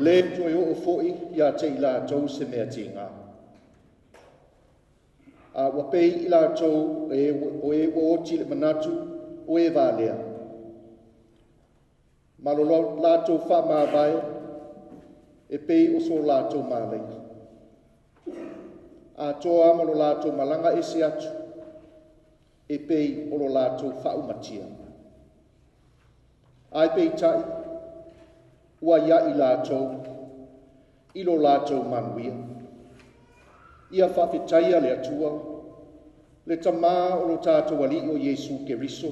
Lē toe oo foi ia te i latou se mea tiga, a ua pei i latou o e ua oti i le manatu o e valea, ma lo latou faamavae e pei o so latou malaia, atoa ma lo latou malaga ese atu e pei o lo latou faaumatia. Ae peitai, ua ia i latou i lo latou manuia. Ia faafetaia le Atua, le Tamā o lo tatou Alii o Iesu Keriso,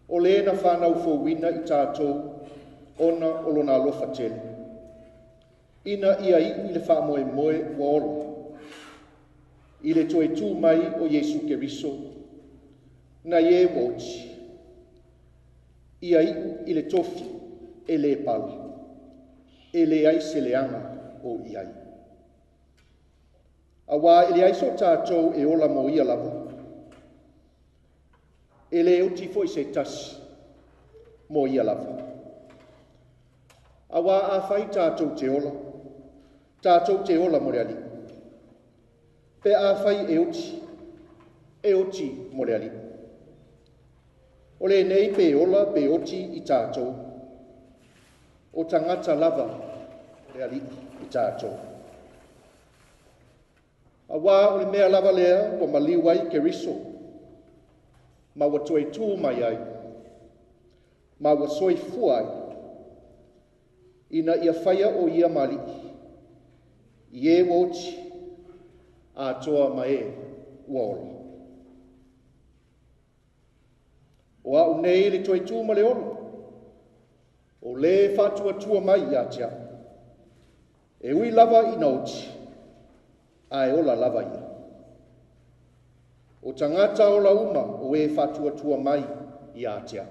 o le na fanau fouina i tatou ona o lona alofa tele, ina ia iu i le faamoemoe ua ola, i le toe tu mai o Iesu Keriso, nai e ua oti, ia iu i le tofi e le pala, e leai se leaga o i ai. Auā e leai so tatou e ola mo ia lava, e le oti foi se tasi mo ia lava. Auā afai tatou te ola, tatou te ola mo le Alii. Pe afai e oti, e oti mo le Alii. O lenei pe ola pe oti i tatou, o tagata lava le Alii i tatou. Auā o le mea lava lea ua maliu ai Keriso, ma ua toe tu mai ai, ma ua soifua ai, ina ia faia o ia ma Alii, i e ua oti, atoa ma e ua ola. O au nei le toe tu ma le ola, o le faatuatua mai ia te au, e ui lava ina oti, ae ola lava ia. O tagata ola uma o e faatuatua mai ia te au.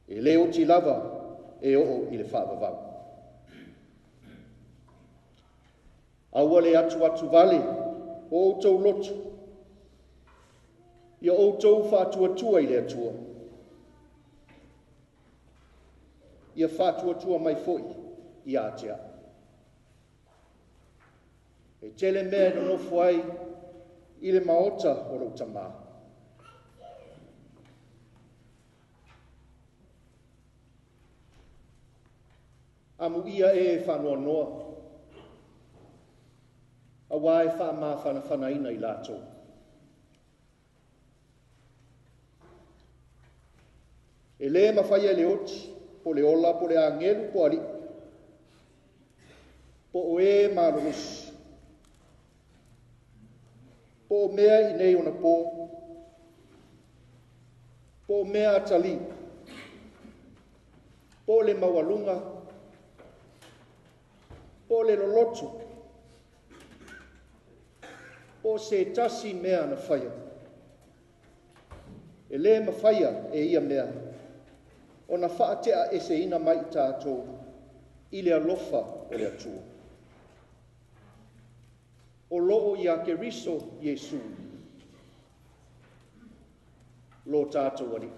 E le oti lava e oo i le faavavau. Aua le atuatu vale o outou loto, ia outou faatuatua i le Atua, ia faatuatua mai foi ia te au. E tele mea e nonofo ai i le maota o lou tamā. Amuia e faanoanoa, auā e faamafanafanaina i latou. E lē mafaia e le oti, po le ola, po le agelu, po alii, po o e malolosi, po o mea i nei ona po, po o mea atalii, po o le maualuga, po o le loloto, po o se tasi mea na faia. E lē mafaia e ia mea ona faateaeseina mai i tatou i le alofa o le Atua. O loo ia Keriso Iesu, lo tatou Alii.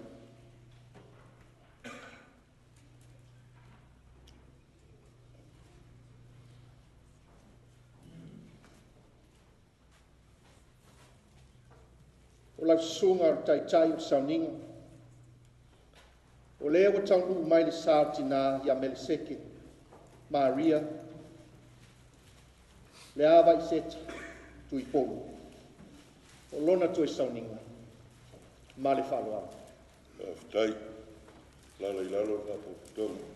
O lau susuga o le taitai o le sauniga, o lea ua taunuu mai le sa o tinā ia Meleseke, Maria, le ava i Seta, Tuipolu, o lona toe sauniga ma le faaaloalo. Faafetai. Lala i lalo le faapotopotoga.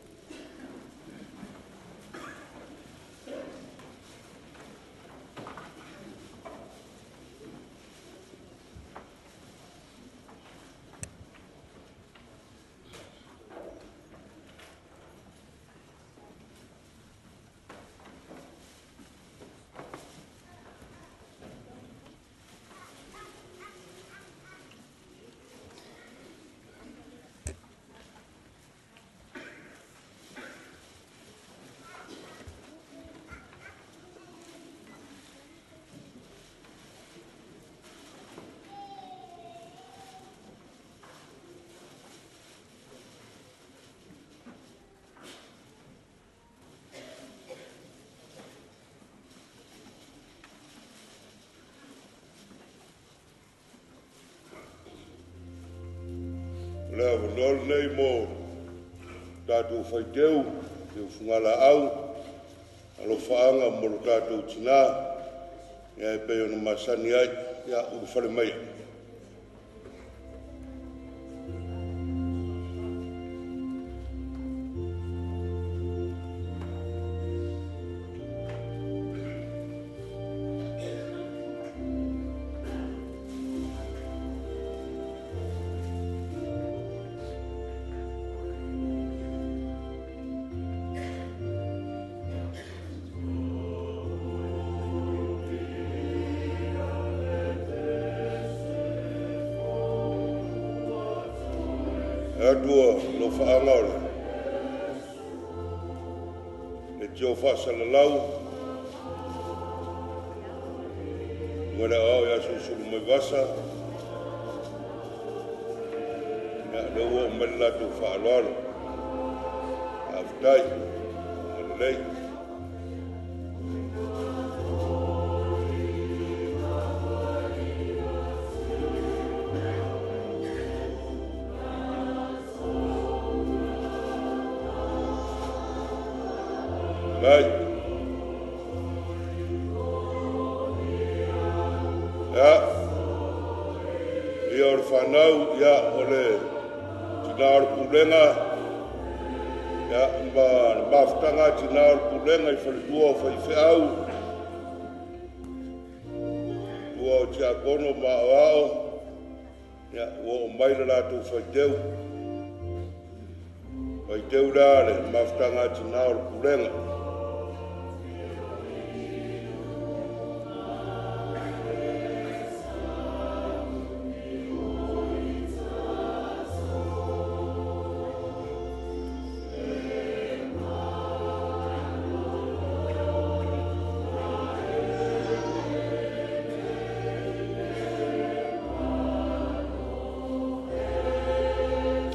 Le avanoa lenei mo tatou faiteu, teu fugalaau, alofaaga mo lo tatou tinā, ia e pei ona masani ai, ia ulufale maia. Atua alofaaga o le tio faasalalau ma le aoao ia Suluulumaivasa, ia lea ua oo mai le latou faaaloalo. Faafetai, lelei. Lai. Ia, ia o le fanau, ia o le tina o le pulega, ia ma le mafutaga a tina o le pulega i faletua o faifeau, tua o tiakono ma aoao, ia ua oo mai le latou faiteu. Faiteu lea le mafutaga a tina o le pulega.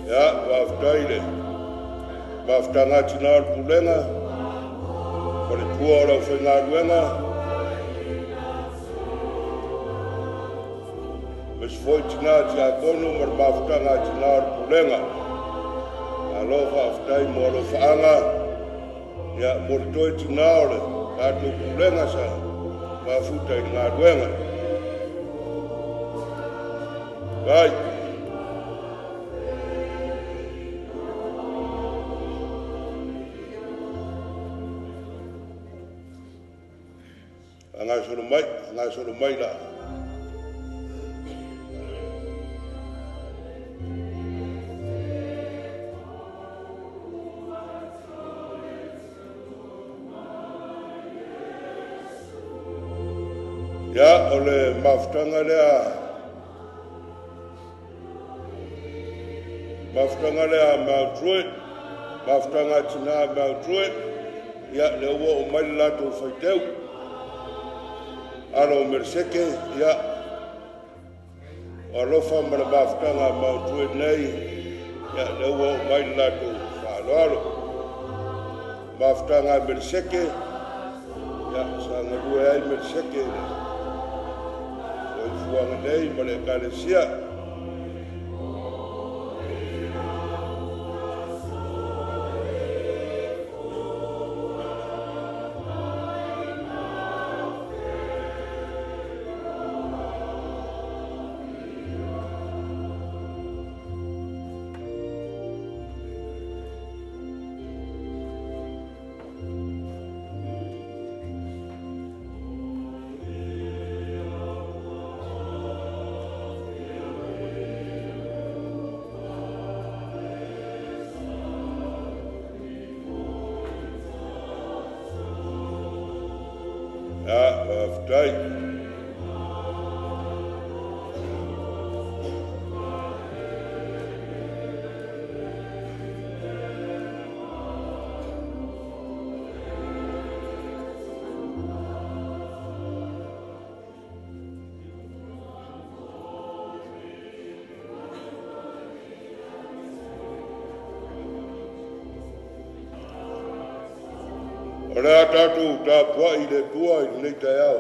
Ia, faafetai le mafutaga a tina o le pulega, faletua o le aufaigaluega, aemaise foi tina tiakono ma le mafutaga a tina o le pulega. Malo faafetai mo alofaaga, ia mo le toe tina o le tatou pulega sa mafuta i le galuega. Vai. Agasolo mai la. Ia, o le mafutaga lea Mount Druitt, mafutaga a tina Mount Druitt, ia lea ua oo mai le latou faiteu. Alo o Mereseke, ia, o alofa ma le mafutaga a Mount Druitt nei, ia lea ua oo mai le latou faaaloalo. Mafutaga a Mereseke, ia sa galue ai Mereseke i le soifuaga nei ma le ekalesia. Ia, faafetai. O le a tatou tapuai i le Atua i lenei taeao.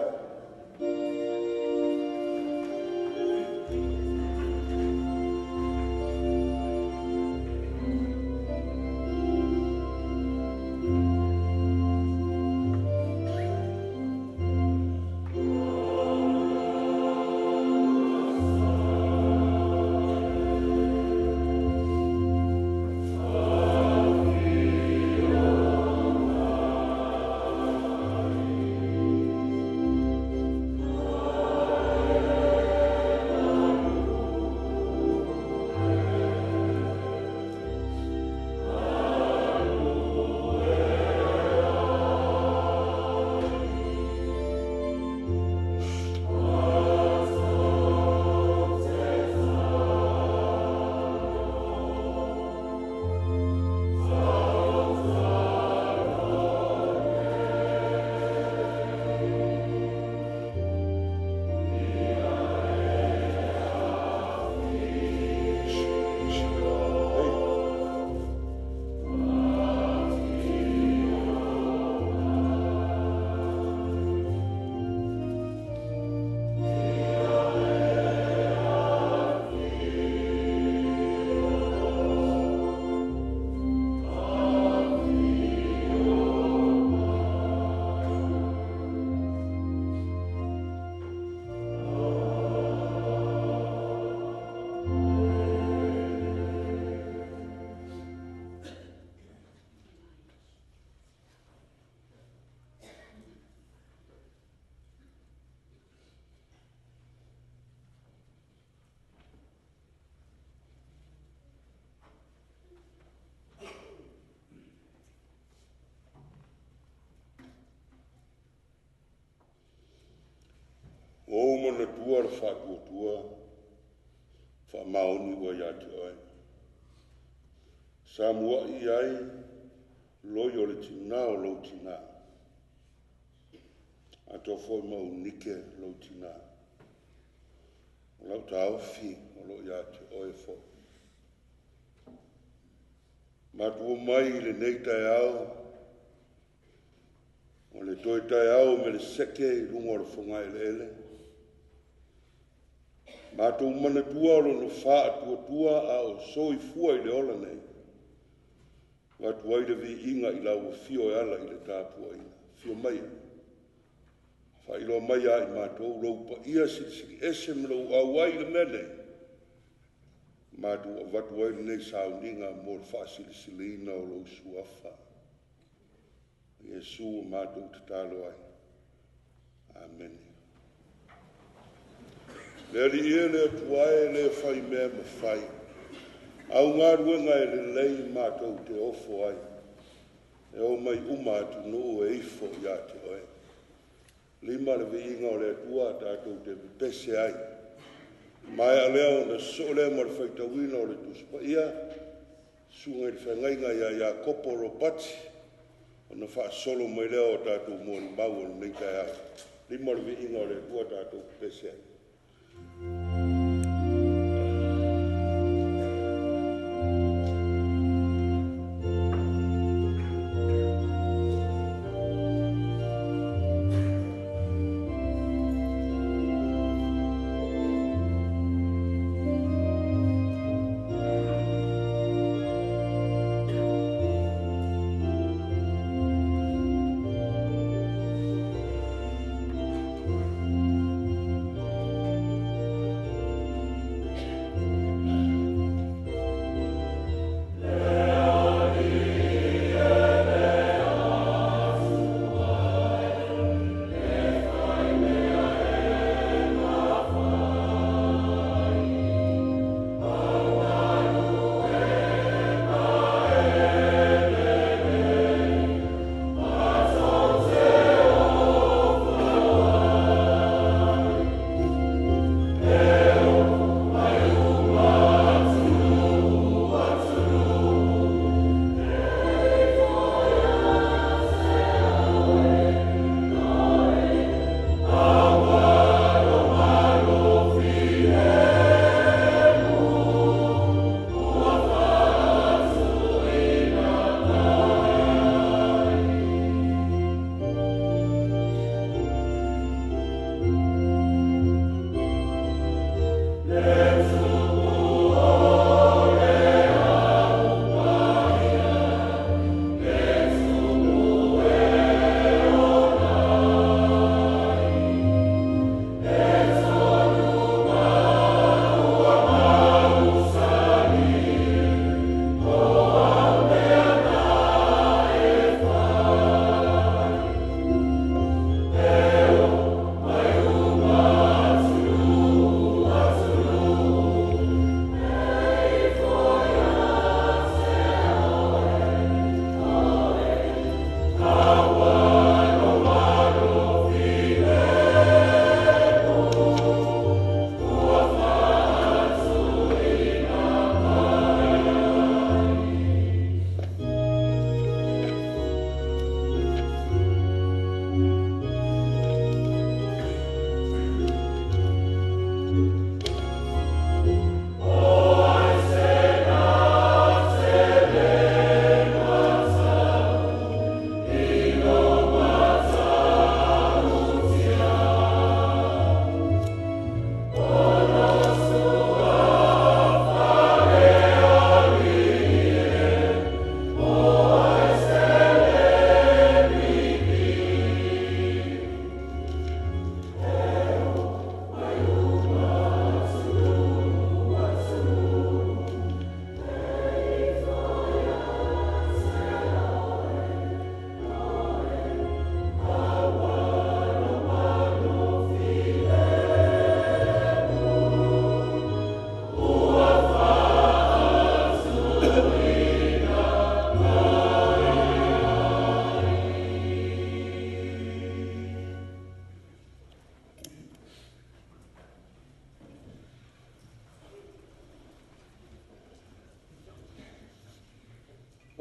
manatua le faatuatua faamaoni ua ia te oe. Sa muai ai loi o le tinā o lou tinā. Atoa foi ma Unike lou tinā. O lau taofi o loo ia te oe foi. Matua mai i lenei taeao, o le toe taeao me le seke i luga o le fogaeleele. Matou manatua o lona faatuatua a o soifua i le ola nei. Avatu ai le viiga i lau afio e ala i le tapuaiga. Afio maia, faailoa mai ia i matou lou paia silisili ese ma lou auai i le mea nei. Matou avatu ai lenei sauniga mo le faasilisiliina o lou suafa. Iesu ua matou tatalo ai. Amene. Le Alii e le Atua e le fai mea mafai. Au galuega e lelei matou te ofo ai. E o mai uma atunuu e ifo ia te oe. Lima le viiga o le Atua tatou te pepese ai. Maea lea ona sosoo lea ma le faitauina o le Tusi Paia, susuga i le feagaiga ia Iakopo Ropati, ona faasolo mai lea o tatou molimau o lenei taeao. Lima le viiga o le Atua tatou pepese ai.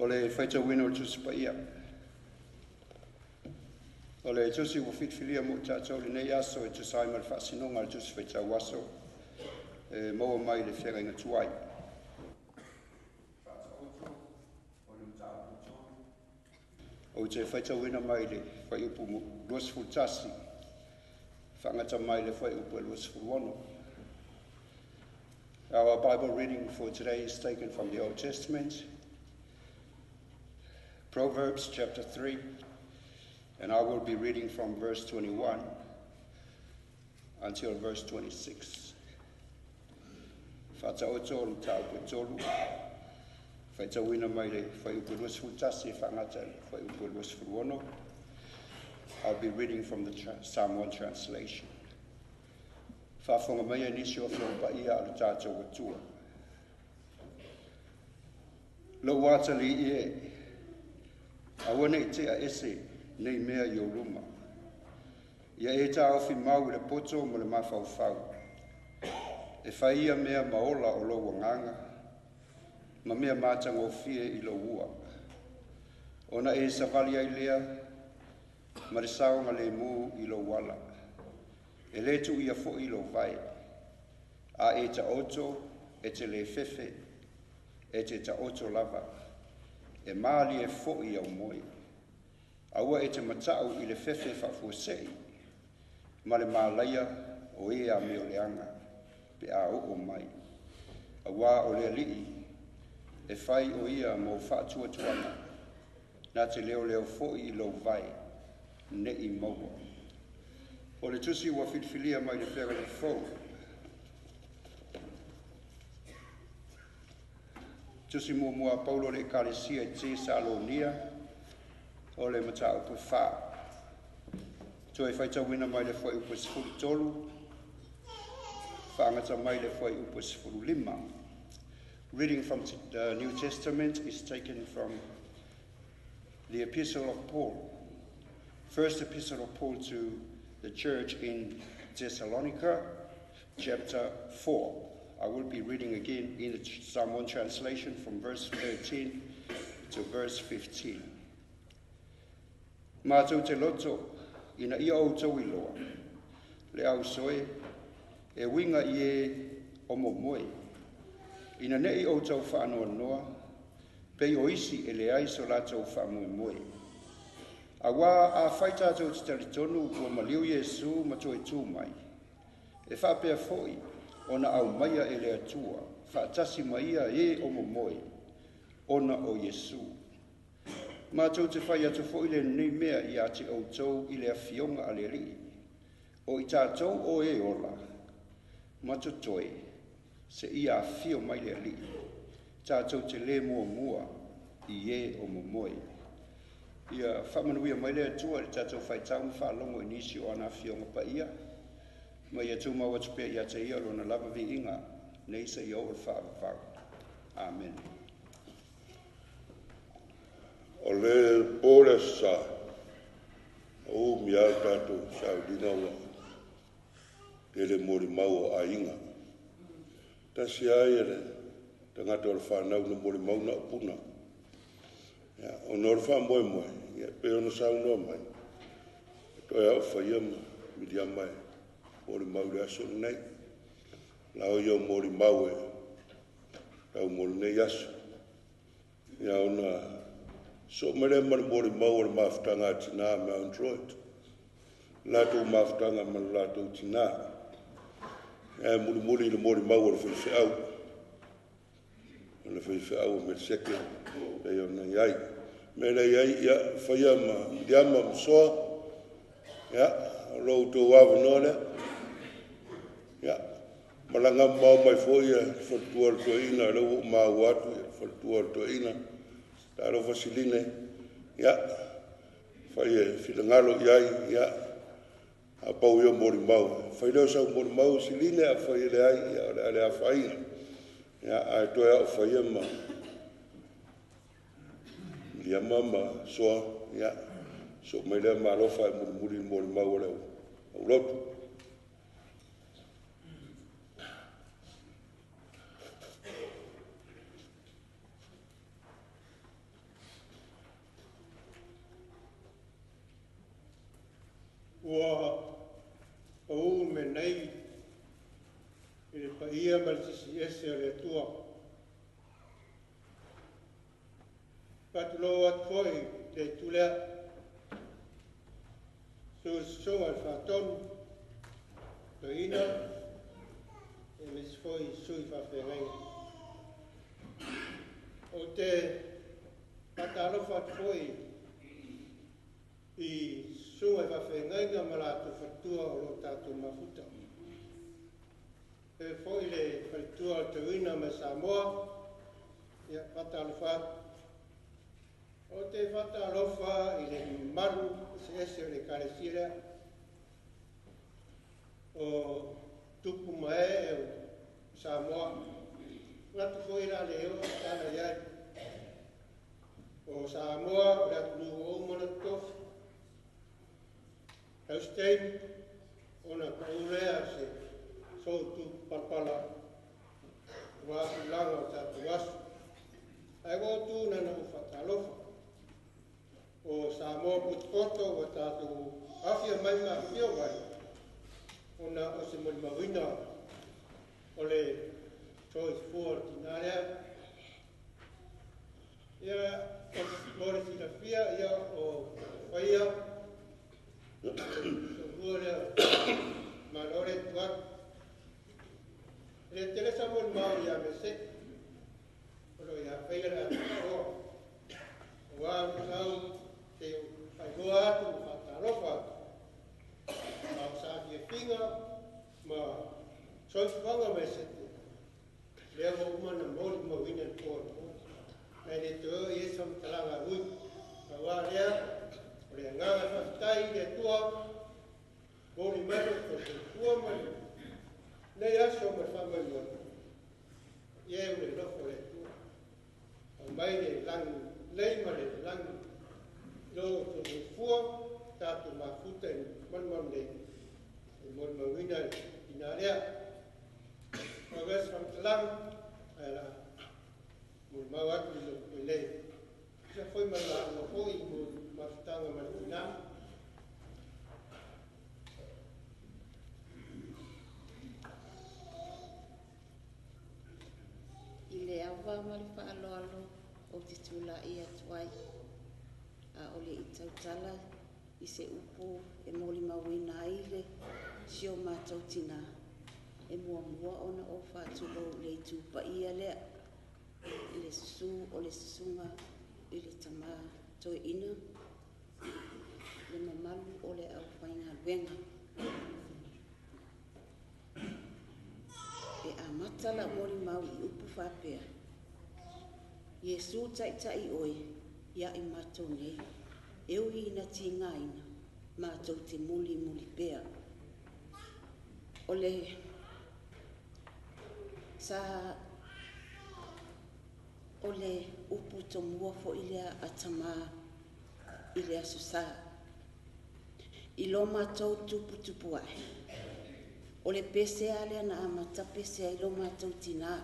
O le faitauina o le Tusi Paia. O le Tusi ua filifilia mo tatou lenei aso e tusa ai ma le faasinoga o le Tusi Faitau Aso e maua mai le Feagaiga Tuai. Ou te faitauina mai le fuaiupu 21, faagata mai le fuaiupu 26. Our Bible reading for today is taken from the Old Testament, Proverbs chapter 3, and I will be reading from verse 21 until verse 26. Faataoto o le mataupu e 3, faitauina mai le fuaiupu 21 faagata le fuaiupu 26. I'll be reading from the Samoan translation. Faafofoga mai nisi o afioga paia a le tatou Atua. Lou atalii e, aua ne i tea ese nei mea i ou luma. Ia e taofi mau i le poto ma le mafaufau. E fai ia mea maola o lou agaga, ma mea matagofie i lou ua. Ona e savali ai lea ma le saogalemu i lou ala. E le tuia foi lou vae. A e taoto, e te le fefe, e te taoto lava. E malie foi au moe. Aua e te matau i le fefe faafuasei, ma le malaia o e a mea o leaga, pe a oo mai. Auā o le Alii, e fai o ia mo faatuatuaga, na te leoleo foi i lou vae, nei maua. O le Tusi ua filifilia mai le Feagaiga Fou. Tusi muamua a Paulo le Ekalesia i Tesalonia, o le mataupu e 4. Toe faitauina mai le fuaiupu 13, faagata mai le fuaiupu 15. Reading from the New Testament is taken from the Epistle of Paul. First Epistle of Paul to the church in Thessalonica, chapter 4. I will be reading again in the Samoan translation from verse 13 to verse 15. Mātou te loto ina ia outou iloa, le au soe, e uiga i e o momoe. Ina nei outou faanoanoa, pei o isi e leai so latou faamoemoe. Auā afai tatou te talitonu ua maliu Iesu ma toe tu mai, e faapea foi ona aumaia e le Atua, faatasi ma ia e o momoe, ona o Iesu. Matou te fai atu foi lenei mea ia te outou i le afioga a le Alii, o i tatou o e ola, ma totoe, seia afio mai le Alii, tatou te le muamua i e o momoe. Ia faamanuia mai le Atua i le tatou faitau ma faalogo i nisi o ana afioga paia, ma ia tumau atu pea ia te ia lona lava viiga, nei seia oo i le faavavau. Amen. O le po le sa, o umi a tatou sauliga ua tele molimau o aiga. Tasi ai e le tagata o le whanau na molimau na o puna. Ia, ona o le faamoemoe, ia, pe ona saunoa mai, e toe au whaia ma milia mai molimau le aso lenei. Lao ia o molimau e tau mo lenei aso. Ia, ona so mele ma le molimau o le mafutaga a tina Mount Druitt. Latou mafutaga ma le latou tina. Ia, mulimuli i le molimau o le faifeau. O le faifeau o Meliseke, pei ona i ai. Me le i ai, ia, whaia ma Miriama ma Soa. Ia, o lo outou avanoa lea. Ia, malaga mau mai foi ia faletua o le toeaina, lea ua ou maua atu ia faletua o le toeaina. Talofa Siline, ia, fai e finagalo i ai, ia, a pau ia molimau. Fai leo sau molimau Siline, a fai e leai, ia, o le a le afaina. Ia, ae toe au faia ma Miriama ma Soa, ia, so mai lea malofa e mulimuli le molimau o le aulotu. lenei i le paia ma le sisiese o le Atua. Faatulou atu foi le itu lea, susuga i le Faatonu, Toeaina, aemaise foi sui faafeagaiga. Ou te faatalofa atu foi i susuga i faafeagaiga ma latou faletua o lo o tatou mafuta. E foi le faletua o le Toeaina mai Samoa, ia faatalofa atu. Ou te faatalofa i le mamalu eseese o le Ekalesia lea, o tupu ma ee o Samoa. Manatu foi la le oo se tala i ai. O Samoa o le atunuu ua uma ona totofi. Sau se taimi ona pau lea o se soutu palapala aua tulaga o tatou aso. Ae ua ou tu na ona ou faatalofa. O Samoa potopoto ua tatou afia mai ma afifio mai ona o se molimauina o le soifua o le tina lea. Ia, mo le silafia, ia, o Faia, soifua lea, malo le tu atu. E le tele sa molimau ia Mese, o lo o ia Faia le atoatoa. Aua o sau te faailoa atu ma faatalofa atu. Ma o sa fiafiga ma soifuaga mai sete. Lea ua uma na molimauina le po. Nai le toe o i e sa matalaga ui. Aua lea, o le agaga faafetai i le Atua, moli mai lo tou soifua ma lenei aso ma le faamoemoe. Ia e o le alofa o le Atua. Aumai le lagi lelei ma le lagi lo tou soifua, tatou mafuta i malumalu nei. E molimauina le tina lea. O le faamatalaga, ae la molimau atu i lou nei. Isa foi ma lauga foi mo mafutaga ma le tina. I le ava ma le faaaloalo ou te tulai atu ai, a o le i tautala i se upu e molimauina ai le si o matou tina, e muamua ona ou faatulou i le itu paia lea, i le susu o le susuga i le tama toeaina, le mamalu o le aufaigaluega. E amata lau molimau i upu faapea, Iesu taitai oe ia i matou nei, e ui ina tigaina, matou te mulimuli pea. O le sa o le upu tomua foi lea a tama i le Aso Sa. I lo matou tuputupu ae, o le pese lava lea na amata pese ai lo matou tina,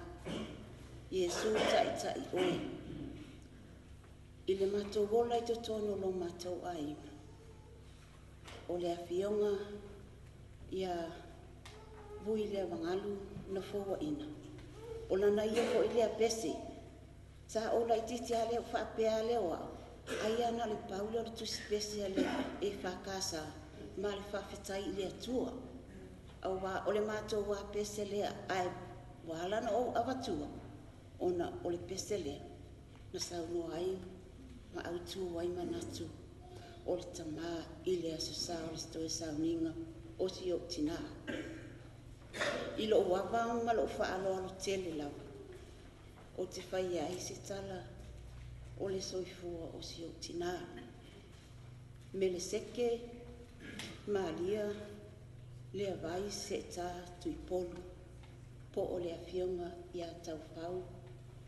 Iesu taitai oe. I le matou ola i totonu o lo matou aiga, o le afioga ia Vui Leavagalu na fouaina, o lana ia foi lea pese, sa ou laitiiti lava lea ou faapea lea o au, ai ana le pau lea o le tusi pese a le EFKS ma le faafetai i le Atua. Aua o le matou a pese lea, ae ua ala ona ou avatua, ona o le pese lea na saunoa ai ma autu ai manatu o le tama i le Aso Sa o le toe sauniga o si ou tina. I lou ava ma lou faaaloalo tele lava, ou te faia ai se tala o le soifua o si ou tina. Meleseke Malia Leavai Seeta Tuipolu, po o le afioga ia Taufau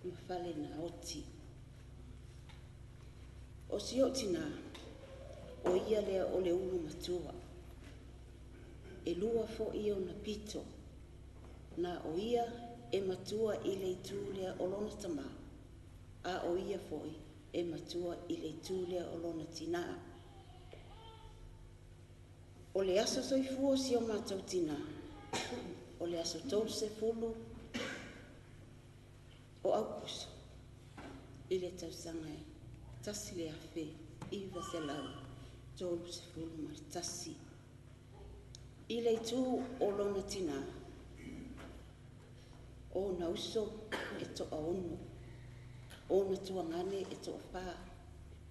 ma Fale Naoti. O si ou tina, o ia lea o le ulu matua. E lua foi ona pito, na o ia e matua i le itu lea o lona tama, a o ia foi e matua i le itu lea o lona tina. O le aso soifua o si o matou tina, O le aso 30 o Aukuso i le tausaga e 1931. I le itu o lona tinā, o na uso e toa 6, o na tuagane e toa 4,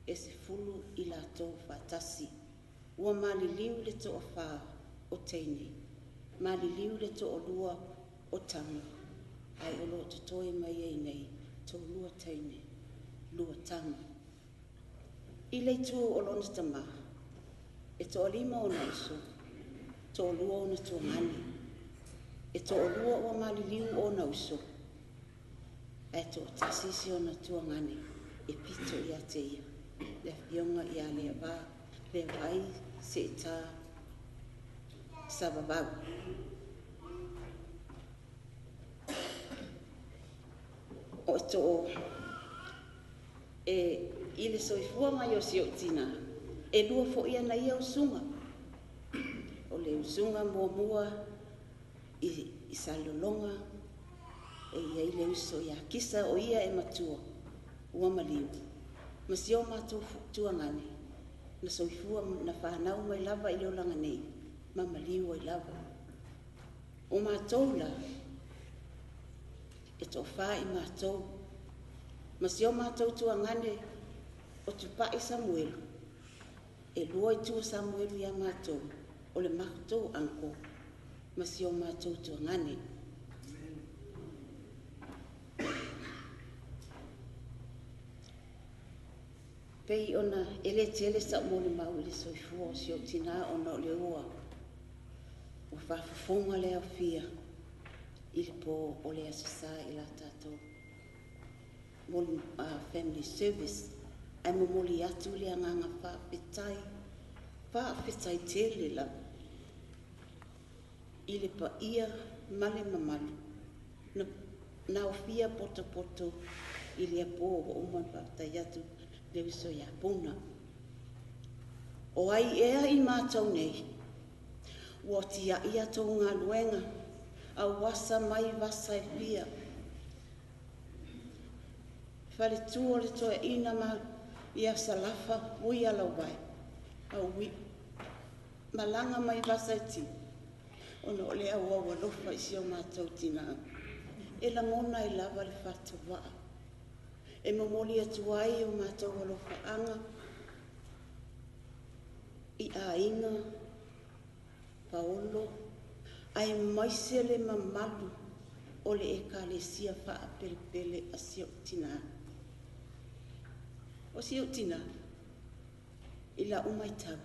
e 10 i latou faatasi. Ua maliliu le toa 4 o teine, maliliu le toa 2 o tama, ai o loo totoe mai ai nei, 2 teine, 2 tama. I le itu o lona tama, e toa 5 o na uso, toa 2 o na tuagane, e toa 2 o maliliu o na uso, ae toa 1 isi o na tuagane, e pito ia te ia, le afioga ia Leava, Levai Seita Savavau. O tō e i le soifua mai o si o tina, e lua fo ia na ia usunga. O le usunga muamua i Salelologa, e ia i le uso ia kisa o ia e matua, ua maliu. Ma si o mātou tuangane, na soifua na whanau mai lava i le olanga nei, ma maliu ai lava. O mātou la, e tō whā i mātou, ma si o mātou tuangane o tupai Samuelu, e lua i tua Samuelu ia mātou, o le mātou anko, ma si o mātou tuangane. Pei ona ele tele sa mo le mau i le soifua o si o tina ona o le ua. Ua whaafofonga le au fia i le pō o le aso sa i la tātou. Moli family service, ai momoli atu le anganga whaafetai tele la. I le pa ia male mamalu, na o fia poto poto i le pō o uman whaafetai atu le uso ia puna. O ai ea i mātou nei, ua tia ia tō ngā luenga, au wasa mai wasa e fia. Whare tū o le toe ina ma ia salafa ui ala wai, au ui malanga mai wasa e ti. Ona o le au au alofa i si o mātou tina. E langona e lava le whātua. E momoli atu ai o mātou alofa anga i āinga, Paolo, ai maise le mamalu o le ekalesia whaapelepele a si o tina. O si o tina, i la umai tau.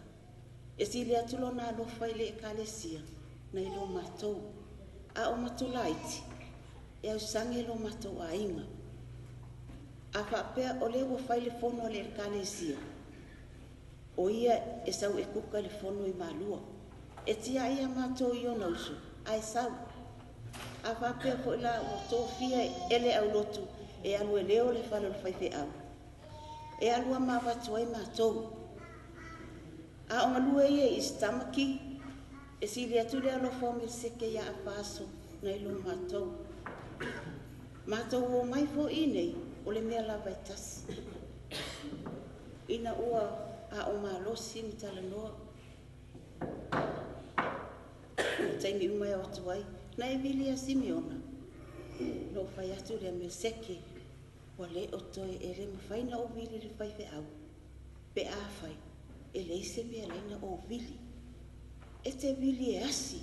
E si le atu lona alofa i le ekalesia, na i lo mātou. A o mātou laiti, e au sange lo mātou āinga. A whaapea o le ua whai le fono le ekalesia. O ia e sau e kuka le fono i malua. E tia ia mātou i ona uso, ai sau. A whaapea po ila ua tōfia ele au lotu e alu e leo le whalo le whaiwhe au. E alua mā whatu ai mātou. A o ngalua ia i stamaki, e sili atu le alofa o Meliseke ia a whaaso na ilo mātou. Mātou o mai fo i nei, o le mea lava e tasi. Ina ua a o mālosi ni talanoa. Taimi umai o atu ai, na e vili a Simeona. No whai atu le Meliseke, ua le o toe e le mawhaina o vili le whaiwhe au. Pe a whai, e leise mea laina o vili. E te vili e asi.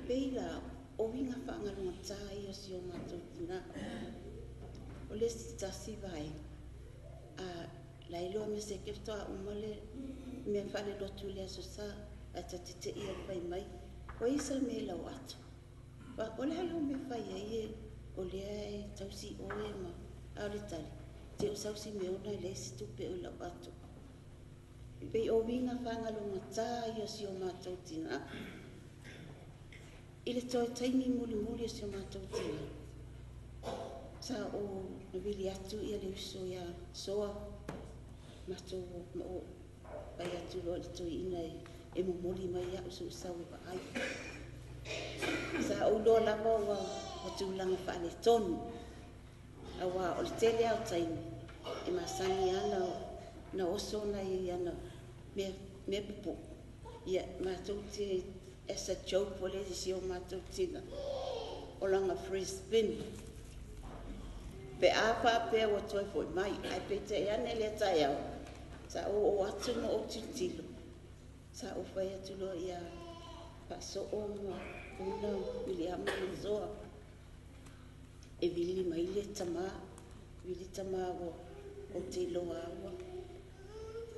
Peila o winga whaangalunga tāi o si o mātou tina. O le si tasi vai. A lailoa me se keftoa umale mea whale lotu le aso sa a tatite ia whai mai. O isa me lau atu. Wa o le halo me whai ai e o lea e tausi oe ma a le tali. Te o sausi me ona le si tupe o lau atu. Pei o winga whangalunga tāi o si o mātou tina. I le toi taimi muli muli o si o mātou tina. Sa o na vili atu ia le uso ia soa. Mātou ma o pai atu loa le toi ina e momoli mai au so sau e vaai. Sa ou iloa lava ua tulaga faaletonu, auā o le tele lava o taimi e masani lava ona oso nai ana mea pupuu, ia matou te, as a joke foi lea i si o matou tina, o lana freeze bin. Pe a faapea ua toe foi mai, ae peitai ane lea taeao, sa ou oo atu ma ou tilotilo, sa ou fai atu loa ia Faasoo ma Puna Miliama ma Soa, e vili mai le tama, vili tama ua ou te iloa ua.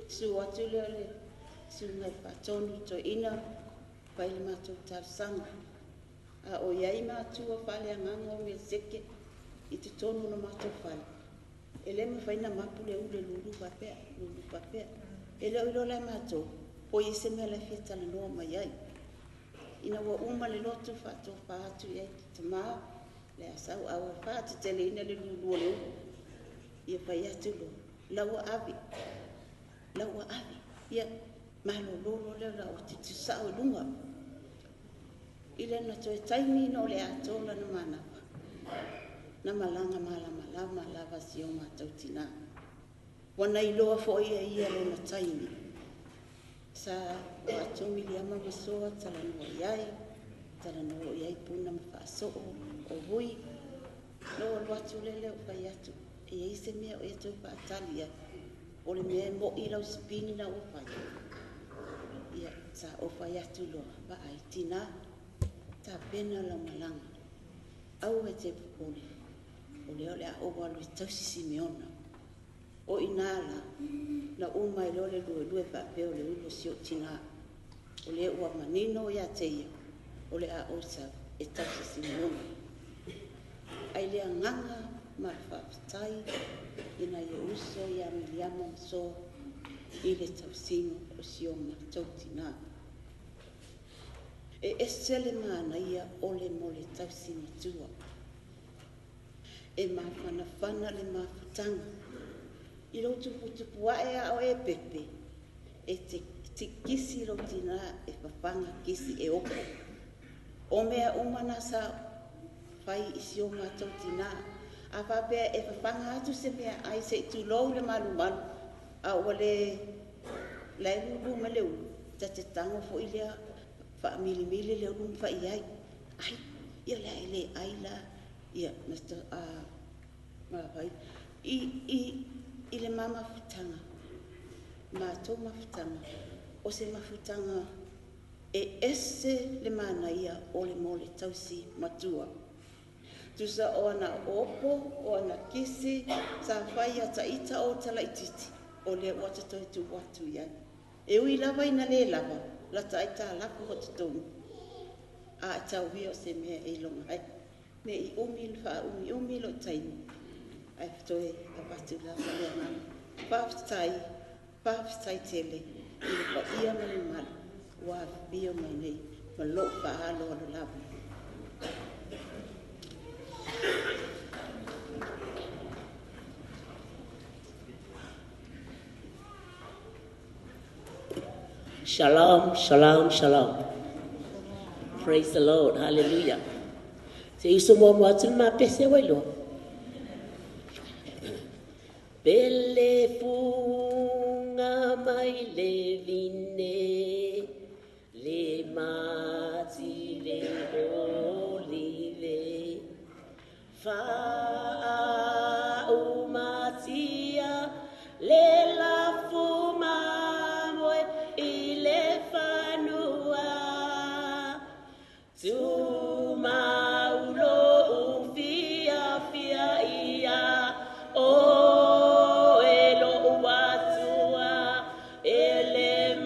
Susu atu lea o le susuga i le Faatonu Toeaina, fai le matou talosaga. A o i ai matua faaleagaga o Meleseke i totonu o le matou fale, e le mafai ona mapu le ulu e lulu faapea, lulu faapea. E le o iloa la e matou, po o i ai se mea la e fia talanoa mai ai. Ina ua uma le lotu faatofa atu i ai le tama, le a sau a ua faateteleina le lulu o le ulu. Ia fai atu loa, la ua ave, la ua ave. Ia malolo loa lea o la ua tutusao i luga. I lana toe taimi ina o le atoa lana manava, na malaga malamalama lava si o matou tinā. Ua na iloa foi e ia lona taimi. Sa o atu Miliama ma Soa talanoa i ai, talanoa i ai Puna ma Faasoo o Vui. Na ou alu atu lea ou fai atu, e i ai se mea o e toe faatali ai, o le mea e mo'i lau sipini na ua fai. Ia, sa ou fai atu loa, vaai, tinā, tapena lau malaga, aua e te popole, o lea o le a ou alu e tausi Simeona. O i ina la, na uma ai loa le luelue faapea o le ulu o si ou tinā. O lea ua manino ia te ia, o le a ou sau e tausi Simeona. Ai le agaga ma le faafetai i nai ou uso ia Miliama ma Soa i le tausiga o si o matou tinā. E ese le manaia o le mole tausi matua. E mafanafana le mafutaga. I lou tuputupu ae a o e pepe, e te kisi lou tinā e fafaga kisi e opo. O mea uma na sa fai i si o matou tinā. A faapea e fafaga atu se mea ai se i tulou le malumalu, a ua le la e lulu mai le ulu, ta te tago foi lea faamilimili le ulu ma fai ai. Ai, ia le a e le ai la, ia, na to, a, ma fai. I le ma mafutaga, matou mafutaga, o se mafutaga e ese le manaia o le mole tausi matua. Tusa o ana opo, o ana kisi, sa fai ia taita o talaititi, o lea ua te toe tu atu i ai. E ui lava ina le lava, lata ai tā lafu o totonu. A e tau ia o se mea e ilonga ai. Me i umi le wha umi lo taimi. Ai toe avatu lava le agaga. Faafetai, faafetai tele i le paia ma le mamalu ua afifio mai nei ma lou faaaloalo lava. Shalom, shalom, shalom. Praise the Lord. Hallelujah. Se iso mo mo atu ma pese wai lo. Pele funga mai le vine, le mati le olive, fa umatia le la fuma moe i le fanua. Tu maulo ufia fia ia o e lo uatua e le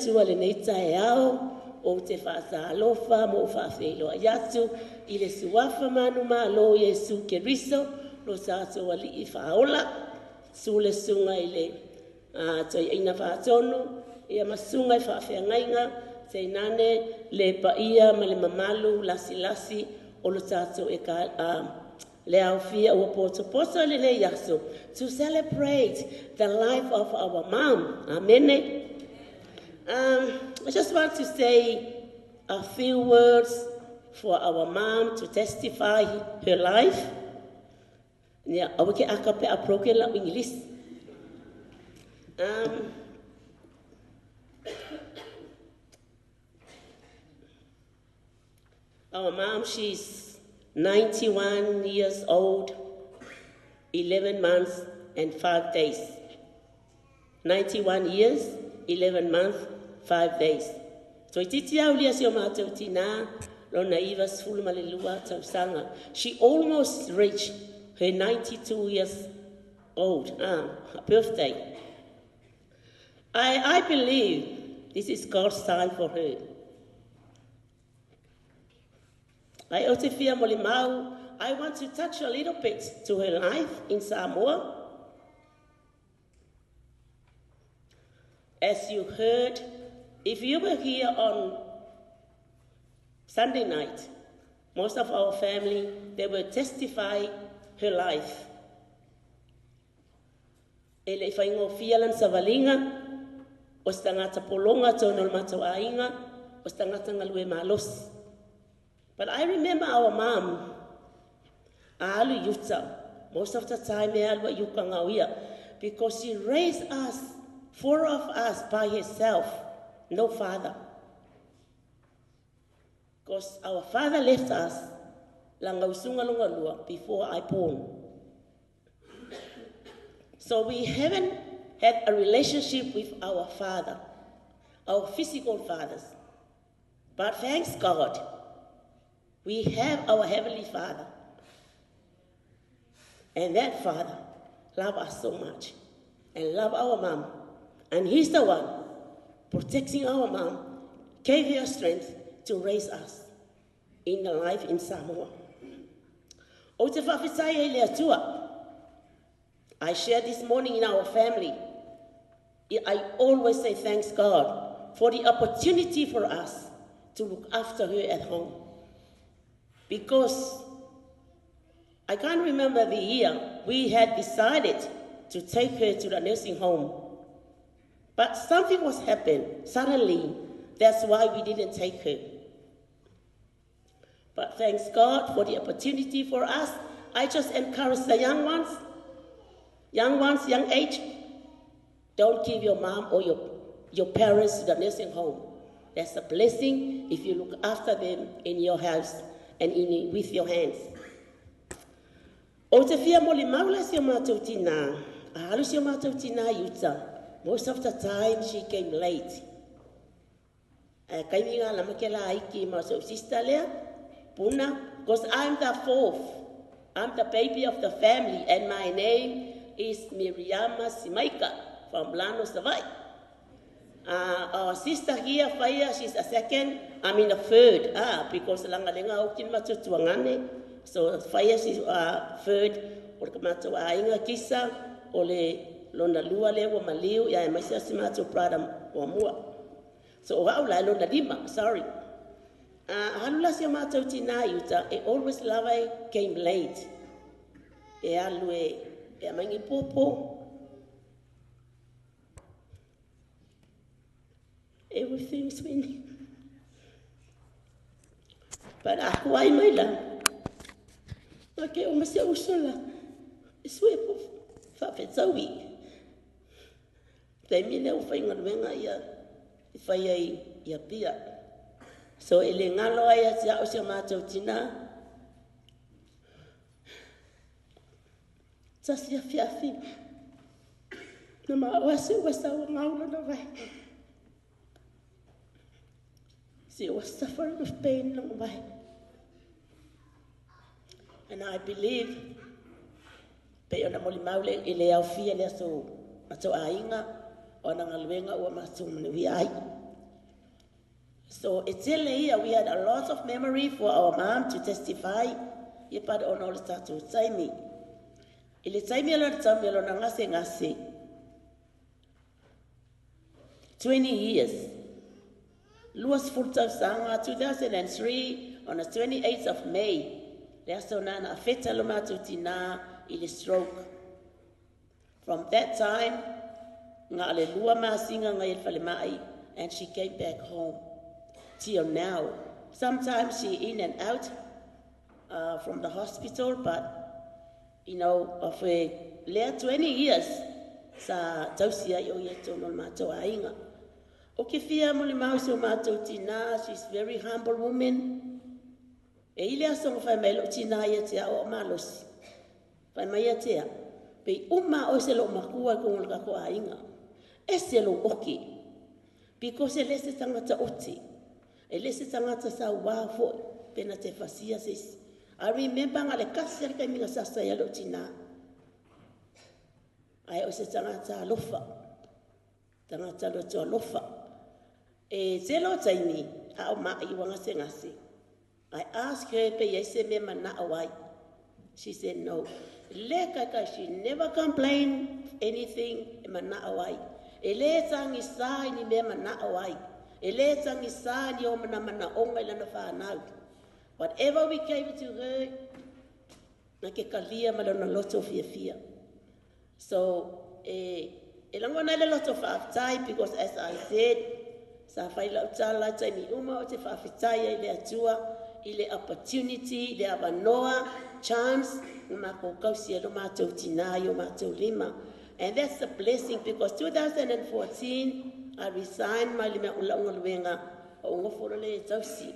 Atua lenei taeao, ou te faatalofa ma ou faafeiloai atu i le suafa manumalo o Iesu Keriso, lo tatou Alii Faaola, susu le susuga i le toeaina faatonu, ia ma susuga i faafeagaiga, tainane le paia ma le mamalu lasilasi o lo tatou le aofia ua potopoto i lenei aso to celebrate the life of our mom. Amene. I just want to say a few words for our mom to testify her life. Ia, aua ke aka pe a broken lau English. Our mom, she's 91 years old, 11 months and 5 days. 91 years, 11 months, 5 days. Toeitiiti aulia si o matou tinā lona 92 tausaga. She almost reached her 92 years old, her birthday. I believe this is God's time for her. Ai ou te fia molimau, I want to touch a little bit to her life in Samoa. As you heard, if you were here on Sunday night, most of our family, they will testify her life. E le i faigofie lana savaliga, o se tagata pologa tonu o le matou aiga, o se tagata galue malosi. But I remember our mom, a alu i uta, most of the time e alu ai i uka gaoia, because she raised us, four of us by herself, no father. Because our father left us, lana usuga lona lua, before I born. So we haven't had a relationship with our father, our physical fathers. But thanks God, we have our Heavenly Father. And that Father love us so much and love our mom. And he's the one protecting our mom, gave her strength to raise us in the life in Samoa. Ou te faafetai ai i le Atua. I shared this morning in our family. I always say thanks God for the opportunity for us to look after her at home. Because I can't remember the year we had decided to take her to the nursing home. But something was happened suddenly. That's why we didn't take her. But thanks God for the opportunity for us. I just encourage the young ones, young ones, young age, don't give your mom or your parents to the nursing home. That's a blessing if you look after them in your house and with your hands. Ou te fia molimau la si o matou tinā, a alu si o matou tinā i uta, most of the time she came late. Ae kaimi ngā lama ke la iki ma o sister lea, Puna, because I'm the fourth. I'm the baby of the family and my name is Miriama Simaika from Lano, Savai'i. Our sister here, Faia, she's a second. I'm in the third, because langa lenga o kini matutuangane. So Faia, she's third. O le matou aiga kisa, o le lona lua lea ua maliu, ia e maise si matou brother ua mua. So o au la e lona lima, sorry. Alu la si o matou tinā i uta, e always lava e came late. E alu e, e amaingi popo. Everything's been... But a huai mai la. Ma ke o masia uso la. E sue po whaawhetaui. Taimi lea ua faigaluega ia i fai ai i Apia. So e le galo ai ia te au si o matou tinā. Tasi afiafi. Na ma oa se ua sau ngau lona vai. She was suffering with pain long vai. And I believe pei ona molimau le i le aofia le aso matou aiga o ana galuega ua matou manuia ai. So e tele ia, we had a lot of memory for our mom to testify, ia but ona o le tatou taimi. I le taimi o lona taumi o lona gasegase, 20 years, 20 tausaga, 2003, on the 28th of May, le aso na na afeta lo matou tinā i le stroke. From that time, nga le 2 masina ngai le falemai, and she came back home till now. Sometimes she in and out from the hospital, but you know, of a lea 20 years sa tausia i o ia tonu o le matou aiga. O ke fia mo le mau si o matou tinā, she's very humble woman. E i le aso nga whai mai lo tinā ia te ao o malosi. Whai mai ia te a. Pe uma o se lo makua ko ngol kako aiga. E se lo oke. Because e le se tangata ote. E le se tangata sa wā fo pena te fasia se isi. I remember nga le kasi ale kai minga sasa ia lo tinā. Ai o se tangata alofa. Tangata lo to alofa. E te lo taimi a o mai wanga se ngase. I asked her pe ia se me mana o ai. She said no. Le kai she never complained anything e mana o ai. E le tangi sa ni me mana o ai. E le tangi sa ni o mana mana onga i lana whanau. Whatever we gave to her, na ke kalia ma lona loto fia fia. So, e langona le loto whaaftai, because as I said, sa whai lau tala taimi uma o te whaaftai ai le atua, i le opportunity, i le avanoa, chance, na mako kausi e lo mātou tina i o mātou lima. And that's a blessing, because 2014, I resigned my lima ula unga luenga, o ngoforo le tausi.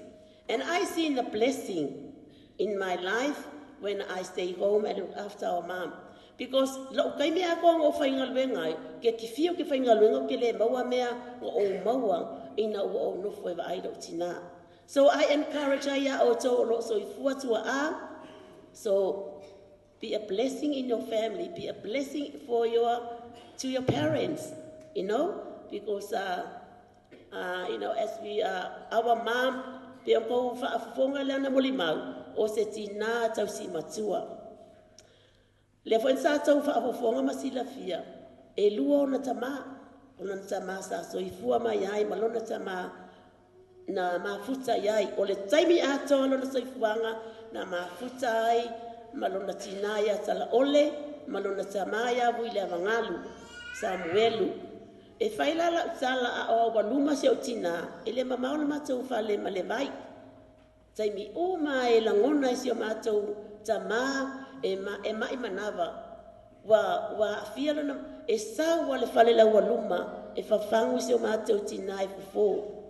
And I seen the blessing in my life when I stay home and look after our mom. Because lo kai mea ko ngo whainga luenga, ke ki whio ke whainga luenga ke le maua mea ngo o maua ina ua o nofo e vaai lo tina. So I encourage ia o tō lo so i fuatua a. So be a blessing in your family, be a blessing for your, to your parents, you know, because you know, as we our mom, pe o kou whaafofonga le ana moli mau, o se tina tau si matua. Le fo sa tau whaafofonga ma silafia, e lua ona tama sa soifua mai ai, ma lona tama na mafuta iai. O le taimi atoa lona soifuaga, na mafuta ai, ma lona tina ia tala ole, ma lona tama ia vui le avangalu, Samuelu. E whai la tala a o waluma se o tina, e le mamao le matou whale ma le vai. Taimi uma e langona e si o matou tama e mai manawa. Wa fia lona, e sau le whale la waluma, e whawhangu si o matou tina e fufo.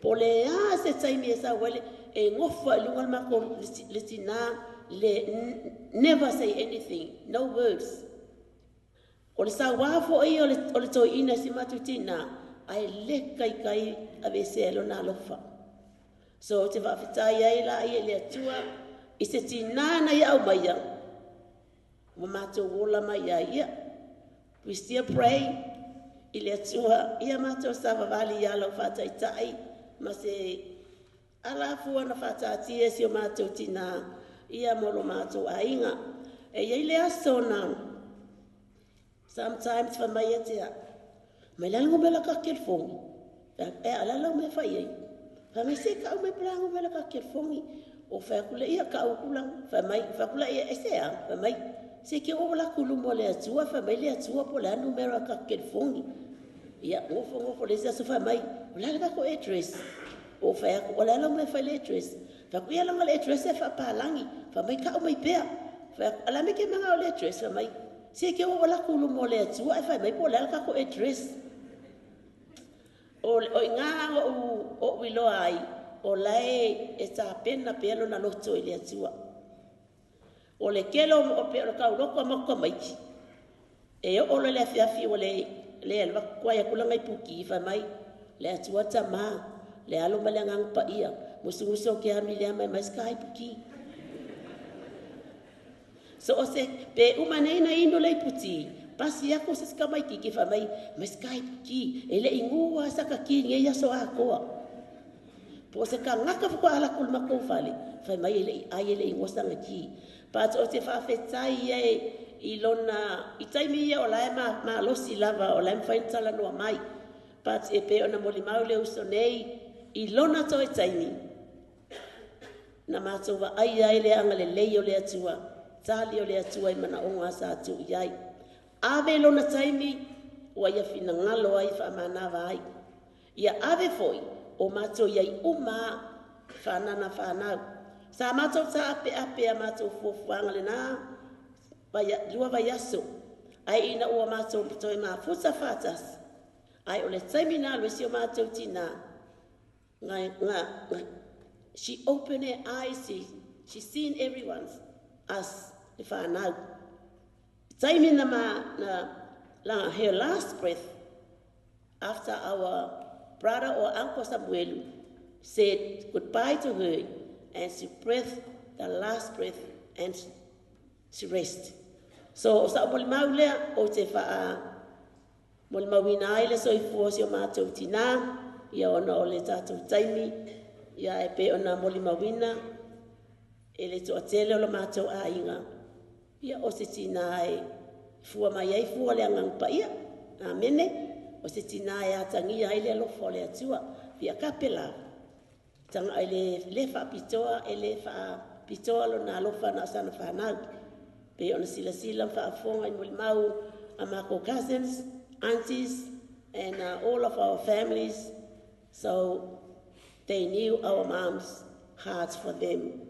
Po le a se taimi e sau wale, e ngofa e lunga le mako le tina, le never say anything, no words. O le sauafo i o le toina si matutina, ai le kai kai a vese lona alofa. So te whaafetai ai la i le atua, i se tina na ia au maia, wa mātou ola mai ai ia. We still pray i le atua, ia mātou savavali ia lau whaataitai, ma se alafua na whaataatia si o mātou tina, ia molo mātou ainga. E ia le aso na, sometimes fa mai atea, mai lala ngomela ka kelfongi. E alala me fai ai. Fa mai se ka mai pla ngomela ka kelfongi. O fa kula ia ka kula, fa mai fa kula ia ese a, fa mai se ke o la kulu mo le atua, fa mai le atua po la numero ka kelfongi. Ia ngofo le se fa mai, o la ka ko address. O fa ko la la me fa le address. Fa ku ia la le address e fa palangi, fa mai ka o mai pea. Fa ala me ke manga o le address fa mai. Se ke o la kulu mo le atua e fai mai po le ka ko address. O ngā o wiloa ai, o lae e tā pena pelo na loto i le atua. O le kelo o pe o le kauloko a mako maiki. E o le afiafi o le le kwa ya kula ngai puki fai mai le atua tama le alo ma le ngang pa ia. Musu ke ami le mai mai sky puki. So o se pe uma nei na ino le puti pasi ako se ska mai ki fa mai mai sky ki e le ingua saka ki nge ya so akoa. Po o se tagata faatoa alu atu i le matou fale, fai mai e le i ai e le i igoa sana ki. But ou te faafetai ai i lona, i taimi ia o la e malosi lava, o la e mafai ona talanoa mai. But e pei ona molimau le uso nei, i lona toe taimi, na matou vaaia ai le agalelei o le Atua, tali o le Atua i manaoga sa tuu i ai. Ave lona taimi, ua ia finagalo ai faamanava ai. Ia ave foi o matou i ai uma lava fanana fanau. Sa matou taapeape a matou fuafuaga lena 2 vaiaso, ae ina ua matou toe mafuta faatasi, ae o le taimi na alu ai si o matou tina, nga, nga, nga, she opened her eyes, she seen everyone, us, le fanau. Taimi na ma, na, la, her last breath, after our brother or uncle Samuelu said goodbye to her, and she breathed the last breath and she rest. So, o sa'u molimau lea, ou te faa molimauina ai le soifua o si o matou tinā, ia ona o le tatou taimi, ia e pei ona molimauina e le toatele o lo matou aiga, ia o se tinā e fua mai ai fua o le Agaga Paia. Amene. O se tinā e atagia ai le alofa o le Atua. Fia kape la. Taga e le faapitoa, e le faapitoa lona alofa na o sana fanau. Pei ona silasila ma faafofoga i molimau a matou cousins, aunties, and all of our families. So they knew our mom's hearts for them.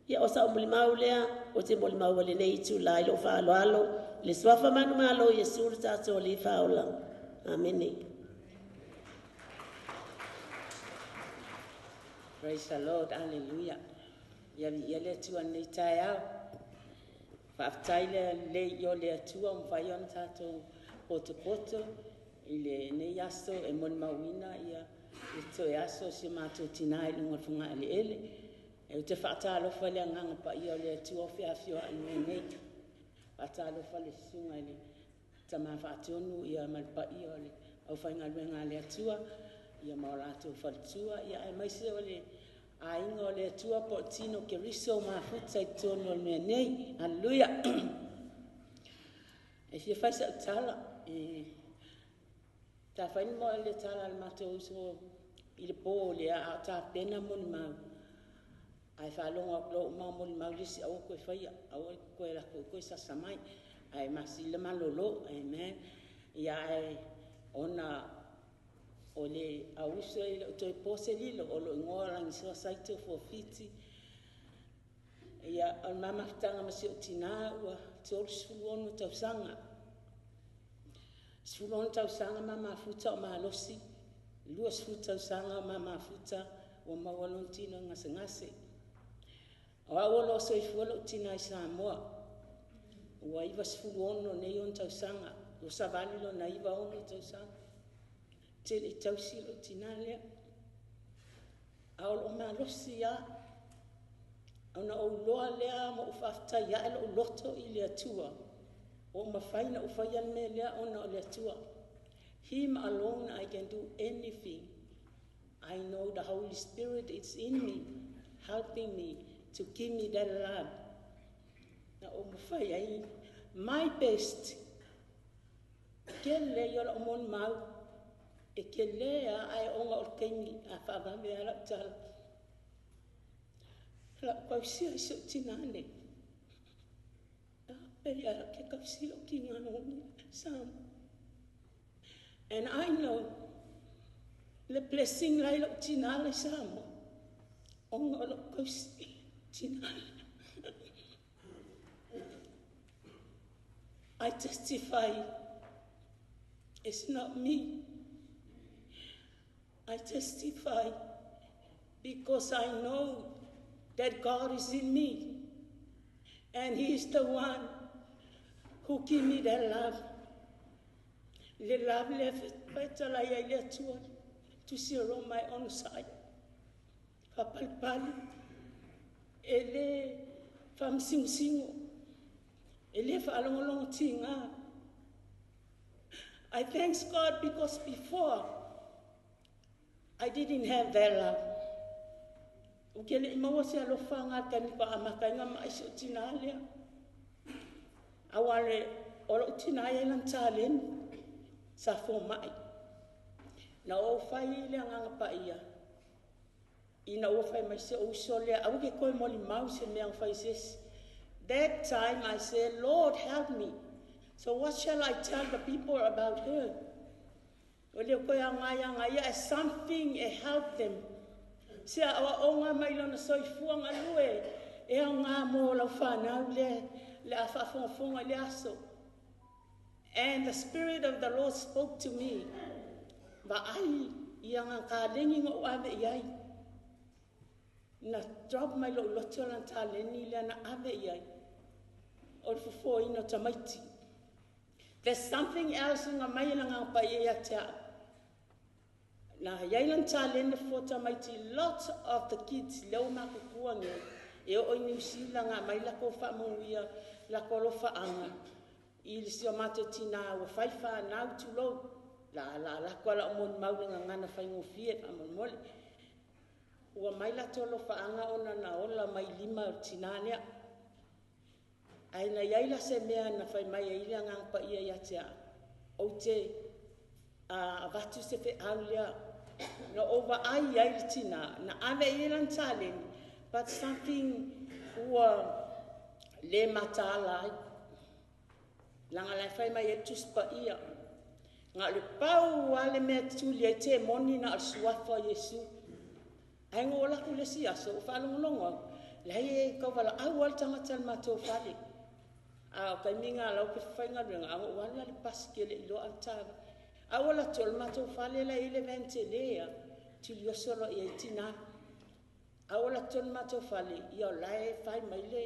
Ia o sa'u molimau lea, ou te molimau ai lenei itulā i lou faaaloalo, i le suafa manumalo o Iesu le tatou Alii Faaola. Amene. Praise the Lord, hallelujah. Ia viia le Atua i lenei taeao. Faafetai le lelei i o le Atua ua mafai ona tatou potopoto i lenei aso e molimauina ia le toe aso o si o matou tinā i luga o le fogaeleele. Ou te faatalofa i le agaga paia o le Atua o feafioai mai nei. Faatalofa i le susuga i le Tama Faatonu ia ma le paia o le aufaigaluega a le Atua ia ma o latou faletua ia aemaise o le aiga o le Atua po o tino Keriso mafuta i totonu o le mea nei. Haleluia. E fia fai sau tala e ta fai le tala a le matou uso i le pō lea a o tapena molimau. Ae faalogo atu loa uma molimau le isi aua koe faia, aua koe lako koe sasa mai. Ae masili le malolo, amen. Ia ae ona o le auuso e le o toe po se lilo o lo ingoa o Lagisoa Saito Fuafiti. Ia, o le mamafutaga ma si ou tinā ua 36 tausaga. 16 tausaga ma mafuta o malosi, 20 tausaga ma mafuta ua maua lona tino i gasegase. O au o loo soifua lou tinā i Samoa, ua 96 nei ona tausaga, ua savali lona 96 tausaga. Tele i tausi lou tinā lea. A o loo malosi lava. Ona ou iloa lea ma ou faafetai ae lou loto i le Atua. Ua ou mafai ona ou faia le mea lea ona o le Atua. Him alone I can do anything. I know the Holy Spirit is in me, helping me to give me that love. Na ou mafai ai my best. Kele ia o lau molimau. E kele a ae ona o le taimi a faavave a lau tala. Lau kausia i si ou tinā nei. A pei a ke kausi lou tinā o Samoa. And I know le blessing lai lou tinā lai Samoa. Ona o lau kausi tinā. I testify it's not me. I testify because I know that God is in me. And He is the one who give me that love. Le love le whaitala ia i le Atua to see my own side. Whapalpalu e le whamsingosingo e le whaalongolongo tinga. I thanks God because before I didn't have that love. Ou te le i maua se alofaga i le taimi faatoa amata ai ona ma'i si ou tinā lea. Aua o lou tinā e i ai lana taleni sa fomai. Na ou fai i le Agaga Paia ina ua fai mai si ou uso lea, aua te toe molimau i se mea na fai e se isi. That time I said, Lord, help me. So what shall I tell the people about her? O le toe aoga ia ia as something e help them. Se aoaoga mai lona soifua galue e aoga mo lau fanau le le a faafogafoga i le aso. And the Spirit of the Lord spoke to me. Vaai ia ngā taleni na ou ave i ai. Na drop mai lou loto lana taleni lea na ave i ai. O le fofoina o tamaiti. There's something else nga mai e le Agaga Paia ia te au. Na iai lana taleni le fofo tamaiti. Lots of the kids lea ua matutua nei e oo i Niu Sila nga mai latou faamanuia latou alofaaga i le si o matou tinā ua fai fanau tulou la la lako a lau molimau i le gagana faigofie faamolemole ua mai latou alofaaga ona na ola mai lima o le tinā lea. Ae na i ai la se mea na fai mai ai le Agaga Paia ia te au, ou te avatu se feau lea na ou vaai ai le tinā, na ave i ai lana taleni, but something ua le mataala ai. Leaga la e fai mai ai le Tusi Paia, na o le pau lava le mea e tuli ai temoni na o le suafa o Iesu. Ae na ou alu atu i le isi aso, ua faalogologo au, leai e tauvalaau lava le tagata i le matou fale. A o taimi na o la ou te faigaluega, ae na ou alu la i le pasi ou te le i iloa avetaavale. Ae ou alu atu, o le matou fale la e i ai le van tele lava, tuli oso loa i ai tina. Ae ou alu atu i le matou fale, ia o la e fai mai le...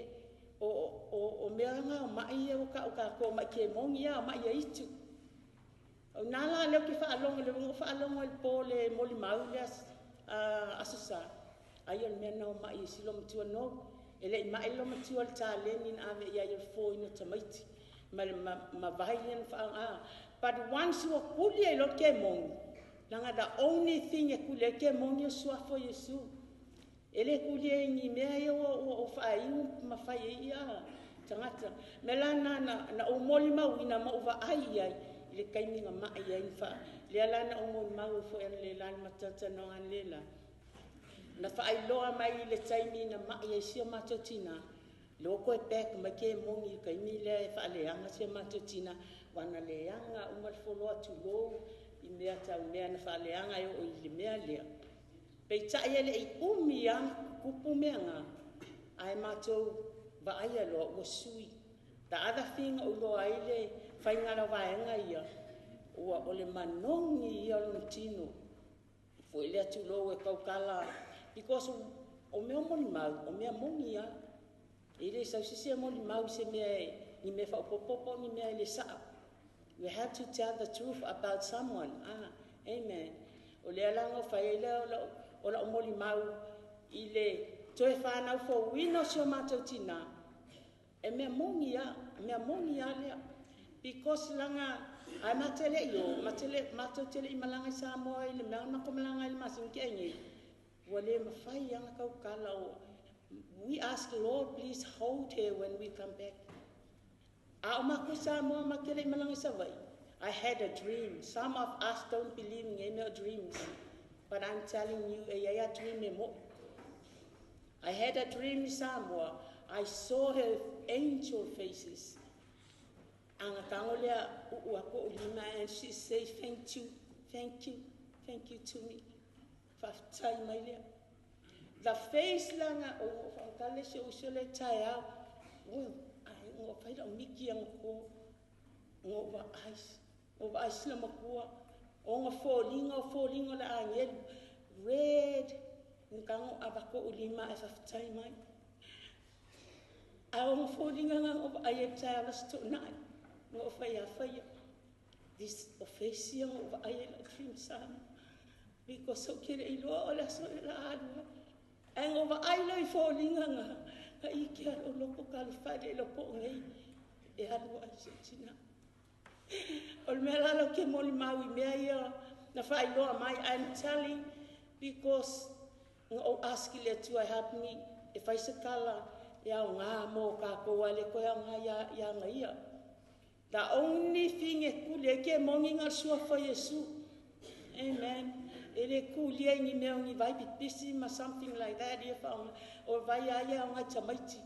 O, o, o mea na o mai ia ua tau tatou o mai kemoni ia, o mai aitu. O i ina la lea ou te faalogo, lea na ou faalogo ai i le po i le molimau i le Aso Sa, ai o le mea lena o mai e si loomatua. No, e le i mai le loomatua i le taleni na ave i ai o le fofoina o tamaiti ma le ma vai lea na faaaoga. But once ua tuli ai loa le kemoni, leaga the only thing e tuli ai le kemoni o le suafa o Iesu. E le tuli ai i ni mea ia ua faainu ma fai ai ia tagata. O le mea la lena na ou molimauina ma ou vaai i ai i le taimi na mai ai na faa... Lea la na ou molimau ai foi analeila i le matou talanoaga analeila. Na faailoa mai i le taimi na mai ai si o matou tina, lea ua toe back mai kemoni i le taimi lea e faaleaga si o matou tina, aua na leaga uma le foloa tulou i mea tau mea na faaleaga e oo i le mea lea. Peitai e le i umi lava ona tutupu mea na, ae matou vaaia loa ua sui. The other thing na ou iloa ai le faiga o vaega ia, ua o le manogi ia o lona tino. Foi lea tulou e tautala, because o mea o molimau, o mea moni lava. E le sau se isi e molimau i se mea, ni mea faaopoopo po o ni mea e le sao. We have to tell the truth about someone. Ah, amen. O lea la na ou fai ai lea o lau molimau i le toe fanau fouina o si o matou tinā. E mea moni lava, e mea moni lava lea. Because leaga, ae matou te le i o, matou te le i malaga i Samoa i le mea na matou malaga ai i le masina na tea nei, ua le mafai lava ona tautala. We ask Lord, please hold her when we come back. A o matou i Samoa, matou te le i malaga i Savaii. I had a dream. Some of us don't believe in mea o dreams. But I'm telling you, e i ai a dream e mo'i. I had a dream i Samoa. I saw her angel faces. Aga tago lea uu atu ou lima and she say thank you, thank you, thank you to me. Faafetai mai lea. The face langa o ua whaatale se uso le taeao. Ua, ai, ua fai lau miki anga ko. Ua ua ais. Ua ua ais la makua. O nga foliga o foliga o le agelu. Red. Nga avako u lima e faafetai mai. A o nga foliga nga o vaai e taeao le Aso Toonai. Nga o fai a faia. This o face ia nga o vaai e lau dream Samoa. Because o ke le iloa o le aso e la alu ai. Ae nga o vaai loa i foliga nga, nga ike a lou loto talofa e le iloa po o nei e alu ai si ou tina. O le mea la lea ou te molimau i mea ia na faailoa mai. I'm telling because Nga ou ask i le Atua e help me e fai se tala e aoga mo kākou a le toe aoga ia ia ia. The only thing e kuli ai ke moni nga suafa Iesu. Amen. E le kulia i ni mea o ni vai pipisi ma something like that ia whaonga. O vai a ia o ngai tamaiti.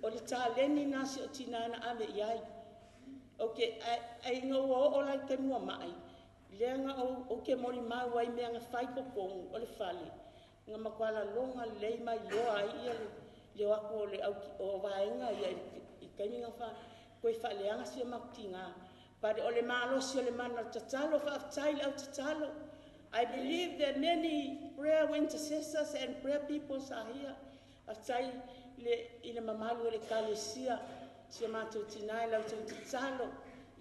O le taleni nā si o tina na ave i ai. Okay, ai ngā ua o lai te mua mai. Lea nga o ke moli mau ai mea nga whai kokongu o le fale. Nga makwala longa lei mai loa ai ia le o aku o le au o vaenga ia i kaimi nga wha koe whaaleanga si o makutinga. Pare o le malosi o le mana tatalo, whaaftai le au tatalo. I believe that many prayer intercessors and prayer people are here. Whaaftai le, i le mamalu o le kalesia, si o mātou tina e lau tau tatalo.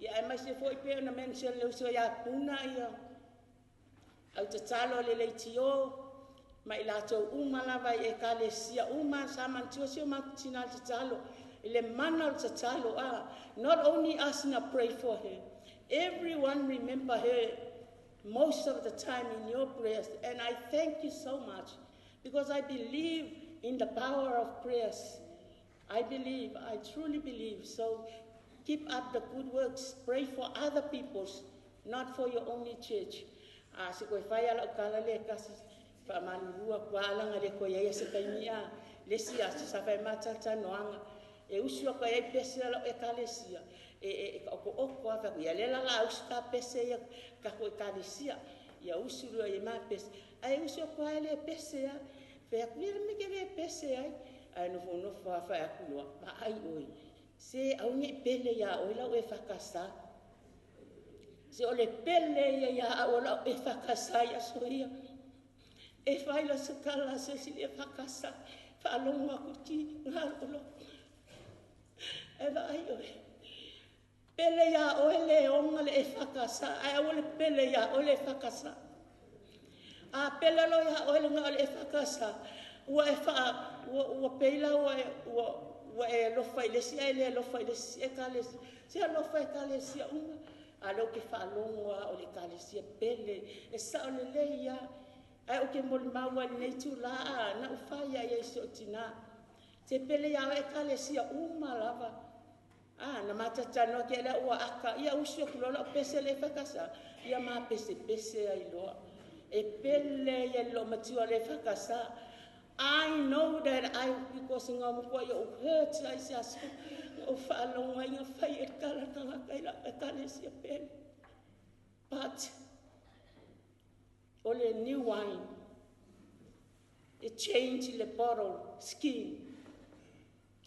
Ia ai mai se foi pe ona mention le uso ia puna ia. Au tatalo le leitio, ma i latou uma lava i ekalesia uma sa manatua si o matou tina le tatalo i le mana o le tatalo a not only us na pray for her, everyone remember her most of the time in your prayers, and I thank you so much because I believe in the power of prayers. I believe, I truly believe. So keep up the good works. Pray for other peoples, not for your only church. A se koe whai ala o kala le kasi whaamalulua kua alanga le koe ia se taimi a le si a se sa whai mātata noanga. E usu a koe ai pese ala o ekalesia. E, e, e ka oko oko a whaku. Ia lela la usu ka pese ia ka ko ekalesia. Ia usu rua i mā pese. Ai usu a koe ai le pese a. Whai aku ia me ke le pese ai. Ai nofo nofo a whai aku loa. Ma ai oi. Se au ni pele ia oi lau e whakasa. Se o le pele ia ia au lau e whakasa ia so ia. E whai la se kala se si le whakasa. Whaalongo aku ti ngā olo. E vai oi. Pele ia oe le onga le e whakasa. Ai au le pele ia oe le whakasa. A pele lo ia oe le ngā le e whakasa. Ua e wha, ua, ua peila ua e, ua, ua e lofa i lesi, ai le lofa i lesi, e ka lesi. Se a lofa e ka lesi a unga. A leo ke whaalongo a o le ka lesi pele. E sa o le lei ia. Ai o ke moli maua nei tu la a, na uwhai ia i so tina. Te pele ia e ka lesi a uma lava. A, na matatanoa ke lea ua aka. Ia usu aku lola o pese le whakasa. Ia ma pese pese ai loa. E pele ia lo matua le whakasa. I know that I, because ngā mokua ia o hurt ai se aso, o whaalonga i ngā whai e kala tangata i la e kale si a pele. But, o le new wine, e change le bottle skin.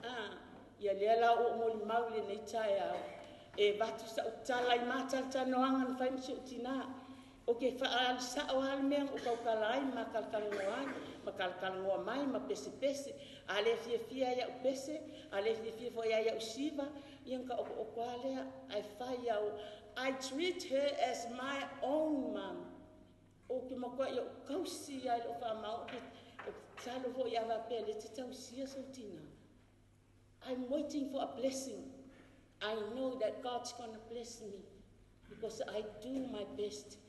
Ah, ia lea la o moli mau le nei tae au. E vatu sa utala i mātalata noanga na whai misi o tina. O ke whaali sa o hale mea o kaukala ai, ma kalakalangoa ai, ma kalakalangoa mai, ma pese pese. A le fia fia ia u pese, a le fia fia fo ia ia u siva, ia nka oko oko alea, ai whai au. I treat her as my own mom. O ke makoa ia u kausi ia i o wha mau, o ke talo fo ia wapea le te tausia sau tina. I'm waiting for a blessing. I know that God's gonna bless me because I do my best.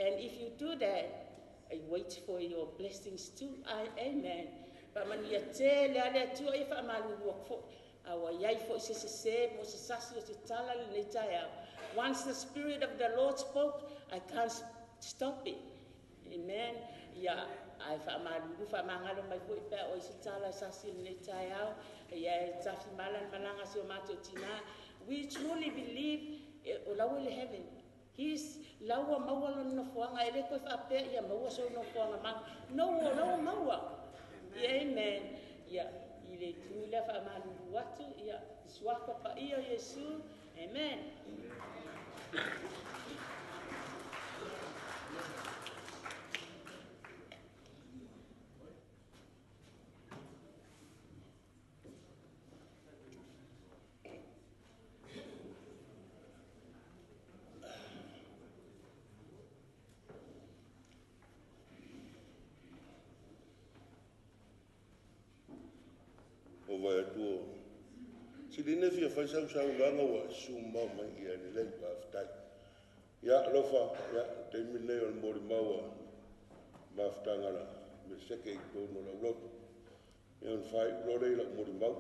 And if you do that, I wait for your blessings too. I, amen. Pa manu ia te le ale atua ia wha malu fo. Awa iai fo i se se se, po se sasi o se tala le nei tae au. Once the Spirit of the Lord spoke, I can't stop it. Amen. Ia, ai wha malu, wha mangalo mai fo i pēr o i se tala sasi le nei tae au. Ia e tafi mala malanga si o mātou tina. We truly believe o laua le heaven. He's laua maua lo nofoanga. E le koe whaapea ia maua so nofoanga ma. No, laua maua. Ia, amen. Ia, i le tū lea wha malulu atu. Ia, suaka pa ia Yesu. Amen. O vai atua. Sili ne fia fai sau sau langa ua sumau mai ia le lei whaftai. Ia, lofa, ia, te mi nei o le mori maua maftanga la Meleseke i totonu o le aulotu. Ia ona faaiu loa lea i lau molimau.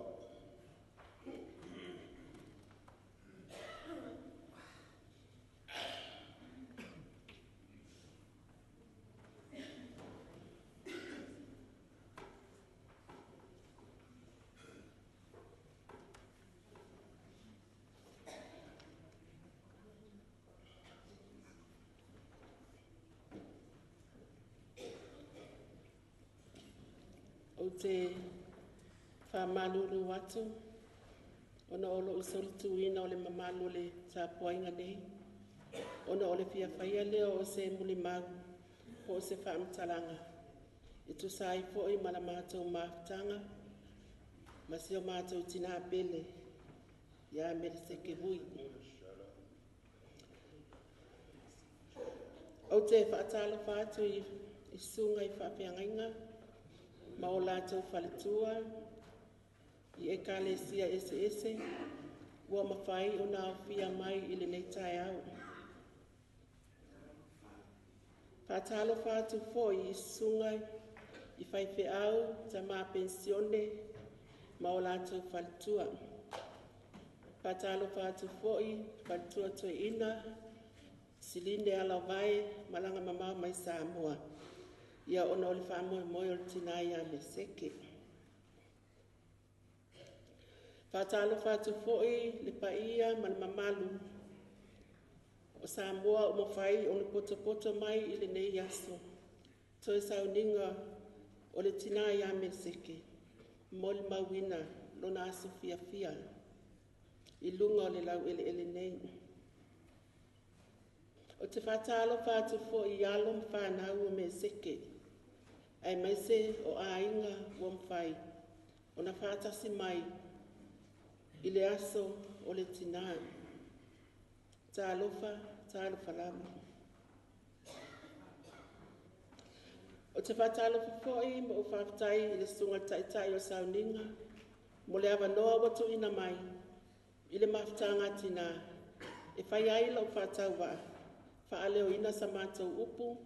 Ou te faamalulu atu ona o lou solituina o le mamalu o le tapuaiga nei, ona o le fia faia lea o se mulimau po o se faamatalaga e tusa ai foi ma la matou mafutaga ma si o matou tinā pele ia Meleseke Vui. Ou te faatalofa atu i susuga i faafeagaiga ma o latou faletua i ekalesia eseese ua mafai ona aofia mai i lenei taeao. Faatalofa atu foi i susuga i faifeau, tama penisione ma o latou faletua. Faatalofa atu foi faletua toeaina, Siline Alaovae, malaga mamao mai Samoa, ia ona o le faamoemoe o le tina ia Meleseke. Faatalofa atu foi le paia ma le mamalu o Samoa ua mafai ona potopoto mai i lenei aso, toe sauniga o le tina ia Meleseke, molimauina lona aso fiafia i luga o le laueleele nei. Ou te faatalofa atu foi i alo ma fanau o Meleseke, aemaise o aiga ua mafai ona faatasi mai i le aso o le tina. Talofa, talofa lava. Ou te faatalofa foi ma ou faafetai i le susuga i le Taitai o Sauniga mo le avanoa ua tuuina mai i le mafutaga a tina e fai ai lau faatauvaa, faaleoina sa matou upu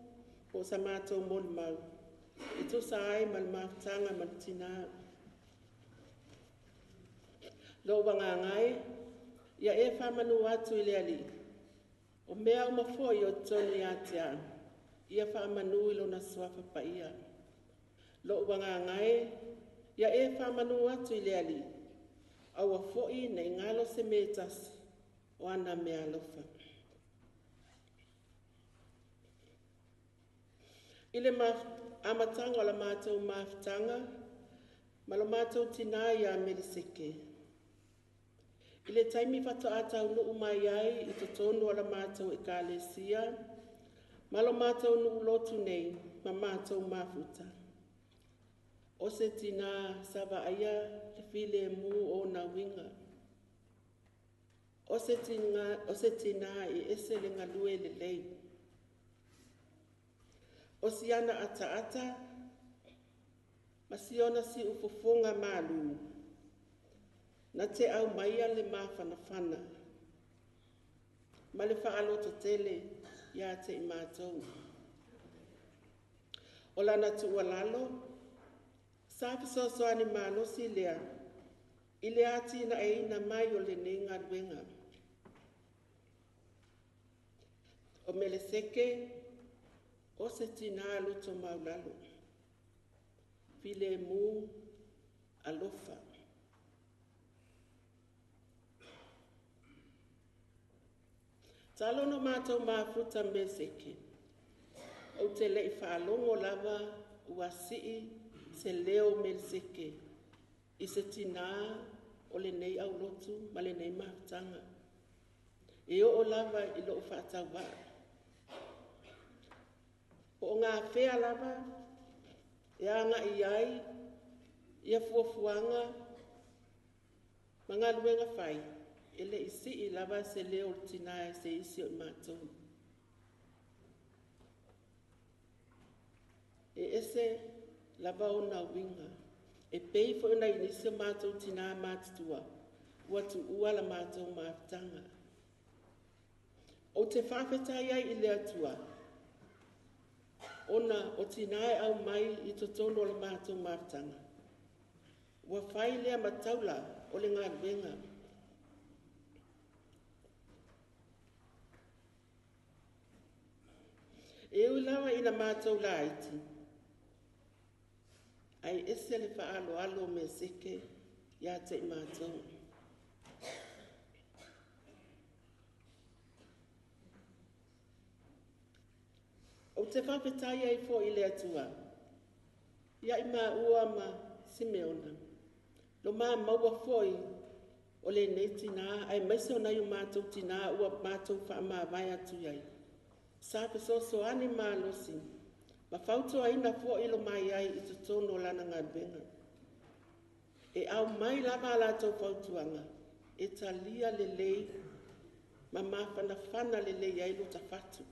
po o sa matou molimau e tusa ai ma le mafutaga ma le tina. Lou agaga e, ia e faamanu atu i le Alii, o mea uma foi o totonu ia te au, ia faamanu i lona suafa paia. Lou agaga e, ia e faamanu atu i le Alii, aua foi nei galo se mea e tasi o ana mea alofa. I le amataga o la matou mafutaga ma lo matou tina ia Meleseke, i le taimi faatoa taunuu mai ai i totonu o la matou ekalesia ma lo matou nuu lotu nei ma matou mafuta, o se tina sa vaaia le filemu o ona uiga, o se tina e ese le galue lelei, o siana ataata ma siona siufofoga malu, na te aumaia le mafanafana ma le faalototele ia te i matou. O lana tuualalo, sa fesoasoani malosi lea i le atinaeina mai o lenei galuega. O Meleseke, o se tina loto maulalo, filemu, alofa. Talo no mātou mafuta Meleseke, ou te lei faalogo lava ua sii se leo Meleseke i se tina o lenei aulotu ma lenei mafutaga. E oo lava i lou faatauvaa. Po o ngā whea lava e anga i ai ia fuafuaga ma galuega fai, e le i sii lava se leo o le tina e se isi o i matou. E ese lava ona uiga, e pei foi ona i nisi o matou tina matutua, ua tuua la matou mafutaga. Ou te faafetai ai i le Atua, Ona o tinā e au mai i totonu o le matou mafutaga. Ua fai lea ma taula o le galuega. E ui lava ina matou laiti, ai ese le faaaloalo o Meseke ia te i matou. Ou te faafetai ai foi i le Atua, ia i maua ma Simeona, lo maua foi o lenei tinā, aemaise o nai o mātou tinā ua mātou faamavae atu i ai. Sa fesoasoani malosi, ma fautuaina foi lo mai ai i totonu o lana galuega. E au mai lava a latou fautuaga, e talia lelei ma mafanafana lelei ai lo tafatu.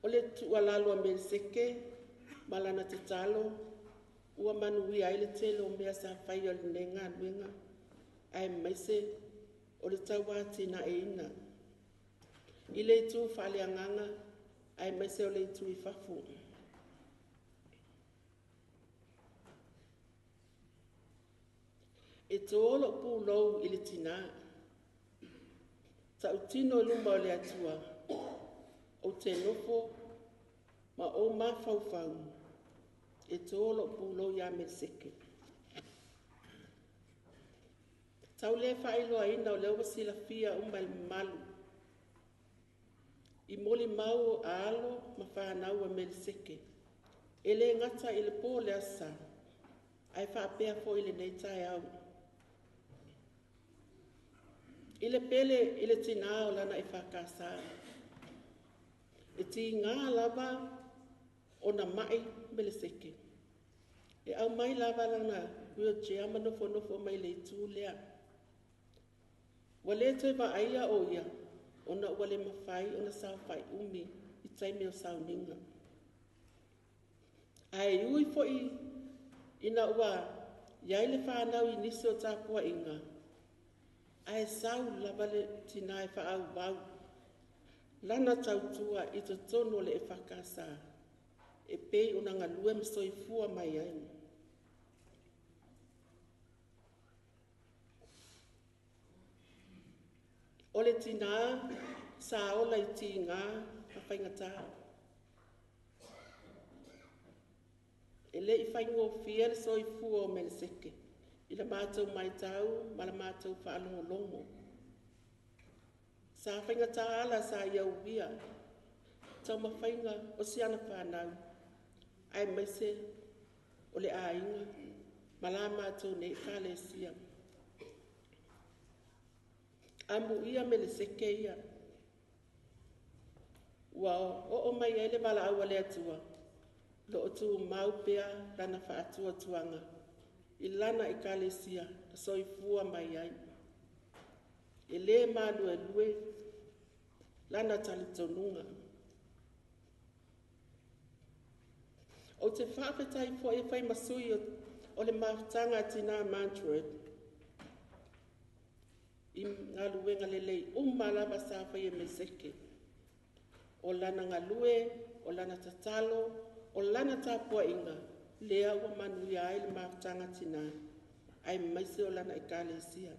O le tuualalo a Meleseke ma lana tatalo, ua manuia ai le tele o mea sa fai o lenei galuega, aemaise o le tauatinaeina i le itu faaleagaga, aemaise o le itu i fafo. E tō lou pulou i le tinā, tautino i luma o le Atua, ou te nofo ma o mafaufau, e tō lou pulou ia Meleseke. Tau le faailoaina o lea ua silafia uma e le mamalu, i moli mau a alo ma whanau a Meleseke, e le gata i le pō le asa, ae faapea foi lenei taeao. I le pele i le tinā o lana e whakasa. E ti ngā lava o na mai Meleseke. E au mai lava lana wheelchair ma nofo nofo mai le itu lea. Ua le toe vaaia o ia, ona ua le mawhai ona saofai umi i taimi o sauniga. Ae ui foi ina ua iai le whanau i nisi o tapuaiga, ae sau lava le tinā e whaauau, lana tautua i totonu o le e whakasa, e pei o na ngalue ma soifua mai ai. O le tinā sa ola i tīngā ma whaingatā. E le i whaingofia le soifua o Meleseke, i la mātou maitau ma la mātou whaalongolongo. Sa whaingatā ala sa ia uia, tau mawhainga o siana whanau, ai maise o le āinga, ma la mātou nei kalesia. Amu ia Meleseke ia. Ua o o mai ai le wala aua le atua, lo o tū mau pea lana whaatua tuanga, i lana i kalesia, na soifua mai ai. E le mālue lue, lana talitonunga. O te whaafetai fo e whai masui o le mafutanga tina Mantroid, i ngaluenga lelei uma lava sa whai e Meseke. O lana ngalue, o lana tatalo, o lana tāpua inga, lea ua manuia ai le mafutanga tina, ai maise o lana ekalesia.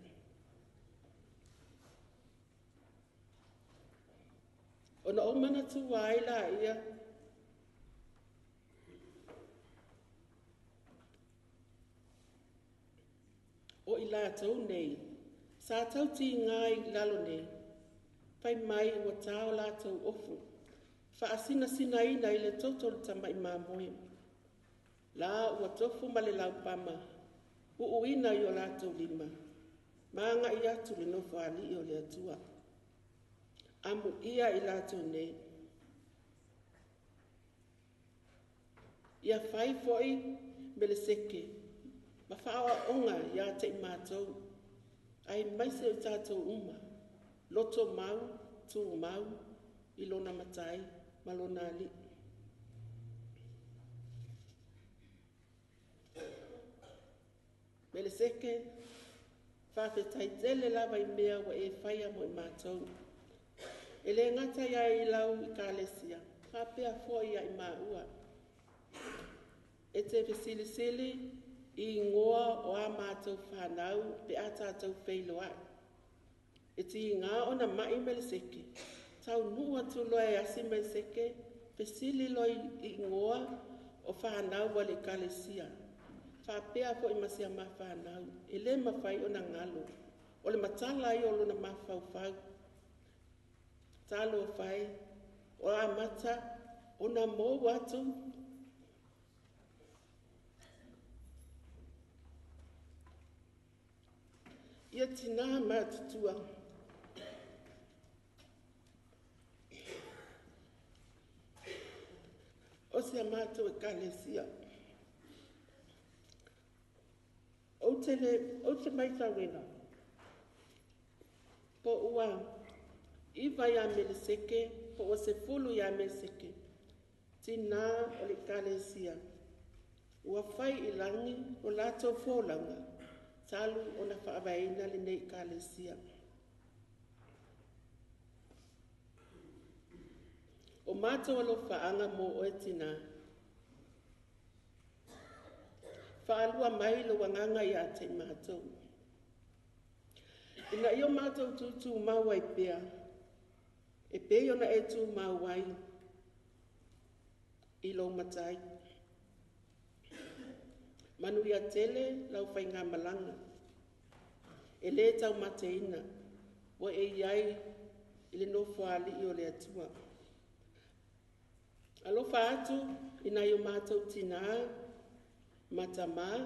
Ona o mana tua ai la ia, o i lātou nei, sa tau ti ngai lalo nei, whai mai ua tāo lātou ofu, whaasinasina ina i le toto le tamai māmoe. La ua tofu ma le laupama, uuina i o lātou lima, maanga i atu le nofo ali o le atua. Amu ia i lātou nei. Ia whai foi Meleseke, ma whaoaonga ia te i mātou, ai maise o tātou uma, loto mau, tū mau, i lona matai, ma lona ali. Meleseke, Faafetai tele lava i mea ua e faia mo i matou. E le gata ia i lau ekalesia, faapea foi ia i maua. E te fesilisili i igoa o a matou fanau pe a tatou feiloai. E tiga ona mai Meleseke, taunuu atu loa e asi Meleseke, fesili loa i igoa o fanau a le ekalesia. Faapea foi ma si a ma fanau, e le mafai ona galo. O le matala ia o lona mafaufau. Talofa e, o amata ona mou atu ia tinā matutua. O si a matou ekalesia. Ou te, le, ou te maitauina, po ua 9 ia Meleseke, po ua 10 ia Meleseke, tinā o le ekalesia, ua fai i lagi o latou folauga, talu ona faavaeina lenei ekalesia. O matou alofaaga mo oe tinā, faalua mai lou agaga ia te i matou. Ina ia o matou tutumau ai pea, e pei ona e tumau ai i lou Matai. Manuia tele lau faigamalaga, e le taumateina, ua e i ai i le nofoalii o le Atua. Alofa atu i nai o matou tinā, ma tamā,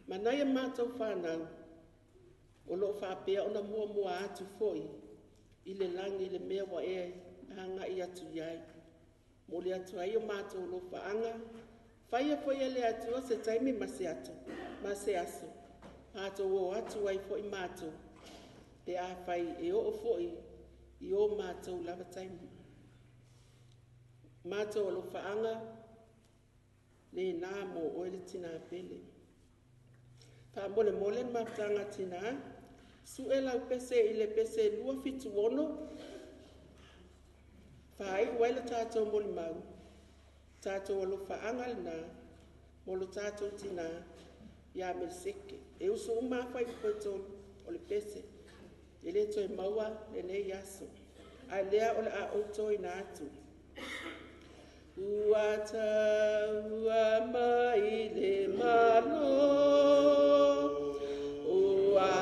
ma nai a matou fanau, o loo faapea ona muamua atu foi i le lagi le mea ua e agai atu i ai. Momoli atu ai o matou alofaaga, faia foi e le Atua se taimi ma se ato, ma se aso, matou o atu ai foi matou, pe afai e oo foi i o matou lava taimi. Matou alofaaga, lena mo oe le tinā pele. Faamolemole le mafutaga tinā, sue lau pese i le pese 276, faaiu ai le tatou molimau, tatou alofaaga lena, mo lo tatou tinā ia Meleseke. E usu uma lava fuaiupu e 3 o le pese, e le toe maua lenei aso, ae lea o le a ou toina atu. Ua taua mai le Malo, ua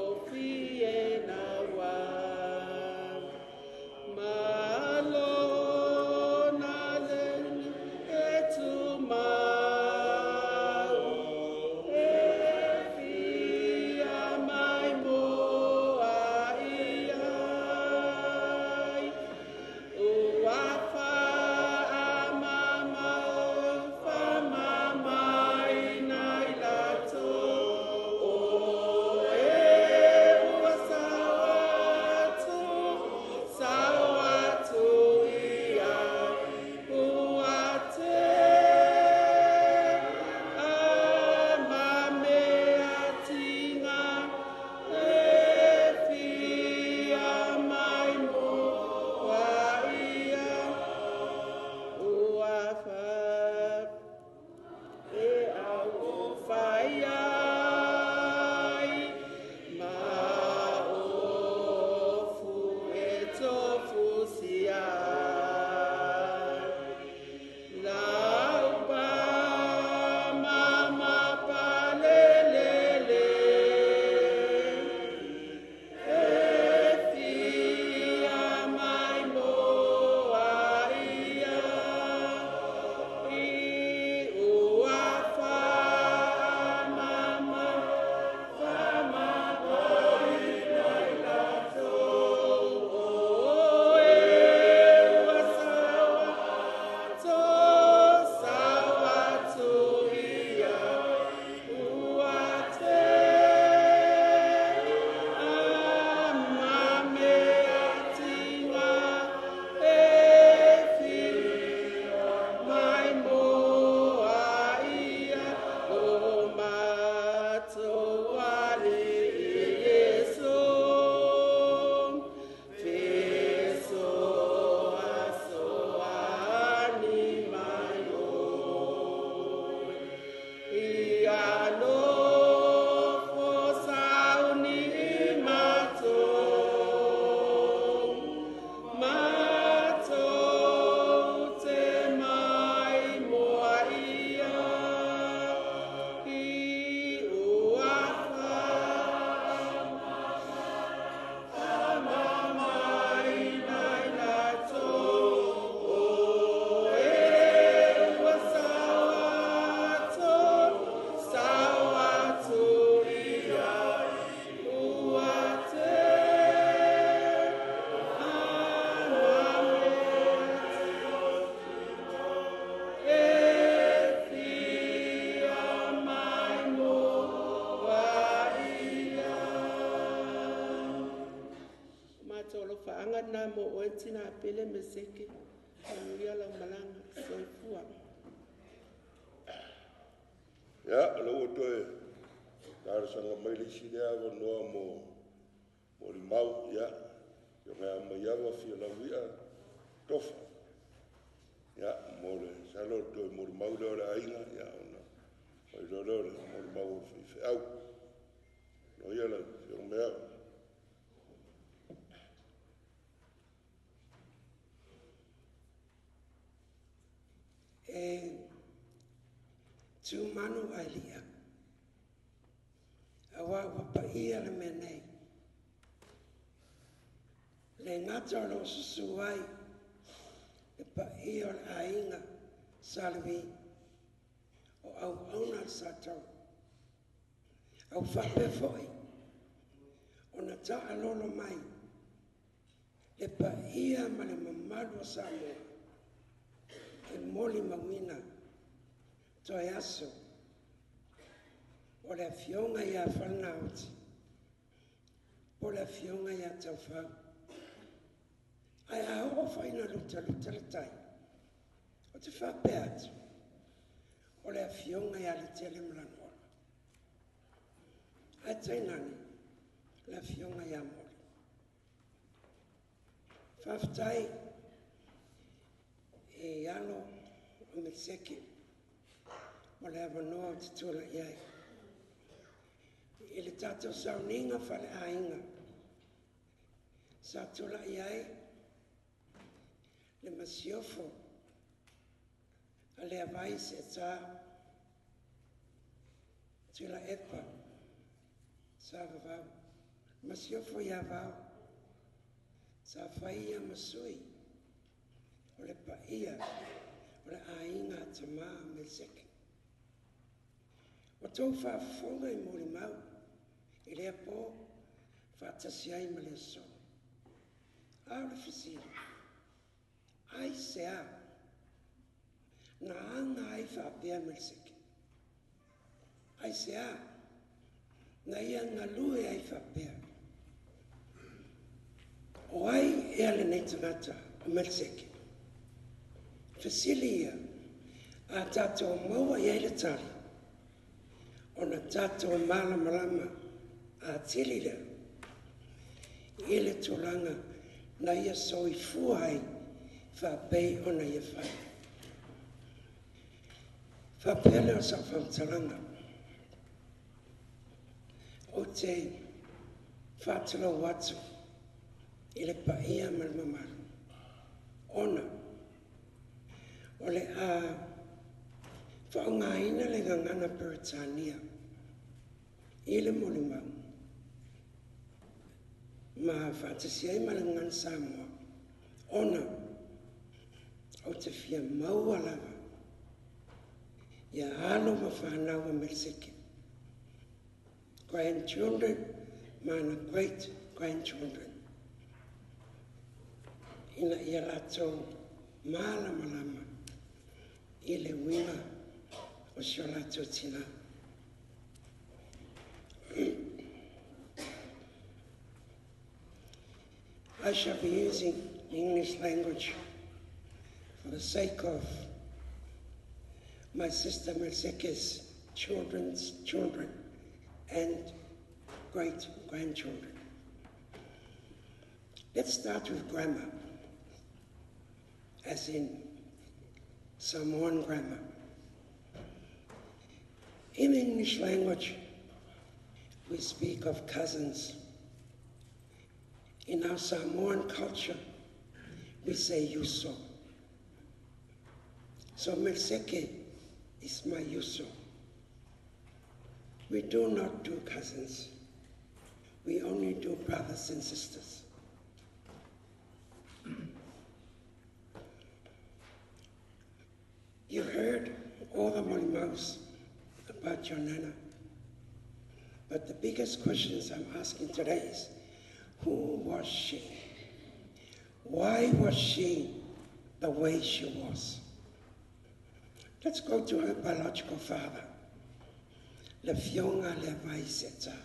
matagofie naua. Malo na le e tumau, e fia mai moa i ai. Ua faamamau, faamamau. ava lena mo oe tinā pele Meseke. Manuia lau malaga. Soifua. Ia, o lea ua toe talosaga mai le isi lea avanoa mo molimau, ia, Afioga ia Maiava Fialauia Tofa. Ia, mo le masalo o le toe molimau lea o le aiga, ia, ona fai loa lea o le molimau a le faifeau. Loia lau Afioga Maiava. E tumanu ae lia, auā ua paia le mea nei. Le gata o loo susū ai le paia o le aiga Sa Levi o auauna a le Sa Tau, a ua faapea foʻi ona taalolo mai le paia ma le mamalu o Samoa e molimauina toe aso o le afioga ia Falenaoti po o le afioga ia Taufau. Ae a oo foi ina lutaluta le tai, ou te faapea atu, o le afioga ia Letele ma Lanola. Ae tainane le afioga ia Moli. Faafetai e alo o Meseke mo le avanoa ou te tulai ai. I le tatou sauniga faaleaiga, sa tulai ai le masiofo a Leavai Seetā Tuilaepa Sa Vavau. Masiofo ia Vao, sa fai ia ma sui o le paia o le aiga a Tamā Meseke. Ua tou faafofoga i molimau i lea po faatasi ai ma le aso. A o le fesili, aisea na aga ai faapea Meleseke? Aisea na ia galue ai faapea? O ai ea lenei tagata o Meleseke? Fesili ia a tatou maua i ai le tali, ona tatou malamalama atili lea i le tulaga na ia soifua ai faapei ona ia fai. Faapea lea o sau faamatalaga. Ou te faatulou atu i le paia ma le mamalu, ona o le a faaaogaina le gagana Peretania i le molimau ma faatasi ai ma le gagana Samoa, ona ou te fia maua lava ia alo ma fanau a Meleseke, grandchildren ma ana great grandchildren, ina ia latou malamalama i le uiga o si o latou tinā. I shall be using the English language for the sake of my sister Meleseke's children's children and great-grandchildren. Let's start with grammar, as in Samoan grammar. In the English language, we speak of cousins. In our Samoan culture, we say uso. So Meleseke is my uso. We do not do cousins. We only do brothers and sisters. You heard all the molimaus about your nana. But the biggest questions I'm asking today is, who was she? Why was she the way she was? Let's go to her biological father, Le Fionga Levi Seta.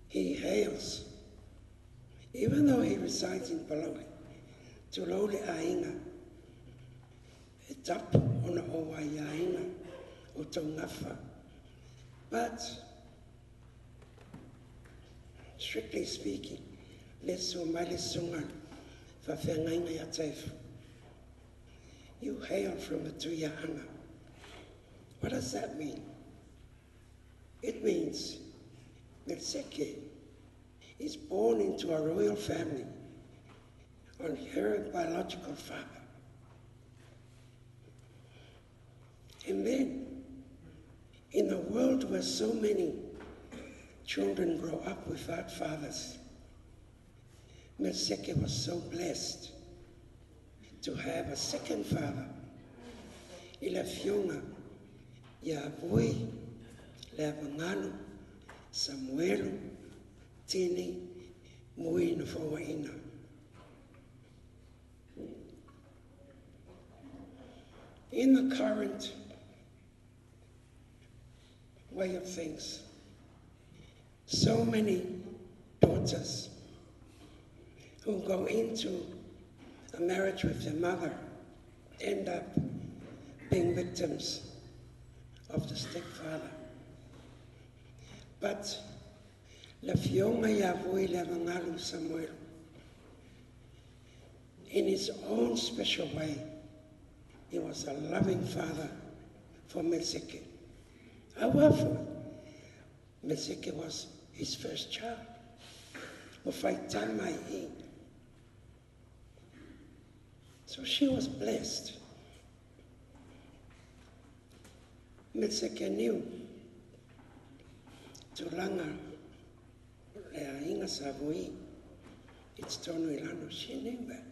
He hails Even though he resides in Palauli, tulou le aiga, e tapu ona ou aiaina o tou gafa. But, strictly speaking, le susu mai le susuga faafeagaiga ia Taifu. You hail from the Tuia'aga. What does that mean? It means Melseke is born into a royal family on her biological father. And then, in a world where so many children grow up without fathers, Melseke was so blessed to have a second father, i le afioga ia Vui Leavagalu Samuelu Tini Mui Nofoaina. In the current way of things, so many daughters who go into a marriage with their mother end up being victims of the stepfather. But le afioga ia Vui Leavagalu Samuel, in his own special way, he was a loving father for Melseke. However, Melseke was his first child. O faitama i. So she was blessed. Melseke knew tulaga le aiga sa Vui. It's tonu i lalo. She knew that.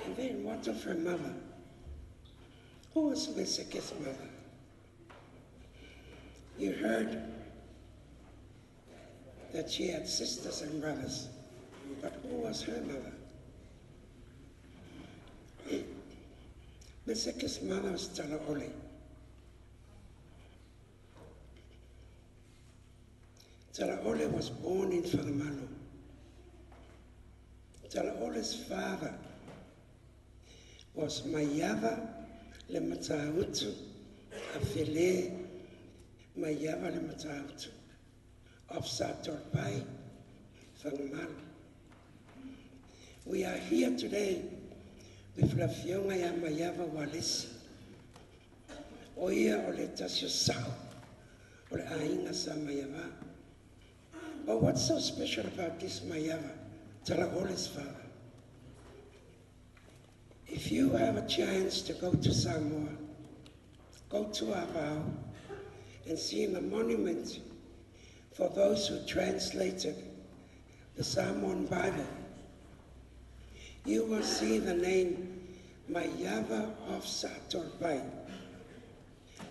And then what of her mother? Who was Melseke's mother? You heard that she had sisters and brothers, but who was her mother? Melseke's mother was Talaole. Talaole was born in Fagamalo. Talaole's father was Maiava le Matautu, Afele Maiava le Matautu of Satopai, Fagamalo. We are here today with le afioga ia Maiava Ualesi. O ia o le tasi o sao o le aiga sa Maiava. But what's so special about this Maiava, Talaole's father? If you have a chance to go to Samoa, go to Avao and see the monument for those who translated the Samoan Bible. You will see the name Maiava of Satopai.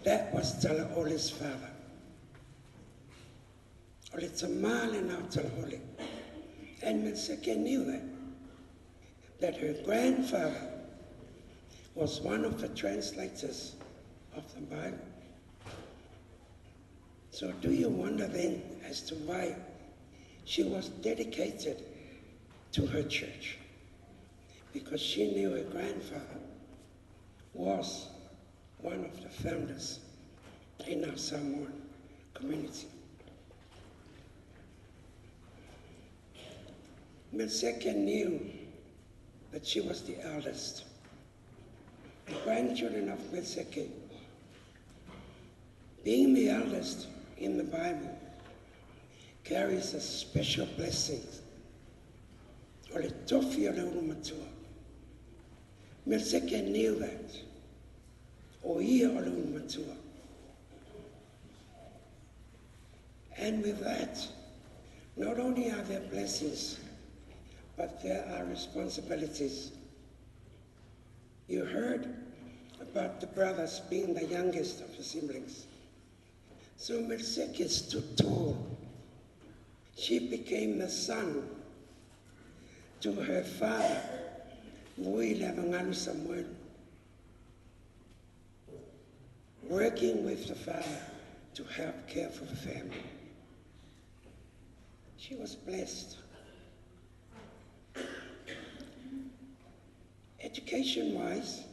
That was Talaole's father. O le tamā lena o Talaole. And Melseke knew that her grandfather was one of the translators of the Bible. So do you wonder then as to why she was dedicated to her church? Because she knew her grandfather was one of the founders in our Samoan community. Melseke knew that she was the eldest. The grandchildren of Melseke, being the eldest in the Bible, carries a special blessing. O le tofi o le ulumatua. Melseke knew that. O ia o le ulumatua. And with that, not only are there blessings, but there are responsibilities. You heard about the brothers being the youngest of the siblings. So Melseke stood tall. She became the son to her father, Vui Leavagalu Samuel, working with the father to help care for the family. She was blessed. Education-wise,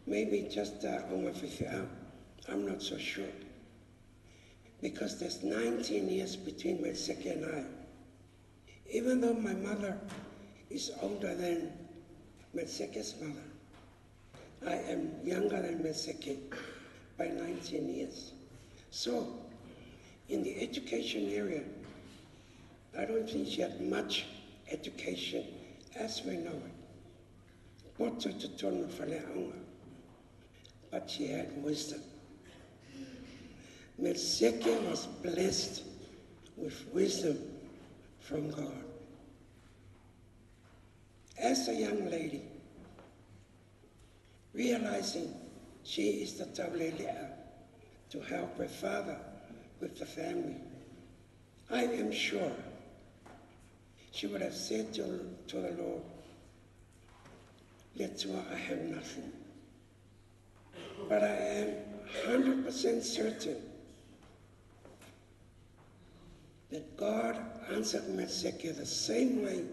maybe just I'm not so sure. Because there's 19 years between Meseke and I. Even though my mother is older than Meseke's mother, I am younger than Meseke by 19 years. So, in the education area, I don't think she had much education as we know it. But she had wisdom. Meseke was blessed with wisdom from God. As a young lady, realizing she is the taulelea to help her father with the family, I am sure she would have said to the Lord, Letua, I have nothing. But I am 100% certain that God answered Meseke the same way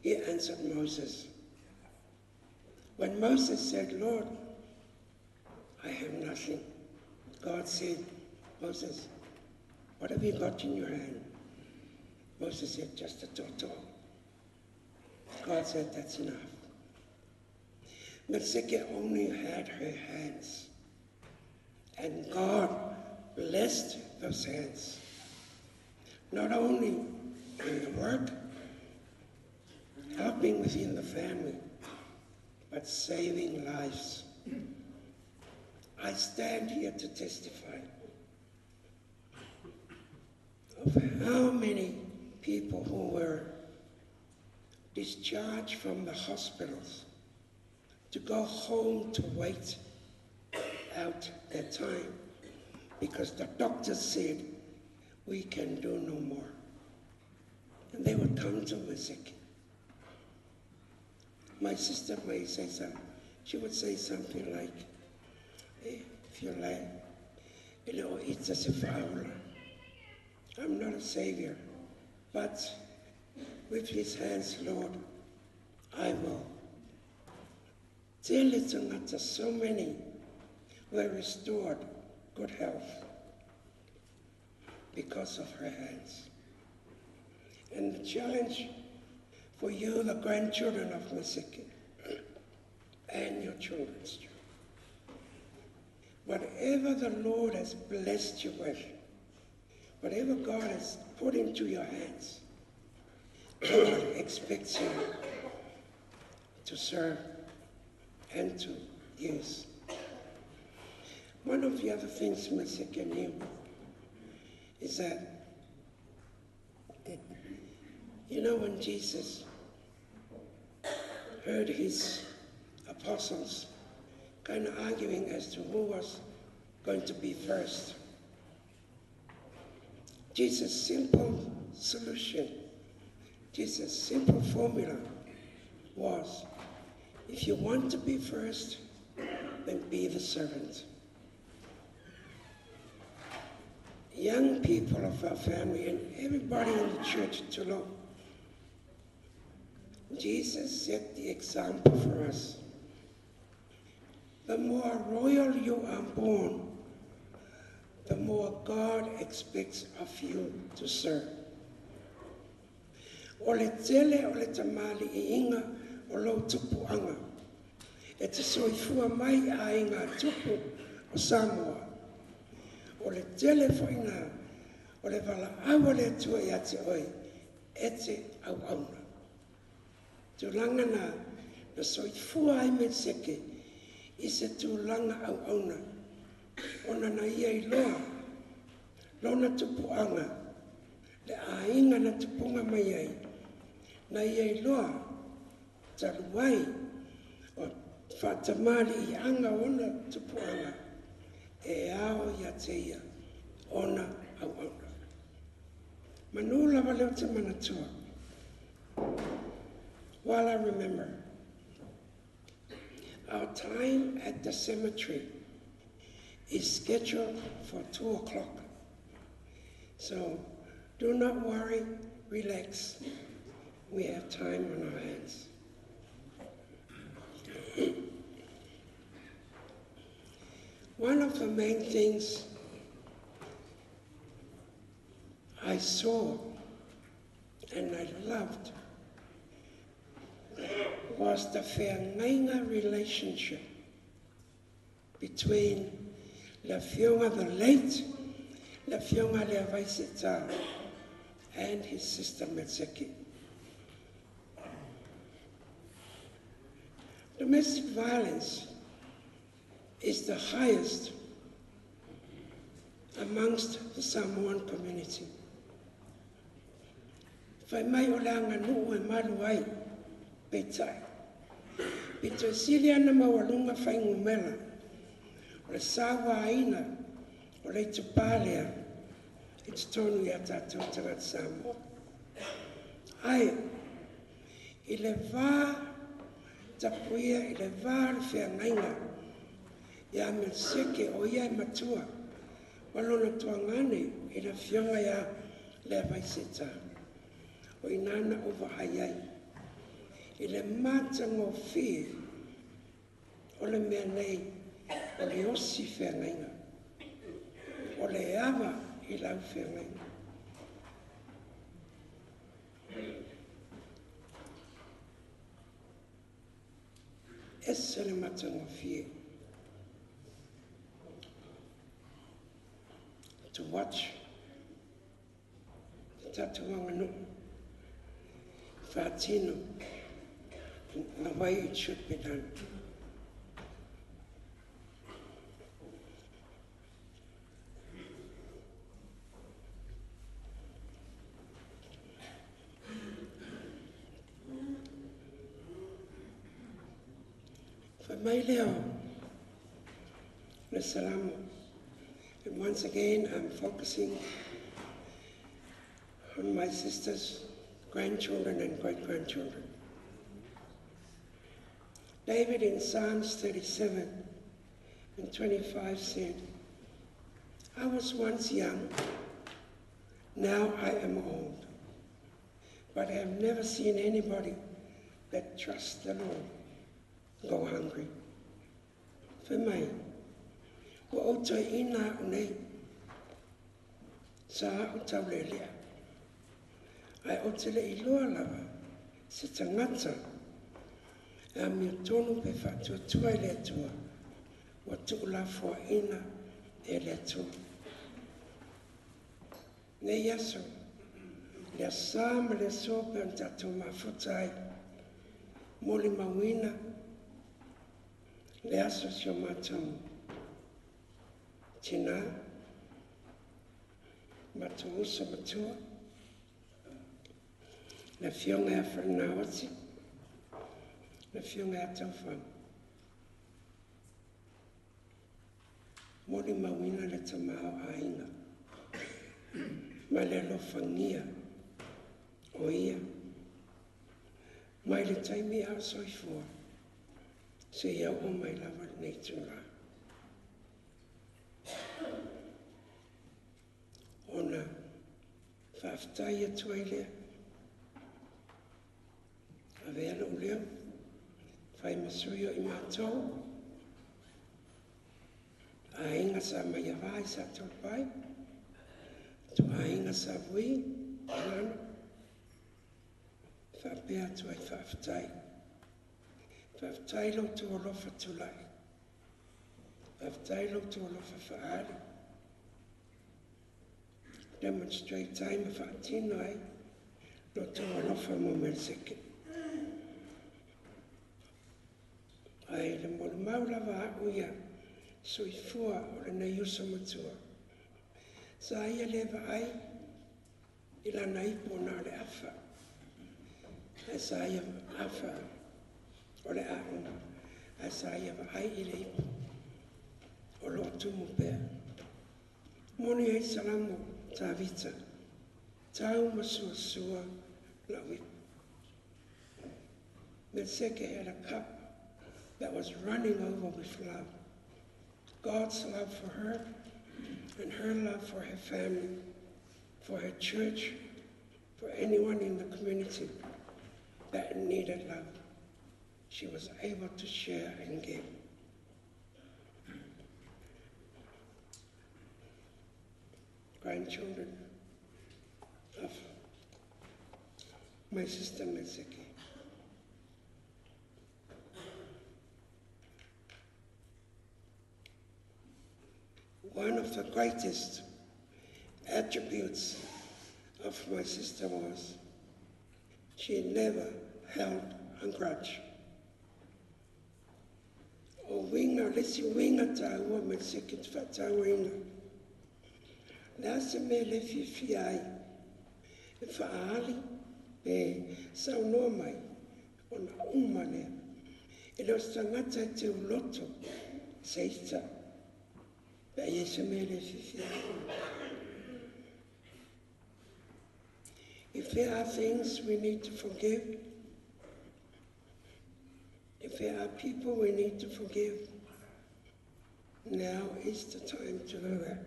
he answered Moses. When Moses said, Lord, I have nothing, God said, Moses, what have you got in your hand? Moses said, just a toto. God said, that's enough. Meseke only had her hands, and God blessed those hands. Not only in the work, helping within the family, but saving lives. I stand here to testify of how many people who were discharged from the hospitals to go home to wait out their time because the doctor said, we can do no more. And they would come to Meseke. My sister may say something. She would say something like, hey, if you like, it's a foul. I'm not a savior, but with his hands, Lord, I will. So many were restored good health because of her hands. And the challenge for you, the grandchildren of Meseke, and your children's children, whatever the Lord has blessed you with, whatever God has put into your hands, God expects you to serve and to use. One of the other things Meseke knew is that, you know, when Jesus heard his apostles kind of arguing as to who was going to be first, Jesus' simple solution, Jesus' simple formula was, if you want to be first, then be the servant. Young people of our family and everybody in the church to look, Jesus set the example for us. The more royal you are born, the more God expects of you to serve. O le tele o le tamali i inga o lau tupuanga. E te soifua mai a inga tupu o Samoa. O le tele whaina o le wala awa le atua i ate oi, e te au auna. Tūlanga na soifua ai Meseke i se tūlanga au auna. Ona na ia i loa, lona tupuanga, le ainga na tupunga mai ai, na ia i loa, taluai, o whaatamari i anga ona tupuanga, e ao ia te ia, ona au auna. Manu lava leo te manatua. While I remember, our time at the cemetery is scheduled for 2:00. So Do not worry, relax. We have time on our hands. One of the main things I saw and I loved was the feagaiga relationship between le Afioga the late le Afioga Leavaiseta and his sister Melseki. Domestic violence is the highest amongst the Samoan community. Fai mai o le aganuu e malu ai, peitai. Pito sili ana maualuga fuainumera o le sauaina o le itupā lea i totonu ia tatou tagata Samoa. Ae i le va tapuia i le va o le feagaiga ia Melseke o ia e matua ma lona tuagane i le afioga ia Leavaiseta. O ina na ou vaai ai i le matagofie o le mea nei o le osi feagaiga, o le ava i lau feagaiga. Ese le matagofie. To watch le tatou aganuu faatino the way it should be done. Fai mai lea o le Salamo. And once again, I'm focusing on my sister's grandchildren and great-grandchildren. David in Psalms 37 and 25 said, I was once young, now I am old, but I have never seen anybody that trusts the Lord go hungry. Fai mai, ua ou toeaina a'u nei, sa a'u taulelea, ae ou te le iloa lava se tagata e amiotonu pe faatuatua i le Atua ua tuulafoaina e le Atua. Nei aso, le asā ma le aso pe ona tatou mafuta ai, molimauina le aso si o matou tinā, matou uso matua, le Afioga ia Falenaoti, le Afioga ia Taufaga. Molimauina le tamaoaiga ma le alofagia o ia mai le taimi a o soifua seia oo mai lava lenei itulā. Ona faafetai atu ai lea. Avea lou leo, fai ma sui o i matou, aiga sa Maiavā i Satoalepai, ituaiga sa Vui i lalo, faapea atu ai faafetai. Faafetai lo outou alofa tulai. Faafetai lo outou alofa faaali. Demonstrate ai ma faatino ai lo outou alofa mo Melseke. Ae le molimau lava a'u ia soifua o lenei uso matua. Sa ia le vaai i lana ipu na o le afa. Ae sa ia afa o le a'u. Ae sa ia vaai i le ipu o lo o tumu pea. Moni ai Salamo Tavita, tau ma suasua lau ipu. Melseke had a cup that was running over with love. God's love for her and her love for her family, for her church, for anyone in the community that needed love. She was able to share and give. Grandchildren of my sister Meseke. One of the greatest attributes of my sister was she never held a grudge. O winga, le si winga tāua me se ki te whātauina. Le ase me le whiwhi ai, e whaali, pe saunoa mai, ona uma lea. E le o se tagata e te uloto, se ita, pe ai e se me le whiwhi ai. If there are things we need to forgive, if there are people we need to forgive, now is the time to do that.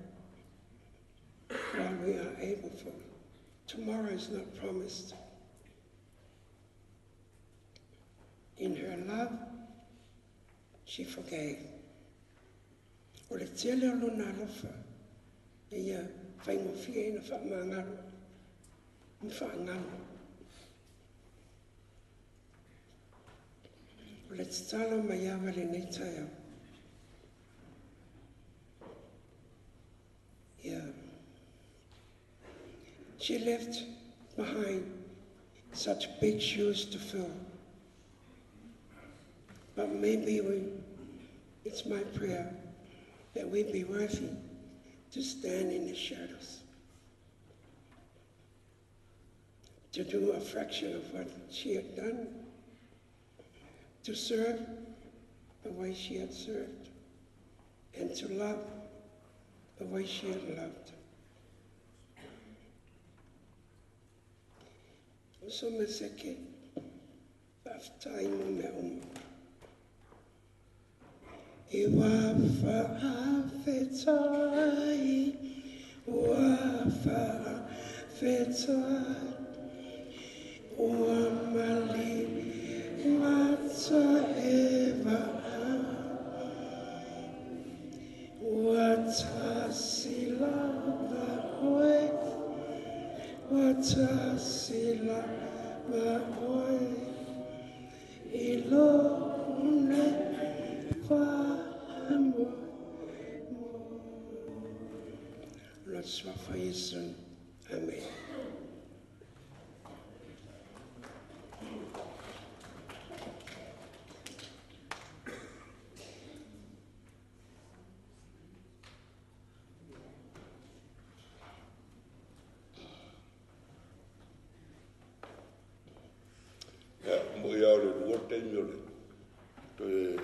While we are able for. Tomorrow is not promised. In her love, she forgave. O le tele o lona alofa, e ia whaingofia ina whaamangalo, ma whaangalo. O le tatalo mai ava lenei taeao. Yeah. She left behind such big shoes to fill. But maybe it's my prayer that we be worthy to stand in the shadows, to do a fraction of what she had done, to serve the way she had served, and to love the way she had loved. Uso Meseke, faafetai mo mea uma. I wa faafetai, wa faafetai, ua mali mata e vaa, ua tasi lava oe, ua tasi lava oe, i lou nei faamoemoe. Lord suafa Iesu. Amen. Ia, mo ia o le lua taimi o le toe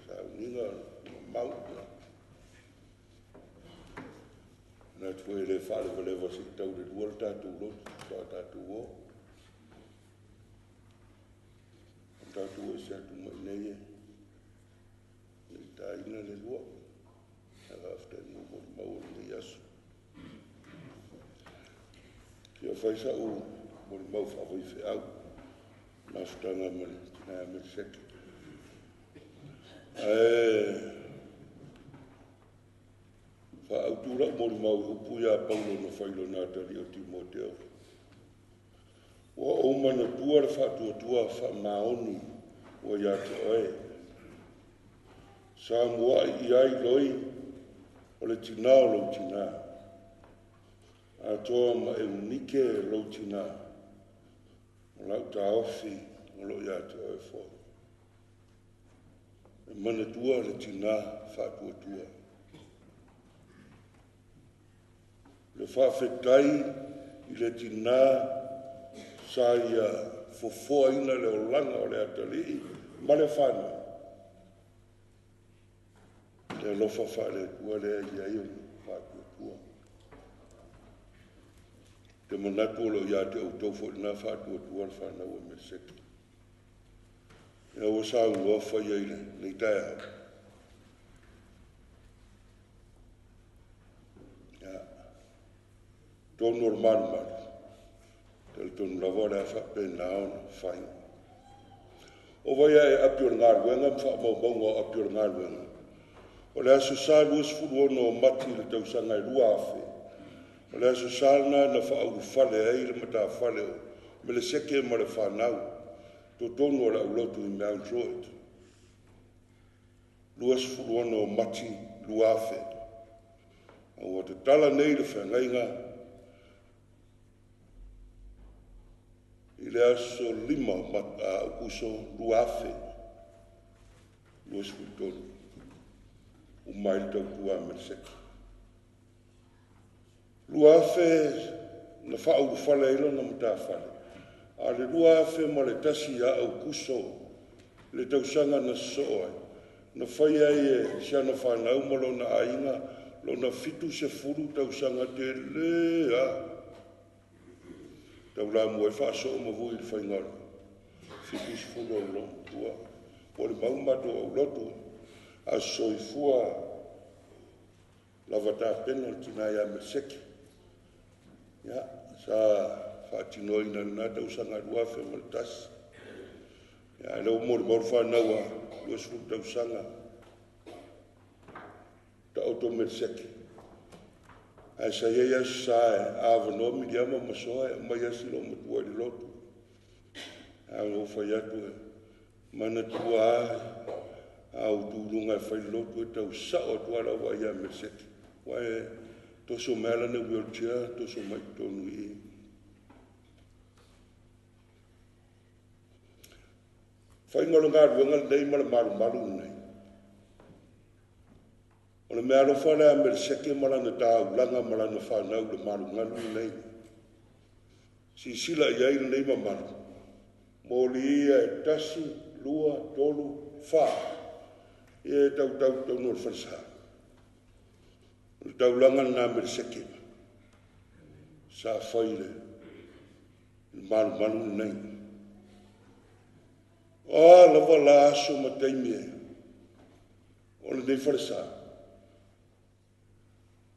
sauniga mamau. Ia. Na atu foi e le faalevaleva se i tau le lua le tatou lotu, faatoa tatou o. O tatou ese atu mai nei e le i taina le lua. Ae faafetai mo molimau o lenei aso. Fia fai sa'u molimau faafaifeau, mafutaga ma le tina Meliseke. Ae faaautu la'u molimau i upu ia Paulo na fai i lona atalii o Timoteo. Ua ou manatua le faatuatua faamaoni ua ia te oe. Sa mua'i i ai loi o le tinā o lou tinā. Atoa ma Eunike lou tinā. O lau taofi o lo o ia te oe foi. E manatua le tinā faatuatua. Le faafetai i le tinā sa ia fofoaina le olaga o le atalii ma le fanau. Le alofa faale-Atua lea e i ai ona faatuatua. Te manatu o lo o ia te outou foi lena faatuatua le fanau a Meliseki. Ina ua saunoa faia i lenei taeao. Ia. totonu o le malumalu, talitonu lava o le a faapena ona fai. O vai ae api o le galuega ma faamaumauga o api o le galuega. O le aso Sa 26 o Mati i le tausaga e 2000, o le aso Sa lena na faaulufale ai le matafale o Meleseke ma le fanau, totonu o le aulotu i Mount Druitt. 26 o Mati 2000. A ua tatala nei le feagaiga i le aso 5 o Aokuso 2023, uma ai le tautua a Meleseke. 2000 na faaulufale ai lona matafale, a le 2001 ia Aokuso le tausaga na sosoo ai, na fai ai e si ana fanau ma lona aiga lona 70 tausaga tele a. Taulamua ai faasoo ma vui i le faiga o le 70 o le lomatua. Po o le mau matou aulotu, a soifua lava tapena le tina ia Meleseke. Ia, sa faatinoina lena tausaga 2001. Ia, lea ua molimau le fanau a 20 tausaga, taoto Meleseke. Ae sa i ai aso sa e avanoa Miliama ma Soa e aumai asi loomatua i le lotu. Ae ua fai atu e manatua a au tuluga e fai le lotu e tau sao atu ala ua ia Meleseke. Ua e toso mai ala na wheelchair, toso mai tonu i. Whainga o le galuega lenei ma le malumalu lenei. O le mea alofa lea a Meleseke ma lana taulaga ma lana whanau le malugalu lenei. Sisila i ai lenei mamalu. Moli ia e 1, 2, 3, 4. Ia e tautau tonu o le falesa. O le taulaga lena a Meleseke. Sa fai le malumalu lenei. O a lava la aso ma taimi e o lenei falesa.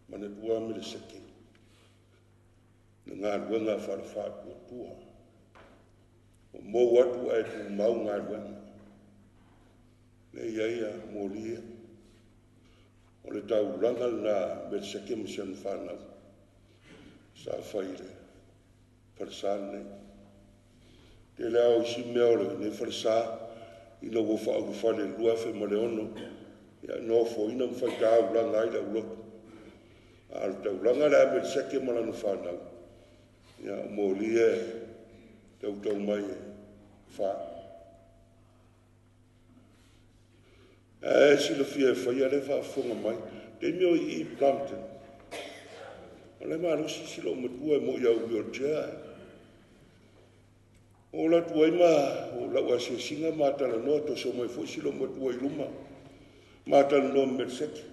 Manatua Meleseke. Le galuega whalawhaatuatua. O mou atu ae tu mau galuega. Le ia ia molia. O le taulaga lena Meleseke ma si ana whanau. Sa fai le falesa lenei. Te le ao isi mea o le nei falesa ina ua faaulufale 2006. Ia nofoina ma fai taulaga ai le aulotu. A le taulaga le a Meleseke ma lana whanau. Ia molia e tautau mai e wha. Ae silafia e whaia le whaafonga mai. Te mea o i Plumpton. O le malosi si loo matua e mo i au wheelchair. O la tuai ma o lau asiasinga ma talanoa toso mai foi si loo matua i luma. Ma talanoa Meleseke.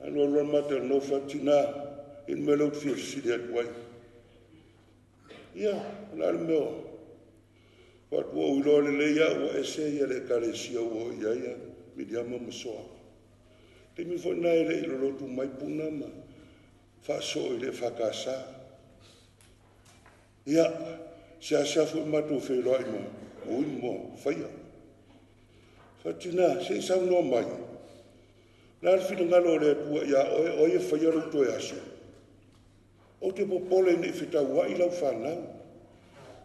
Alo alo ma talanoa whatina i le mea lau te fia fesili atu ai. Ia, o la le mea o. Whatua o iloa le leia ua ese ia le ekalesia ua o ia ia Miliama ma Soa. Te mi foi nai le ilolotu mai puna ma whaasoo i le whakasa. Ia, se asa foi mātou whailoa i ma ui mo whaia. Whatina, se i saunoa mai. La le whinangalo o le atua ia oe, oe e whaia lau toe aso. O te popole nei whitau ai lau whanau.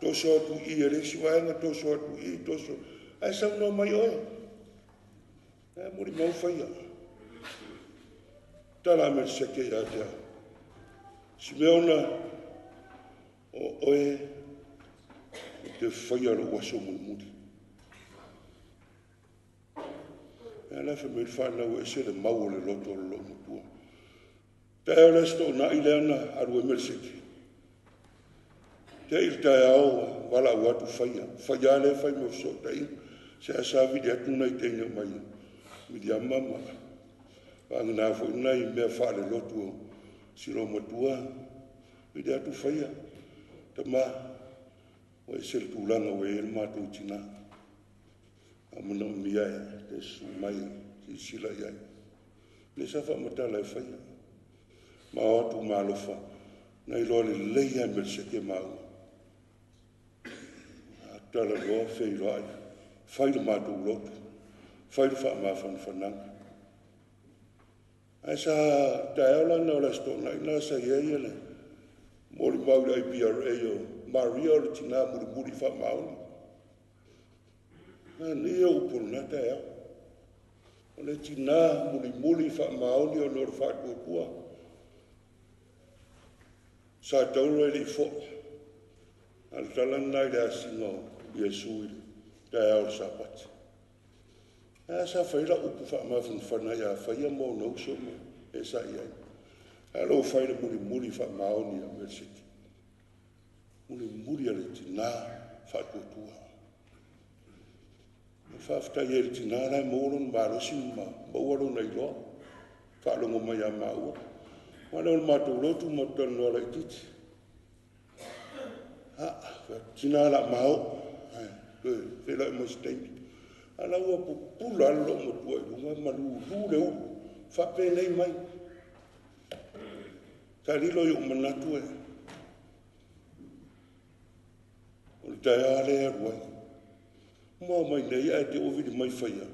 Toso atu i e le siwaenga, toso atu i, toso. Ai saunoa mai oe. E muri mau whaia. Tala Meleseke ia te au. Simeona, o oe, o te whaia lau aso mulimuli. E ala wha mei whanau e se le mau o le loto o le loo matua. Te ao le sto na i leana alu e Meleseke. Te i le tae ao wala au atu whaia. Whaia le whai mo so tai. Se asa vili atu nei teine o mai. Miliama ma. Wangana fo nei mea whaale lotu o silo matua. Vili atu whaia. Tama o e se le tūlanga o e ele mātou tina. A mana o mia e te su mai si sila iai. Le sa wha matala e whaia. Ma o atu malofa. Na iloa lelei lava e Meleseke maua. A talanoa feiloai, fai le matou lotu, fai le faamafanafanaga. Ae sa taeao la lena o le Aso Toonai lena sa i ai le molimau i le IPRA o Maria o le tina mulimuli faamaoni. Manaia upu o lena taeao. O le tina mulimuli faamaoni ona o le faatuatua. Sa tauro e le i foi. A o le tala lena i le asiga o Iesu i le taeao o le Sapati. Ae sa fai lau upu faamafanafana ia Faia ma ona uso ma e sa i ai. Ae lou fai le mulimuli faamaoni a Meleseke. Mulimuli a le tina faatuatua. E faafetai ai i le tina la e maua lona malosi ma maua lona iloa. Faalogo mai ia maua. Ma lea o le matou lotu ma talanoa laitiiti. Tina la mao. Toe feiloai mai se taimi. A la ua pupula le loo matua i luga ma lulu le ulu. Faapenei mai. Sa lilo i ou manatu e. O le taeao lea e alu ai. Mua mai nei ae te ua vili mai faia.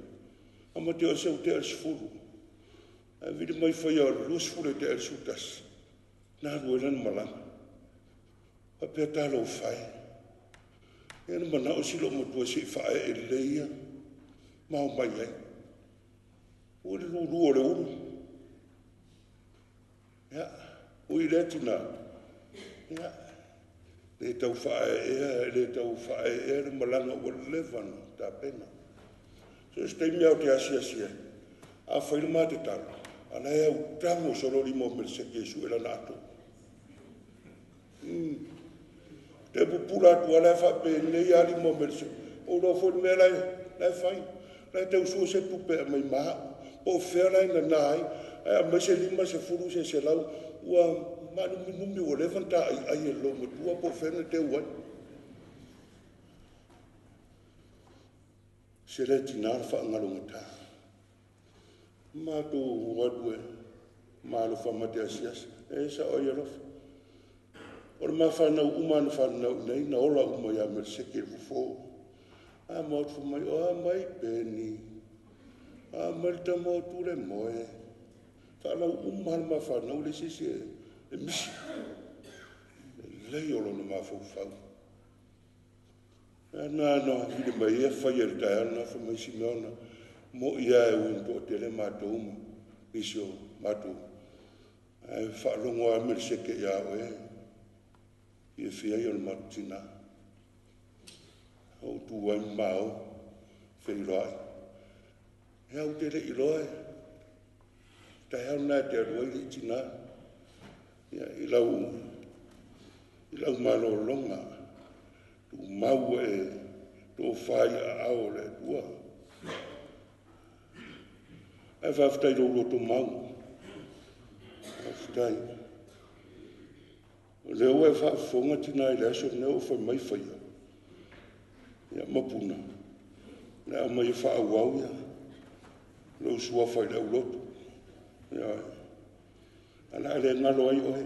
A ma te o se ute al 10. Ae vili mai faia o le 20 e te al 11. Na alu ai lana malaga. Faapea talo fai. Ia na manao si loo matua se i faaee lelei ia. Mao mai ai. Ua le lulu o le ulu. Ia, ui lea tina. Ia, le tau faaeea, le tau faaeea le malaga ua leva na tapena. So se taimi au te asiasi ai. A fai le mate talo, ala e au tango solo lima o Meleseke e sue lana ato. Te pupula atu ala e faapenei a lima o Meleseke. O loa foi le mea la e fai. La e tau sua se tupe a mai maa. Po o fea la e nana ai. Ae a mai se 5, se 10, se 100. Ua maanuminumi ua leva na ta ai e lo matua po o fea na teu ai. Se le tina le faangalogata. Matou atu e malofa ma te asiasi. E sa o ia lofa. O le mafanau uma na whanau nei, na ola uma ia Meleseke le fofo. A maotu mai, o a mai peni. A mai le tama o tu le moe. Whaalau uma le mafanau le sisi e misi. E lei o lona mafaufau. Na na vile mai e whai e le taeao na wha mai Simeona. Mo ia e ui mtoa tele mātou ma. Nisi o mātou. Ae whaalongo a Meleseke ia oe. Ia fia i o le matutina. O tu ai mao, wheiloai. E au te le iloa e. Taeao nā te alu ai le tina. Ia, i lau malolonga. Tu mau e tō whai a ao le atua. Ae whawhitai rau roto mau. Whawhitai. O lea ua e whaafonga tina i le aso nea o whai mai whaia. Ia mapuna. Le au mai e whaauau ia. Lau suafa i le aulotu. Ia. Ala ale ngalo ai oe.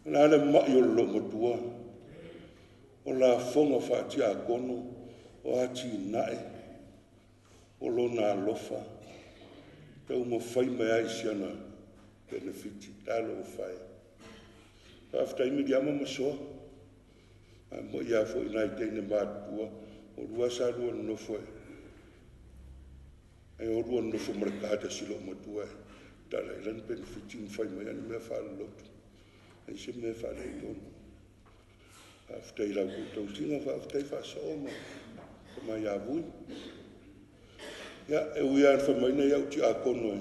Ala ale mai o le loo matua. O la fonga whaatia a kono. O ati nae. O lona alofa. Tau mawhai mai ai siana. Benefiti. Talo o whai. Whawhitai Miriama masoa. A mo ia fo ina i teine mātua. O rua sa rua nofo e. E o rua nofo marakata silo matua e. Tala i lani benefiti mwhai mai ani mea whaala lotu. Ai se mea whaala i tonu. Whawhitai lau koutou tinga, whawhitai whaasao ma. Ka mai a vui. Ia, e ui an whai mai nei au ti a kono e.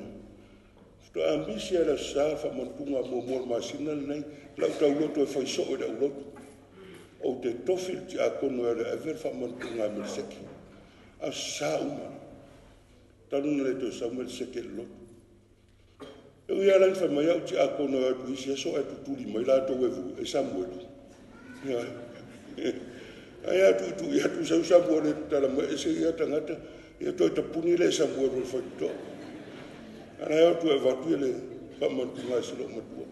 Futo a misi ala sa whamantunga mō mō le masina nei, lau tau loto e whai so e le au loto. O te tofi le ti a kono e le ave le whamantunga a Meleseke. A sa uma. Tanu na le tau sau Meleseke le loto. E ui ala whai mai au ti a kono e atu isi aso e tutuli mai la tau e vu e Samuelu. Ia. Ai atu tu i atu sau Samuelu e tala mai e se ia tangata. Ia toi tapuni le Samuelu e whaitoa. Ana e atu e watu e le whamantunga silo matua.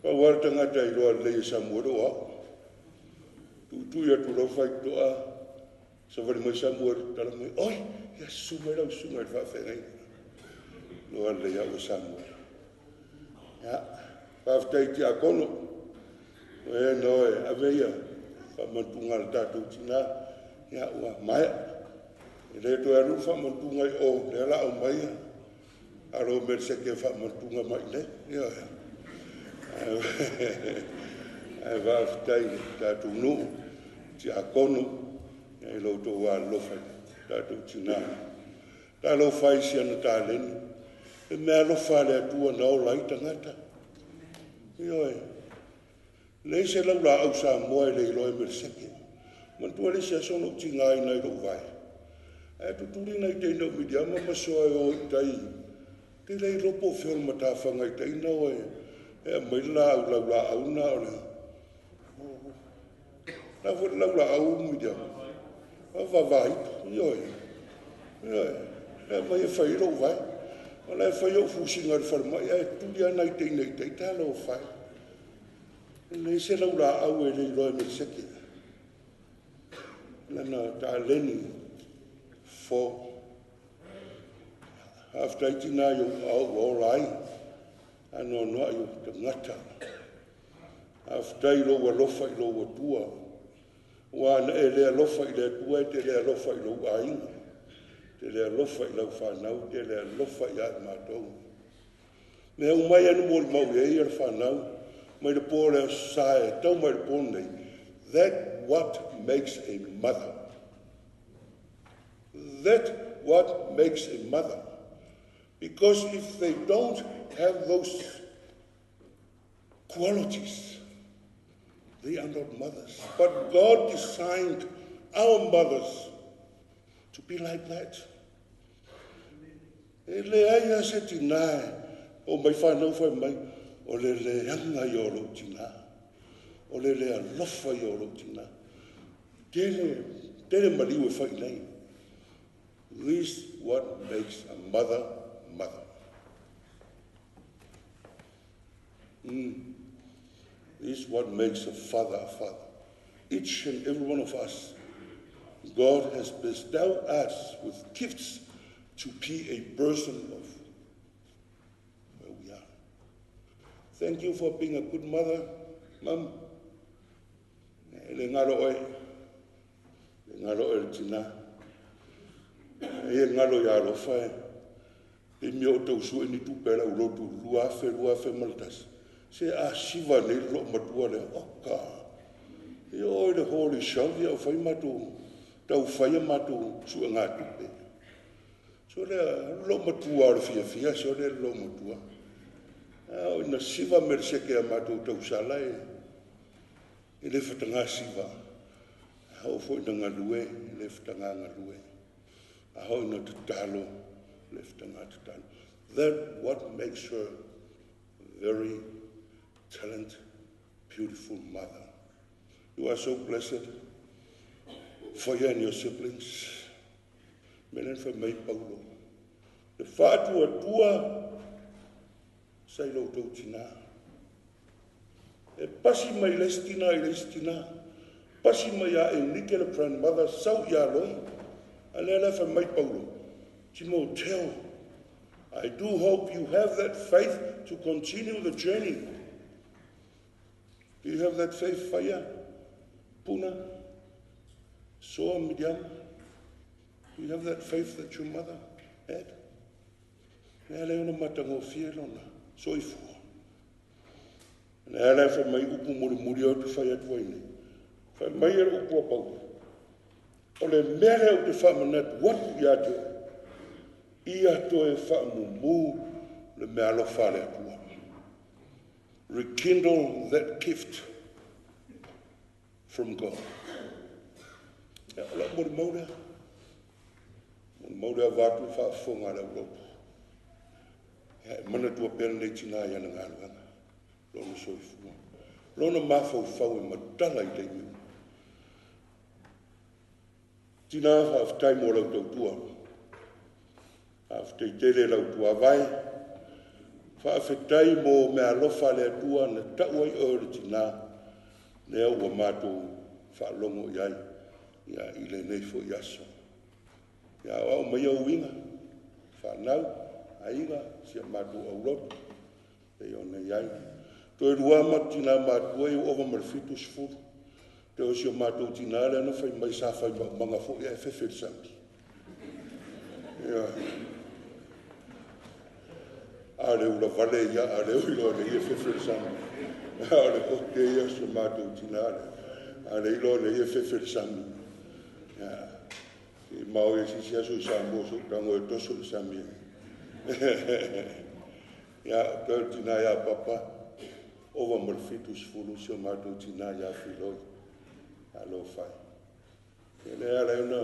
Pau lava le tagata e iloa lelei e Samuele o au. Tuitui atu loa faitotoa, savali mai Samuele, tala mai, oi, ia susu mai lau susuga i le faafeagaiga. Iloa lelei au e Samuele. Ia, faafetai i tiakono. O e na oe, ave ia faamanatuga a le tatou tinā, ia ua maea. E le toe alu le faamanatuga i o, lea o le a aumai alo o Meleseke faamanatuga mai i nei. Ioe. Ae faafetai i le tatou nuu, tiakono, i lo outou alolofa i le tatou tinā. Talofa e i si ana taleni. Le mea alofa a le Atua na ola ai tagata. Ioe. Leai se laulaau Samoa e le iloa e Meleseke. Manatua le isi aso na ou tigaina ai lou vae. Ae tutuli nai teine o Miliama ma soa e o i tai. Te le iloa po o fea o le matafaga i tai na oe e aumai le laau laulaau na o le... La foi le laulaau Miliama. O vavaitu, ioe. Ioe. E aumai e fai ai lou vae. O la e fai ou fusiga i le falemai ae tuli lava nai teine i tai, talofa e. E leai se laulaau e le iloa e Meleseke. Lana taleni fo. Faafetai tinā i ou ao ua ola ai. Anoanoai o tagata. Faafetai i lou alofa i lou Atua. Ua ana e le alofa i le Atua, e te le alofa i lou aiga. Te le alofa i lau fanau, te le alofa ia i matou. Mea uma ia na molimau i ai le fanau, mai le po o le Aso Sa e tau mai le po lenei. That what makes a mother. That what makes a mother. Because if they don't have those qualities, they are not mothers. But God designed our mothers to be like that. E leai lava se tinā e oo mai fanau fai mai, o le leaga ia o lou tinā, o le le alofa ia o lou tinā. Tele, tele maliu e fai nei. This what makes a mother, mother. This is what makes a father a father. Each and every one of us, God has bestowed us with gifts to be a person of where we are. Thank you for being a good mother, Mum. E le galo oe. Le galo oe le tinā. E galo ia alofa e. E mea o tau sue ni tupe lau lotu 2000, 2001. Se a siva nei lo matua le oka. E oi le holy shove ia o fai matu tau whaia matu sue ngā tupe. So lea lo matua o le fia fia, so lea lo matua. O ina siva me le seke a mātou tausala e le whatanga siva. A o foi na ngalue, e le whatanga ngalue. A hoi na tatalo, le whatanga tatalo. That what makes her very talent, beautiful mother. You are so blessed for you and your siblings. Melen fa mai Paulo. Le whātua tua, sa i tou tina. E pasi mai le isi tina i le isi tina. Pasi mai a Eunike le grandmother, sau ia loi. A lea lea fa mai Paulo. Timoteo, I do hope you have that faith to continue the journey. Do you have that faith, Whaia? Puna? Soa Miriam? Do you have that faith that your mother had? Mea lea ona matagofie lona, soifua. Lea lea fai mai upu mulimuli au te fai atu ai nei. Fai mai e le upu a Paulo. O le mea lea ou te faamanatu atu ia te oe, ia toe faamumu le mea alofa a le Atua. Rekindle that gift from God. Ia, o lau molimau lea. Molimau lea vaeatu le faafofoga a le aulotu. Ia, e manatua pea lenei tinā i ana galuega, lona soifua, lona mafaufau e matala i taimi uma. Tinā, faafetai mo lau tautua. Faafetai tele lau tuavae. Faafetai mo meaalofa a le Atua na tau ai oe o le tinā, lea ua matou faalogo i ai ia, i lenei foi aso. Ia aoao mai ia uiga, fanau, aiga, si a matou aulotu, pei ona i ai. Toe lua matou tinā matutua ia ua ova ma le 70. Toe o si o matou tinā lea na fai mai sa fai maumaga foi ae fefe i le sami. Ia. A o le ulavale ia, a o le iloa nei e fefe i le sami. A o le ote ia o si o matou tinā lea. A o le iloa nei e fefe i le sami. Ia. I mao ia sisi aso i Samoa so tango e toso i le sami. Ia, toe o le tinā ia Papa, ova ma le 70 si o matou tinā ia Filoi. Alofa e. Ia lea ala ai ona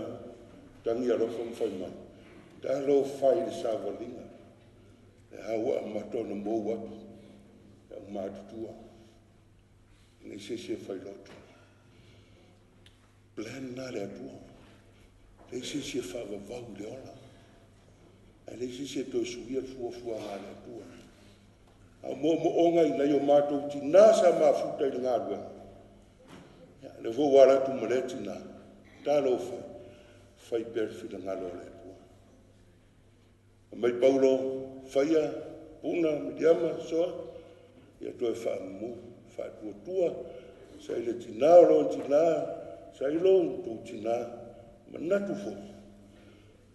tagi alofa ma fai mai. Talofa i le savaliga. Le a ua amata ona mou atu. Le au matutua. Nei se isi e fai loto. Plan na le Atua. Leai se isi e faavavau i le ola. Ae leai se isi e toe suia le fuafuaga a le Atua. A o moomooga i nai o matou tinā sa mafuta i le galuega. Ia, lea foi ua ala atu ma lea tinā. Talofa, fai pea le finagalo o le Atua. Fai mai Paulo, faia, Puna, Miriama, Soa, ia toe faamumu, faatuatua, sa i le tinā o lou tinā, sa i lou tou tinā, manatu foi,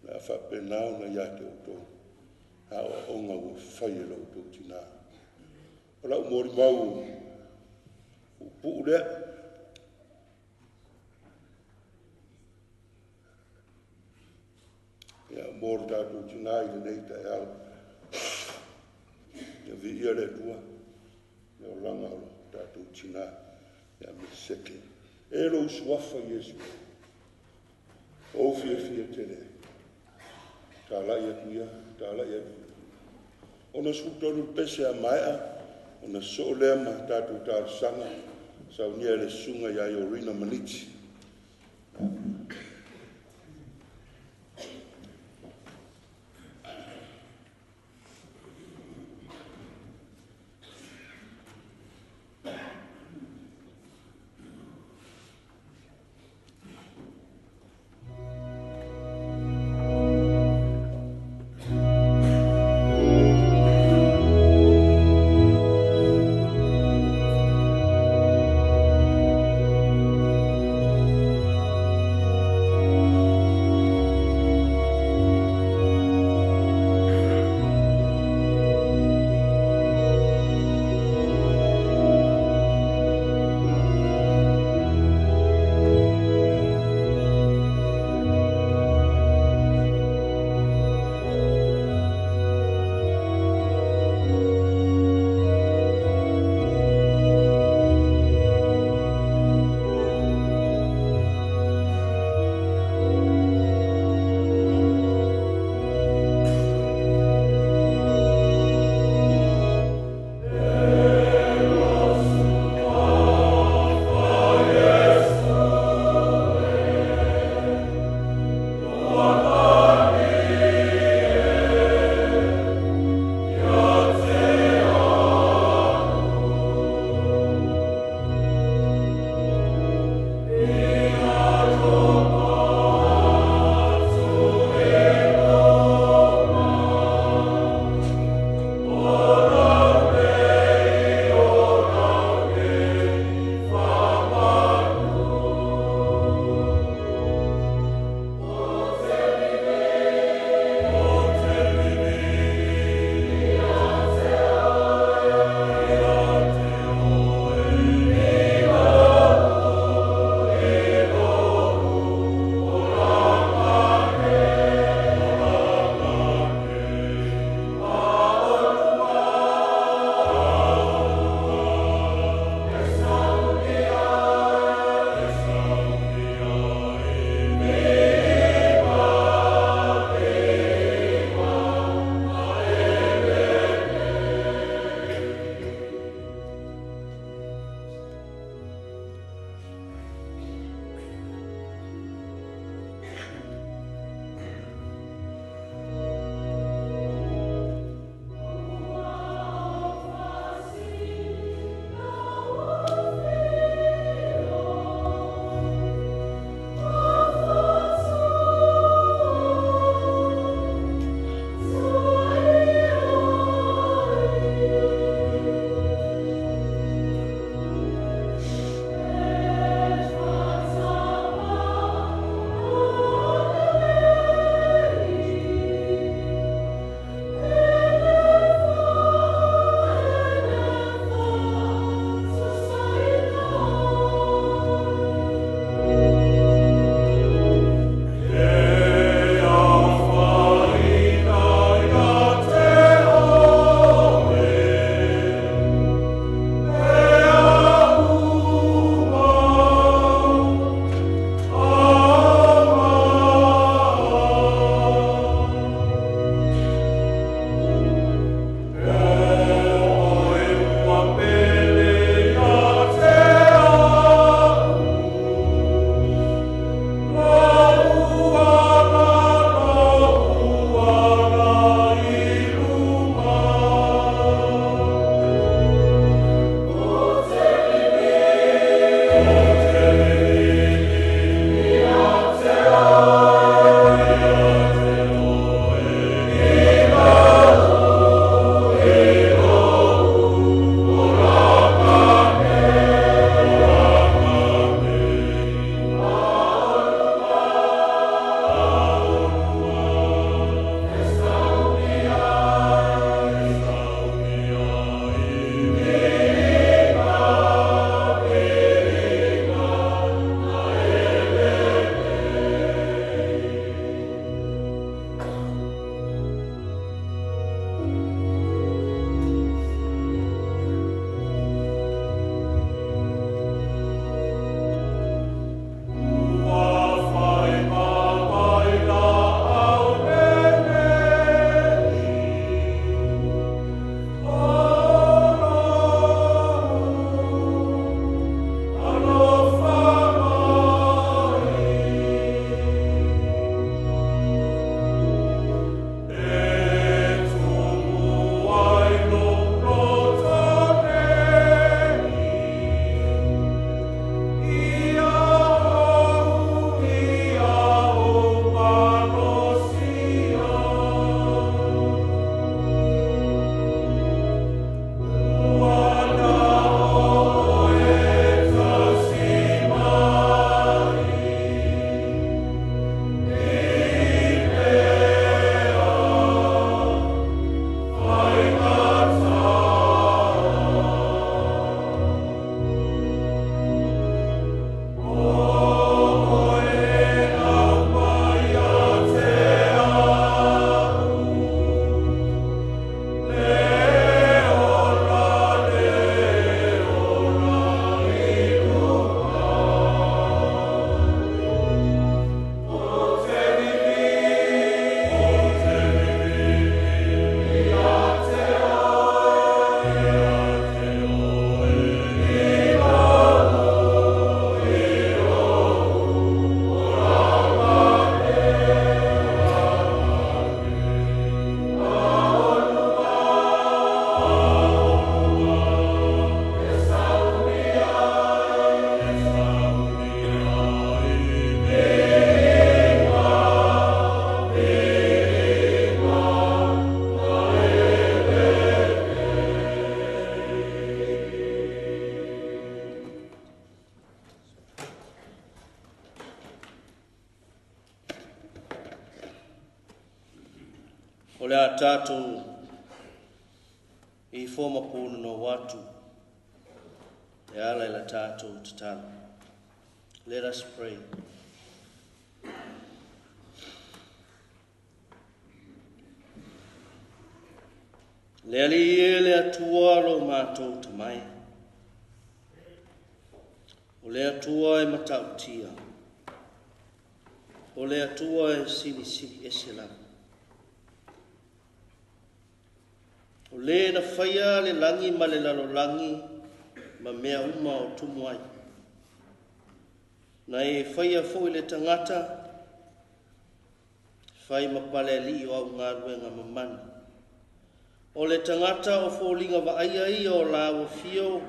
le a faapena ona ia te outou, aoaoga ua fai e lo outou tinā. O lau molimau puupuu lea. Ia, mo le tatou tinā i lenei taeao. Ia viia le Atua, le olaga o le tatou tinā, ia Meliseke. E lou suafa Iesu, ou fiafia tele. Talai atu ia, talai atu ia. 63 le pese a maea, ona sosoo lea ma tatou talosaga, saunia e le susuga ia Iorina Maniti. O le a tātou i foma pūna no watu e ala i la tātou tatalo. Let us pray. Le ali e le atua lo mātou tamai. O le atua e matautia. O le atua e sili sili ese lava. O le na whaia le langi ma le lalolangi ma mea uma o tumu ai. Na e whaia fo i le tangata, whai ma pale li o au ngā ruenga mamani. O le tangata o fōlinga wa ai o la o fio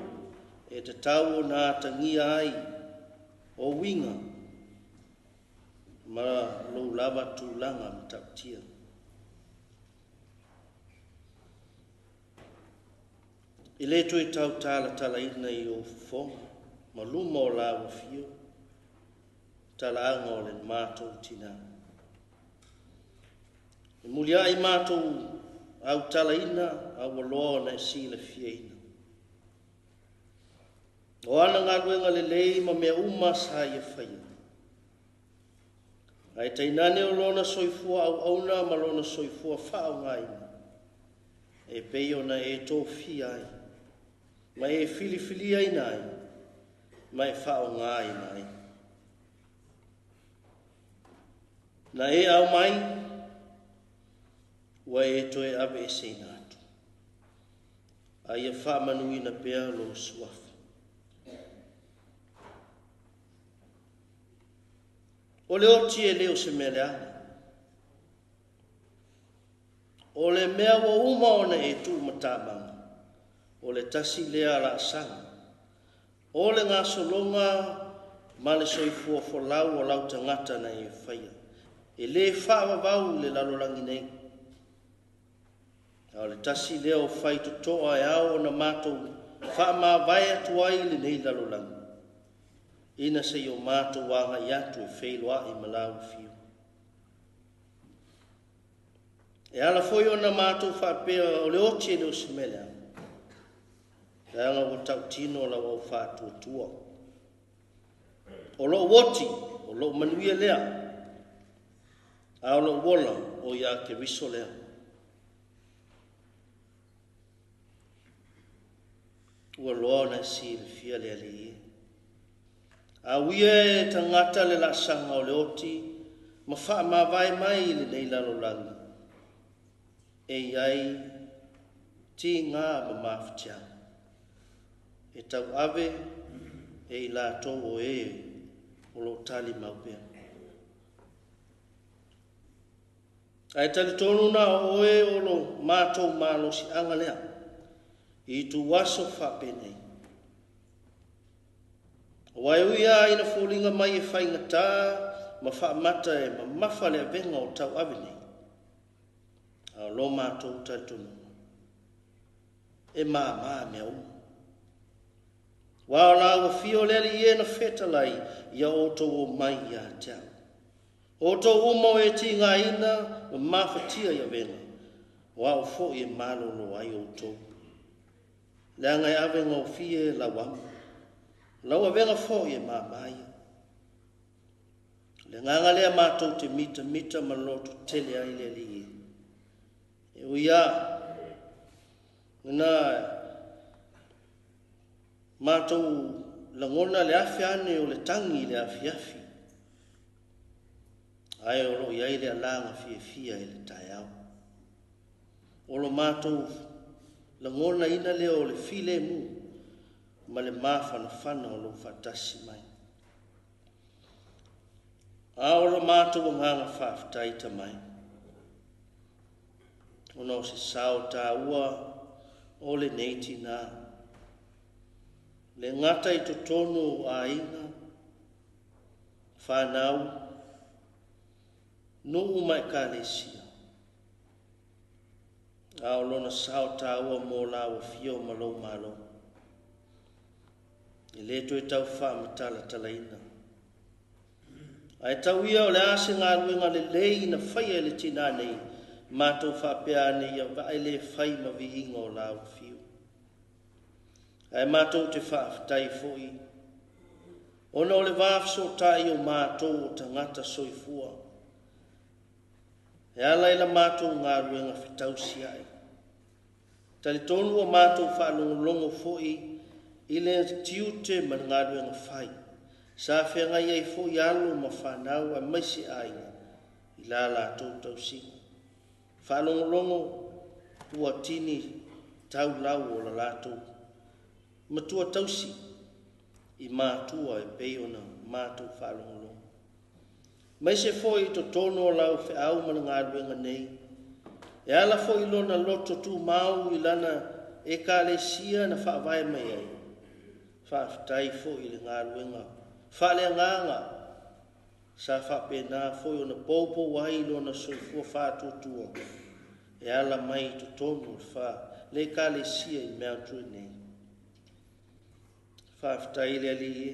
e te tau o nā tangia ai o winga ma lou lava tūlanga ma tautia. I le toe tau tāla tala ina i o fofonga, ma luma o la o fio, tala anga o le mātou tina. E muli ai mātou au tala ina, au aloa na e si le fia ina. O ana ngā luenga le lei ma mea uma sa ia whaia. Ai tainane o lona soifua au auna ma lona soifua whaau ngā ina. E pei ona e tō fia ai. Ma e filifilia ina ai, ma e whao ngā ina ai. Na e au mai, ua e toe ave e seina atu. A ia whaamanuina pea lo suafa. O le oti e leo se mea leaga. O le mea ua uma ona e tuu matamanga. O le tasi lea la asaga. O le ngasologa ma le soifua folau o lau tangata na e whaia. E le whaawawau le lalolangi nei. A o le tasi lea o whai totoa e ao o na mātou whaamāwae atu ai le nei lalolangi. Ina se i o mātou wanga i atu e wheiloa i malau whiu. E ala foi o na mātou whaapea o le oti e leo se mele au. Le anga o tautino la wau whaatua tua. O loo oti, o loo manuia lea. A o loo wola o ia ke riso lea. Ua loa na si le fia lea le ie. A uia e tangata le lasanga o le oti, ma wha mawai mai le nei lalolangi. E iai ti ngā ma mawhitianga. E tau ave e i lātou o e o lo tali maupea. Ai tali tonu nā o e o lo mātou mālosi anga lea. I tu waso whapenei. O ai uia ina fōlinga mai e whainga ma whaamata e mamafa le avenga o tau ave nei. A lo mātou tali tonu. E mā mā mea umu. Wā la ua fio lele i e na whetalai ia o tau o mai ia te au. O tau umo e ti ngā ina ma mawhatia ia venga. Wā o fo i e malolo ai o tau. Le anga e avenga o fie lau amu. Lau avenga fo i e māmāia. Le nganga lea mātou te mita mita ma loto tele ai lele i e. E uia, ngā mātou langona le afi ane o le tangi le afi afi. Ai o lo iai le alanga fia fia i le taeao. O lo mātou langona ina lea o le file mu ma le māwhanawhana o lo whatasi mai. A o lo mātou nganga whawhitaita mai. Ona o se sao tāua o le nei tina. Le ngata i totonu o āinga, whānau, nuu mai ka lesia. A o lona sao tāua mō la o fio ma lou malo. E le toe tau wha matala talaina. Ai tau ia o le ase ngā luenga le lei na whaia le tina nei, Matou faapea ane ia vae le fai ma viiga o lau afio. Ae matou te faafetai foi, ona o le va fesootai o matou o tagata soifua, e ala i la matou galuega fetausiai. Talitonu ua matou faalogologo foi i le tiute ma le galuega fai, sa feagai ai foi alo ma fanau aemaise aiga i la latou tausiga. Faalogologo ua tini taulau o la latou matua tausi i matua e pei ona matou faalogologo. Maise foi i totonu o lau feau ma le galuega nei, e ala foi lona loto tumau i lana ekalesia na faavae mai ai. Faafetai foi i le galuega faaleagaga sa faapena foi ona poupou ai lona soifua faatuatua e ala mai i totonu o le fa le ekalesia i Mount Druitt nei. Faafetai le Alii e.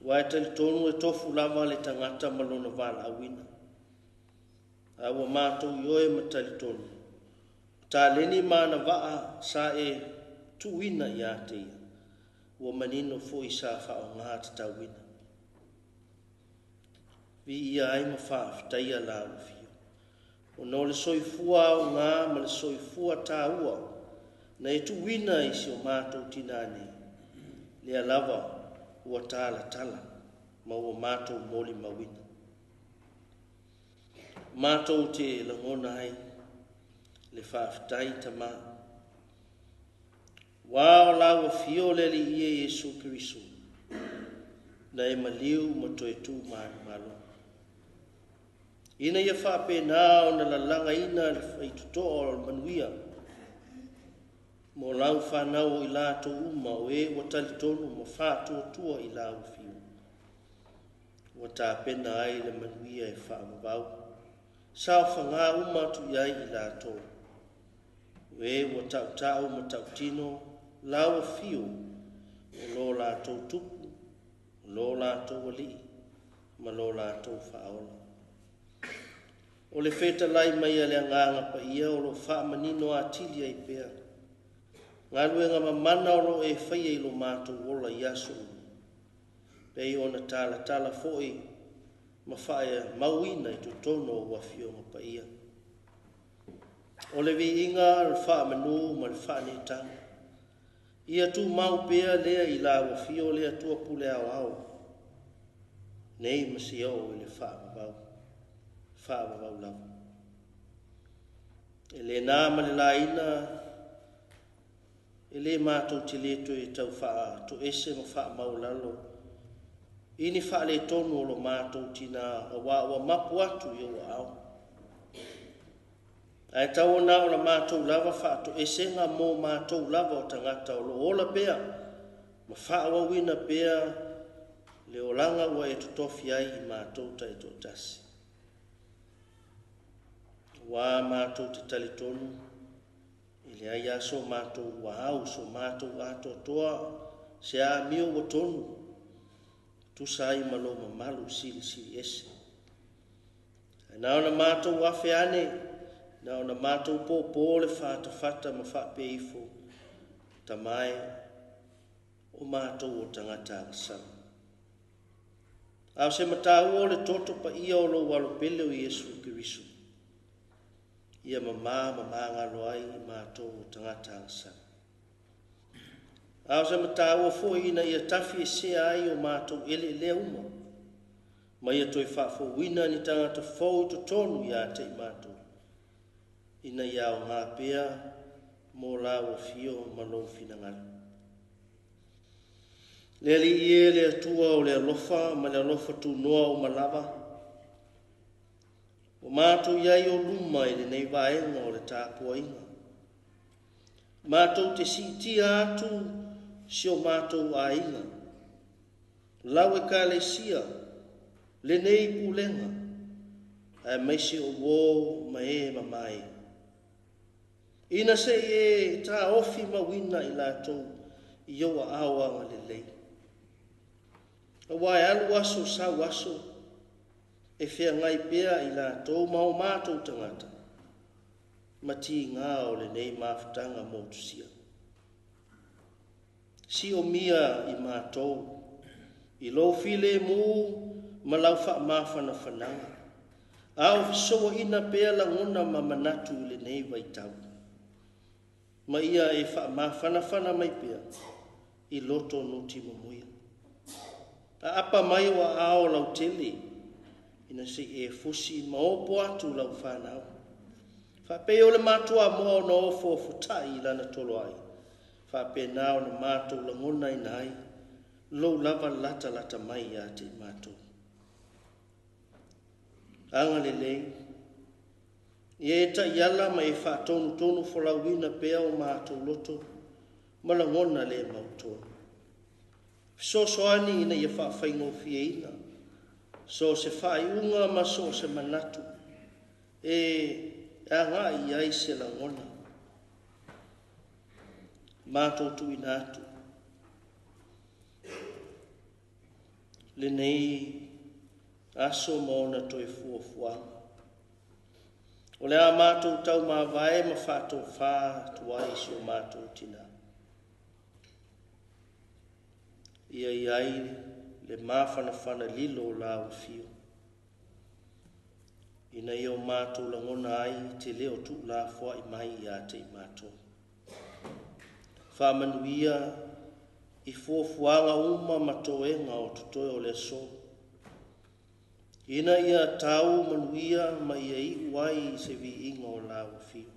Ua e talitonu e tofu lava le tagata ma lona valaauina. A ua matou ioe ma talitonu, o taleni ma agavaa sa e tuuina ia te ia, ua manino foi sa faaaoga tatauina. Viia ai ma faafetaia lau afio, ona o le soifua aoga ma le soifua taua na e tuuina i si o matou tinā nei, lea lava ua talatala ma ua matou molimauina. Matou te lagona ai le faafetai Tama. Ua o lau afio le Alii e Iesu Keriso, na e maliu ma toe tu manumalo. Ina ia faapena ona lalagaina le faitotoa o le manuia mo lau fanau o i latou uma o e ua talitonu ma faatuatua i lau afio, ua tapena ai le manuia e faavavau, saofaga uma atu i ai i latou, o e ua tautau ma tautino lau afio o lo latou tupu, o lo latou alii ma lo latou faaola. O le fetalai mai a le Agaga Paia o lo faamanino atili ai pea galuega mamana o lo e faia i lo matou ola i aso uma, pei ona talatala foi ma faamauina i totonu o afioga paia. O le viiga, o le faamanu ma le faaneetaga, ia tumau pea lea i lau afio le Atua pule aoao, nei ma se oo i le faavavau, faavavau lava. E le na ma le laina, e le matou te le toe tau faatoese ma faamaulalo i ni faaletonu o lo matou tinā, auā ua mapu atu i ou aao. Ae tau ona o la matou lava faatoesega mo matou lava o tagata o lo ola pea ma faaauauina pea le olaga ua e totofi ai i matou taitoatasi. Ua matou te talitonu e leai lava so matou ua au, so matou atoatoa, se amio ua tonu, tusa ai ma lou mamalu silisili ese. Ae na ona matou afe ane, na ona matou pōpō le fatafata ma faapea ifo, Tama e, o matou o tagata agasala. A o se mataua o le toto paia o lou alo pele o Iesu Keriso, ia mamā ma magalo ai i matou o tagata agasala. A o se mataua foi ina ia tafiesea ai o matou eleelea uma, ma ia toe faafouina ni tagata fou i totonu ia te i matou, ina ia aoga pea mo lau afio ma lou finagalo. Le Alii e, le Atua o le alofa ma le alofa tunoa uma lava, ua matou i ai o luma i lenei vaega o le tapuaiga. Matou te siitia atu si o matou aiga, lau ekalesia, lenei pulega, aemaise o uō ma e mamae. Ina se i e taofi mauina i latou i ou aao agalelei. Aua e alu aso sau aso, E feagai pea i latou ma o matou tagata ma tigā o lenei mafutaga motusia. Siomia i matou i lou filemu ma lau faamafanafanaga, a o fesouaina pea lagona ma manatu i lenei vaitau. Ma ia e faamafanafana mai pea i loto nutimuia. Aapa mai o aao lautele ina se i e fusi ma opo atu lau whanau. Whaapea o le matua moa o na ofo futai i lana tolo ai. Whaapea nā o na mātou langona ina ai, lou lava lata lata mai ia te mātou. Anga lelei, ia e taiala ma e whaatonu tonu folauina pea o mātou loto, ma langona le mautonu. Fesoasoani ina ia faafaigofieina, so se faaiuga ma so se manatu, e agai ai se lagona. Mātou tuuina atu lenei aso ma ona toe fuafuaga. O le a mātou tau mavae ma whaatofā atu ai si o mātou tina. Ia i ai le mafanafana lilo o la ua. Ina ia o mātou langona ai te leo tuu la foai mai ia te i mātou. Whaamanuia i fuafuaga uma ma toega o totoe o le aso. Ina ia tau manuia ma ia iu ai se viiga o la ua fio.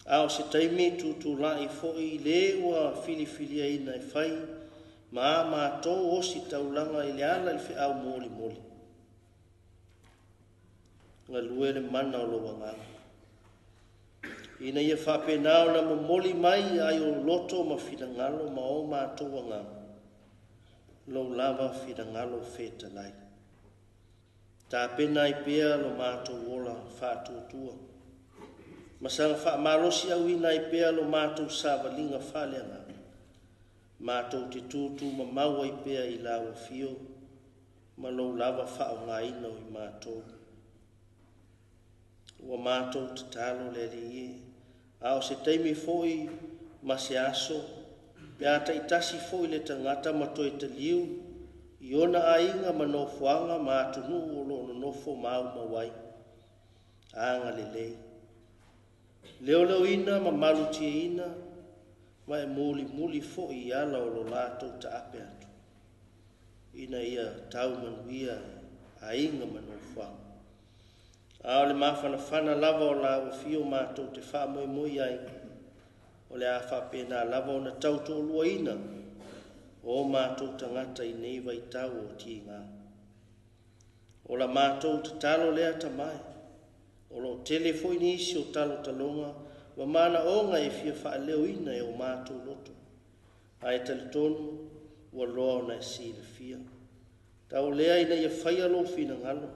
A o se taimi tutulai foi le ua filifiliaina e fai ma a mātou osi taulaga i le ala i le feau molimoli. Galue le mana o lou agaga. Ina ia faapena ona momoli mai ai o loto ma finagalo ma o mātou agaga. Lou lava finagalo fetalai. Tapena ai pea lo mātou ola faatuatua. Ma saga faamalosi auina ai pea lo mātou savaliga faaleagaga. Mātou te tūtū mamau ai pea i lau afio ma lou lava faaaogaina o i mātou. Ua mātou tatalo le Alii e, a o se taimi foi ma se aso, pe a taitasi foi le tagata ma toe taliu i ona aiga ma nofoaga ma atunuu o loo nonofo maumau ai. Agalelei. Leoleoina ma malutieina ma e mulimuli foi i ala o lo latou taape atu. Ina ia tau manuia aiga ma nofoaga. A o le mafanafana lava o la ua fio mātou te faamoemoe ai, o le a faapena lava ona tautoaluaina o mātou tagata i nei vaitau o tigā. O la mātou tatalo lea tamae, o loo tele foi nisi o talotaloga ma manaoga e fia faaleoina e o mātou loto. Ae talitonu ua loa ona e silafia. Tau lea ina ia faia lou finagalo,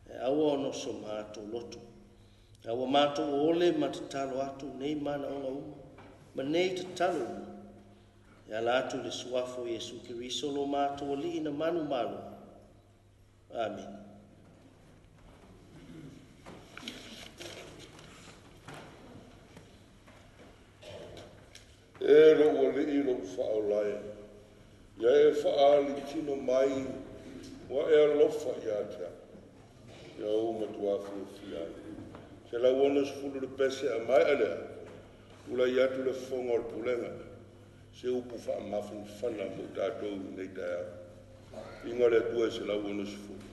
e aua ona o so mātou loto. A ua mātou ole ma tatalo atu nei manaoga uma, ma nei tatalo uma. E ala atu le suafa o Iesu Keriso lo mātou Alii na manumalo. Amene. E lou alii lou faaolae, ia e faalitino mai ua e alofa ia te au. Ia ou matua fiafia ai. 160 le pese a mai alea, tulai atu le fofoga o le pulega, se upu faamafanafana mo tatou i nei taeao. Viiga le Atua e 160.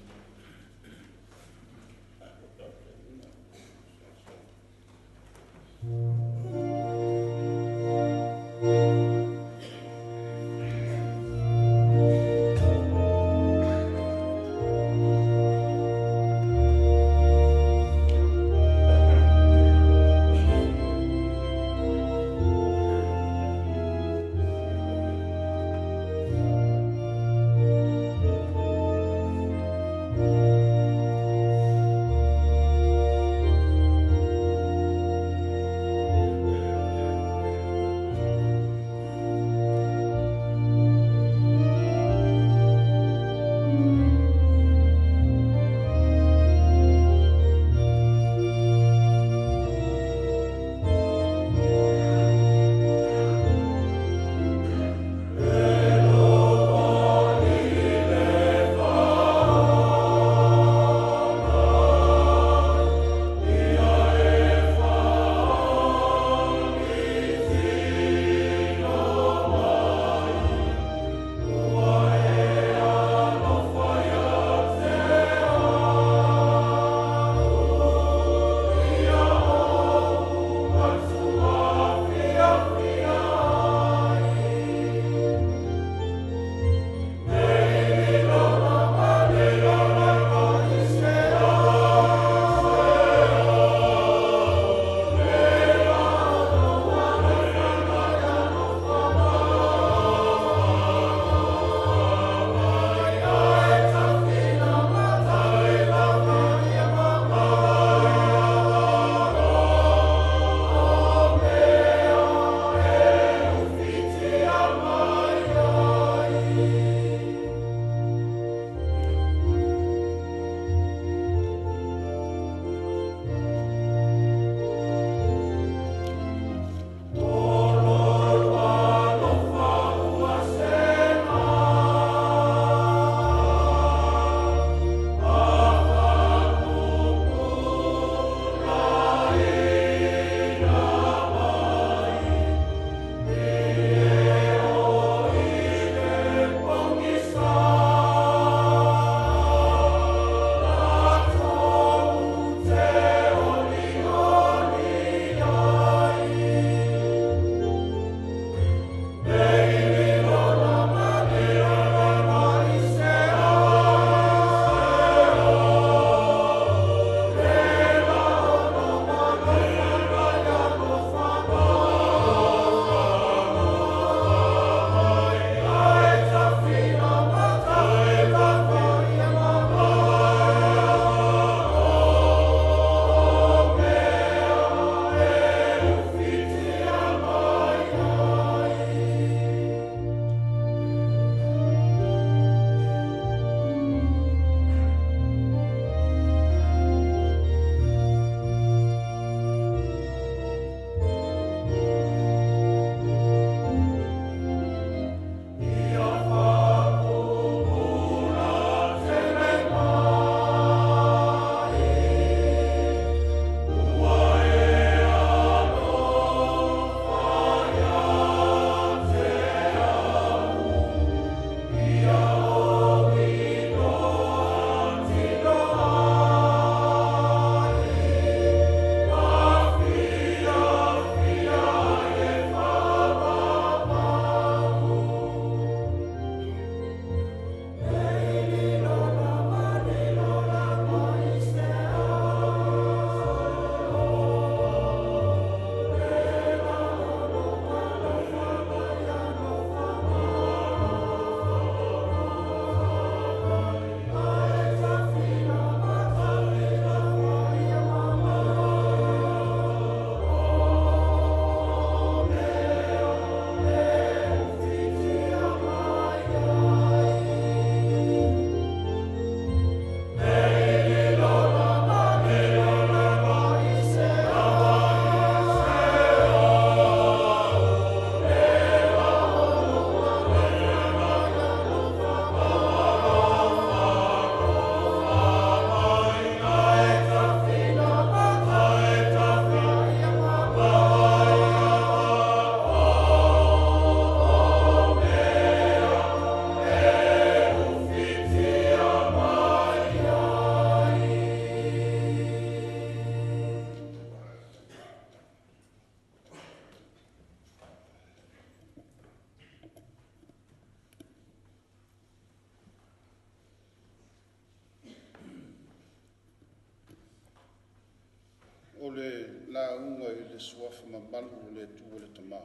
lauga i le suafa mamalu o le Atua le Tamā,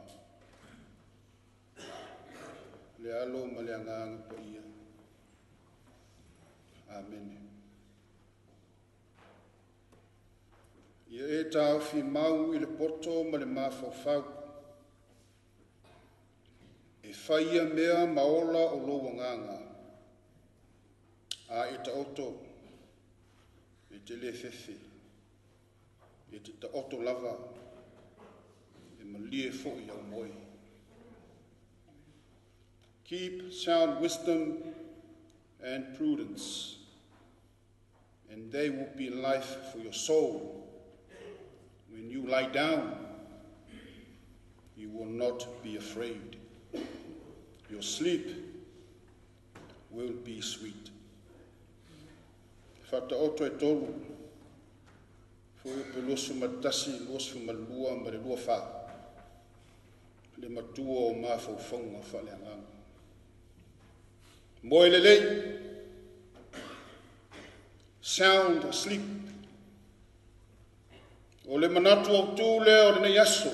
le Alo ma le Agaga Paia. Amene. Ia e taofi mau i le poto ma le mafaufau, e fai ia mea ma ola o lou agaga, a e taoto e te le fefe, e te taoto lava, e malie fo'i au moe. Keep sound wisdom and prudence, and they will be life for your soul. When you lie down, you will not be afraid. Your sleep will be sweet. Fa'ataoto e tolu, Fuaiupu 21, 22 ma le 24, le matua o mafaufauga faaleagaga. Moe lelei, sound asleep. O le manatu autū lea o lenei aso,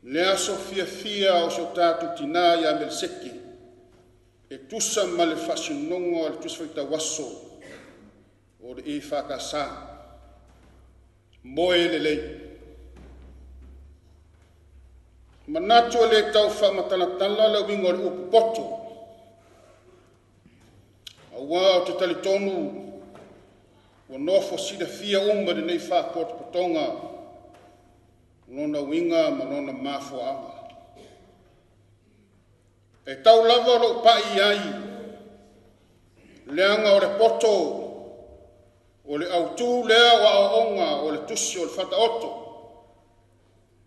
le aso fiafia o si o tatou tinā ia Meleseke, e tusa ma le faasinoga o le Tusi Faitau Aso o le EFKS. Moe lelei. Manatu e le tau faamatalatala le uiga o le upu poto, auā ou te talitonu ua nofo silafia uma lenei faapotopotoga lona uiga ma lona mafuaaga. E tau lava lou pa'i i ai, leaga o le poto o le autū lea o aoaoga o le Tusi o le Faataoto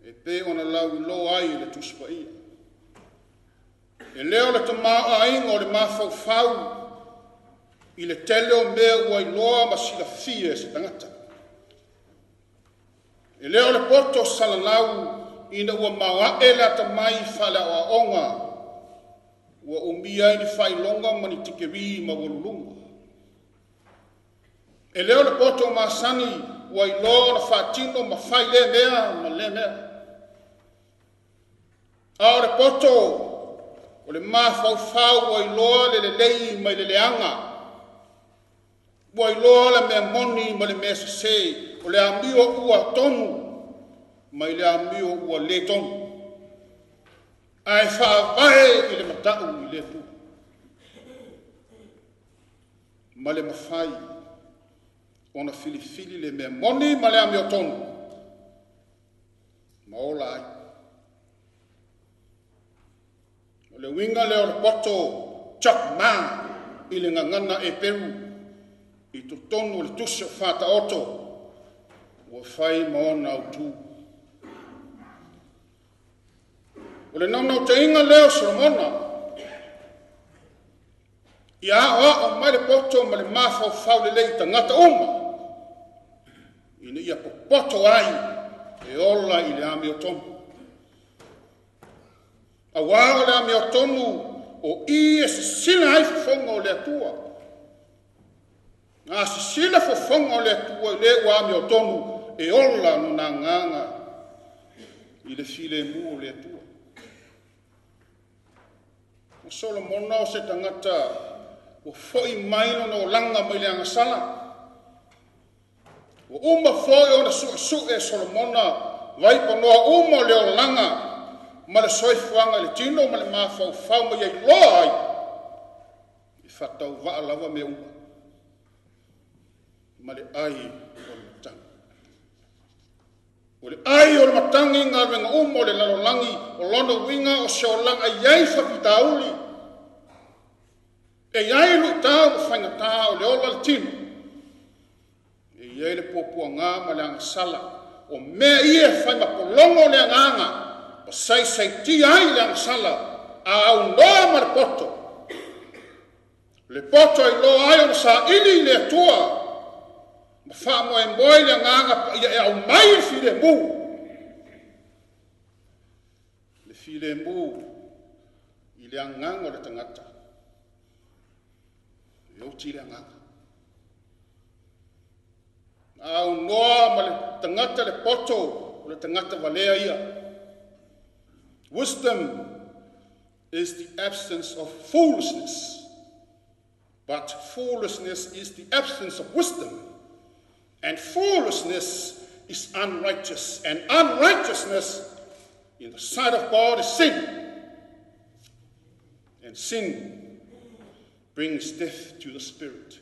e pei ona lauiloa ai le Tusi Paia. E le o le tamaoaiga o le mafaufau i le tele o mea ua iloa ma silafia e se tagata. E le o le poto salalau ina ua maoae le atamai faaleaoaoga ua umia ai ni faailoga ma ni tikerii maualuluga. E le o le poto masani ua iloa ona faatino ma fai lea mea ma lea mea. A o le poto o le mafaufau ua iloa le lelei mai le leaga, ua iloa le mea moni ma le mea sesē, o le amio ua tonu mai le amio ua lē tonu, ae faavae i le mata'u i le Atua ma le mafai ona filifili le mea moni ma le amiotonu ma ola ai. O le uiga lea o le poto chokmah i le gagana Eperu i totonu o le Tusi o Faataoto ua fai ma ona autū. O le naunautaiga lea o Solomona, ia aoao mai le poto ma le mafaufau lelei i tagata uma, ina ia popoto ai e ola i le amiotonu. Auā o le amiotonu o i e sisila ai fofoga o le Atua. A sisila fofoga o le Atua i le ua amiotonu, e ola lona agaga i le filemu o le Atua. O Solomona o se tagata ua fo'i mai lona olaga mai le agasala. Ua uma foi ona su'esu'e e Solomona vaipanoa uma o le olaga ma le soifuaga i le tino ma le mafaufau ma ia iloa ai e faatauva'a lava mea uma ma le ai o le matagi. O le ai o le matagi i galuega uma o le lalolagi, o lona uiga o se olaga e i ai faafitauli, e i ai luitau ma faigatā o le ola le tino, e i ai le puapuagā ma le agasala, o mea ia e fai ma pologo le agaga, ma saisaitia ai le agasala, a aunoa ma le poto. Le poto e iloa ai ona saili i le Atua ma faamoemoe le agaga paia e aumai le filemu. Le filemu i le agaga o le tagata, e oti le agaga. Aunoa ma le tagata le poto o le tagata valea ia. Wisdom is the absence of foolishness, but foolishness is the absence of wisdom. And foolishness is unrighteous, and unrighteousness in the sight of God is sin. And sin brings death to the spirit.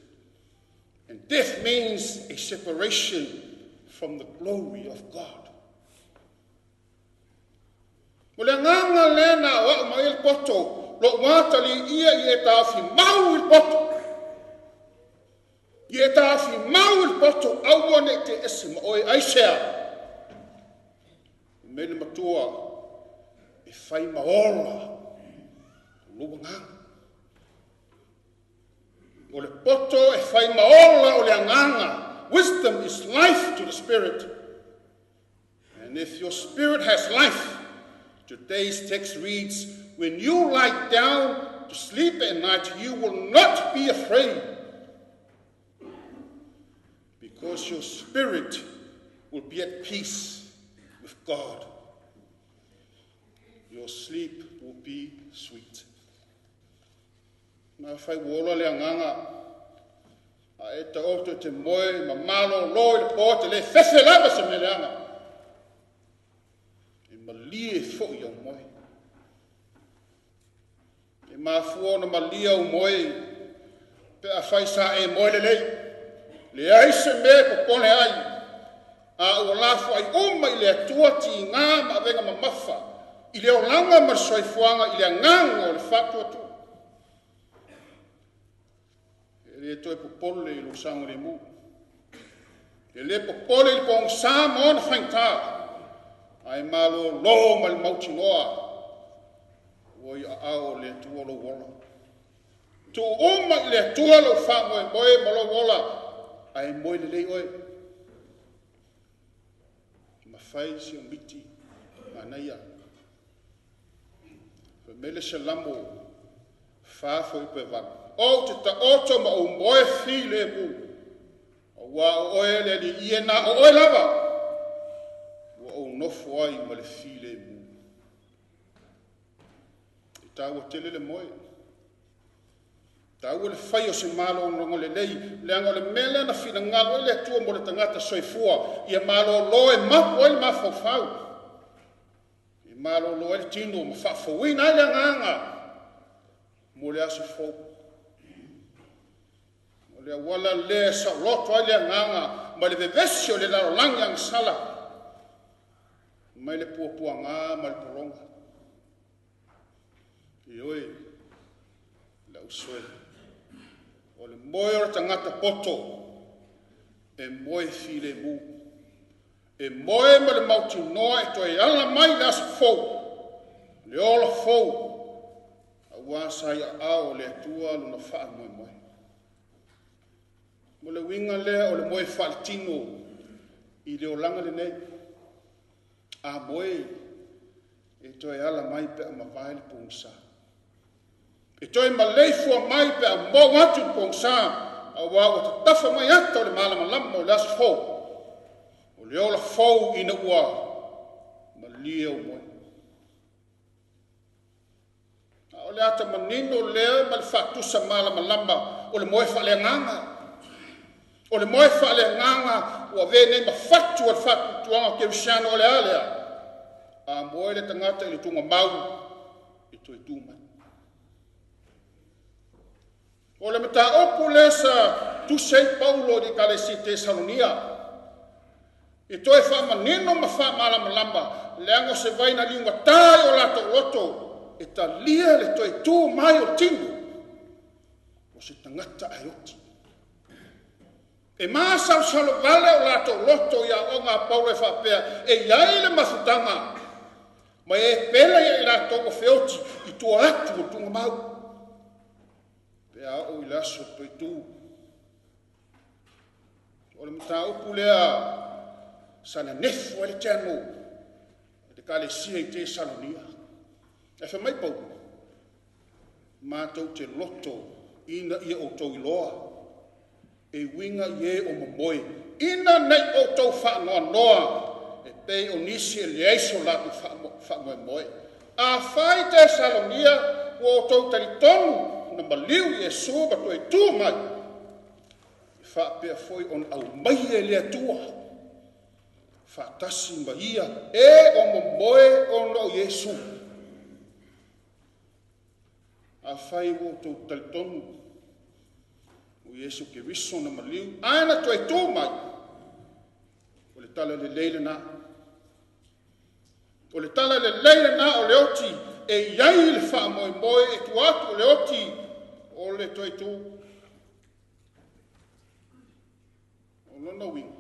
And death means a separation from the glory of God. O le agaga lea na aoao mai ai le poto, lou ataliia ia e taofi mau i le poto. Ia e taofi mau i le poto, aua ne i te ese ma oe aisea. Fai mai le matua, e fai ma ola lou agaga. O le poto e fai ma ola o le agaga. Wisdom is life to the spirit. And if your spirit has life, today's text reads, when you lie down to sleep at night, you will not be afraid, because your spirit will be at peace with God. Your sleep will be sweet. Na fai ua ola le agaga, a e taoto e te moe ma malolo i le po te le fefe lava se mea leaga. E malie foi au moe. E mafua ona malia au moe, pe afai sa e moe lelei. Leai se mea e popole ai, a ua lafoai uma i le Atua tiga ma avega mamafa, i le olaga ma le soifuaga i le agaga o le faatuatua. E le toe popole i lou saogalemu. E le popole i le pogisa ma ona faigata, ae malōlō ma le mautinoa, ua i aao o le Atua lou ola. Tuu uma i le Atua lou faamoemoe ma lou ola, ae moe lelei oe. Mafai si o miti manaia. Fai mai le Salamo 4:8. Ou te taoto ma ou moe filemu, auā o oe le Alii e na o oe lava, ua ou nofo ai ma le filemu. E taua tele le moe. Taua le fai o se malologa lelei, leaga o le mea lea na finagalo ai le Atua mo le tagata soifua, ia malolo e mapu ai le mafaufau. E malolo ai le tino ma faafouina ai le agaga mo le aso fou. O le auala lea e saoloto ai le agaga ma le vevesi o le lalolagi agasala mai le puapuaga ma le pologa. Ioe, le ausoe, o le moe o le tagata poto, e moe filemu. E moe ma le mautinoa e toe ala mai le aso fou, le ola fou, auā sa i aao o le Atua lona faamoemoe. Mo le uiga lea o le moe faaletino i le olaga lenei, a moe e toe ala mai pe a mavae le pogisa. E toe maleifua mai pe a mou atu le pogisa, auā ua tatafa mai ata o le malamalama o le aso fou. O le ola fou ina ua malie au moe. A o le ata manino lea ma le faatusa malamalama o le moe faaleagaga. O le moe faaleagaga ua avea nei ma fatu o le faatuatuaga o Kerisiano o le a lea. A moe le tagata i le tugamau e toe tu mai. O le mataupu lea sa tusi ai Paulo i le Ekalesia Tesalonia, e toe faamanino ma faamalamalama, leaga o se vai na liugatā i o latou loto, e talia le toe tu mai o le tino o se tagata ae oti. E masalosalo vale o latou loto i aoaoga a Paulo e faapea, e i ai le mafutaga, ma e pele ia i latou o feoti i tua atu o tugamau. Pe a oo i le aso toe tu. O le mataupu lea sa nenefu ai le teno i le Ekalesia i Tesalonia. E fai mai Paulo, matou te loto ina ia outou iloa, e uiga i e o momoe, Ina nei outou faanoanoa e pei o nisi e leai so latou faamoemoe. Afai Tesalonia ua outou talitonu na maliu Iesu ma toe tu mai, e faapea foi ona aumaia e le Atua faatasi ma ia e o momoe ona o Iesu. Afai ua outou talitonu o Iesu Keriso na maliu ae na toe tu mai, o le tala lelei lena. O le tala lelei lena o le oti e iai le faamoemoe e tua atu o le oti o le toe tu. O lona uiga,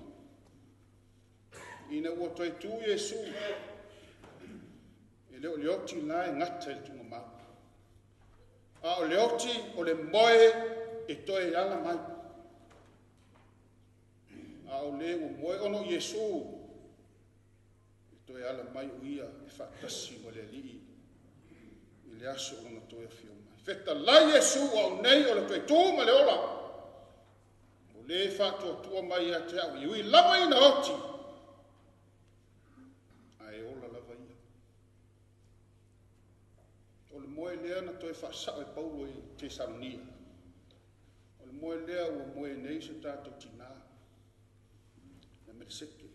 ina ua toe tu Iesu, e le o le oti la e gata i le tuugamau, a o le oti o le moe e toe ala mai. A o le ua moe ona o Iesu, e toe ala mai o ia e faatasi ma le Alii i le aso o lona toe afio mai. Fetalai Iesu au nei o le toe tu ma le ola, o le faatuatua mai ia te au, e ui lava ina oti, ae ola lava ia. O le moe lea na toe faasao e Paulo i Tesalonia. O le moe lea ua moe nei se tatou tinā, na Meliseke.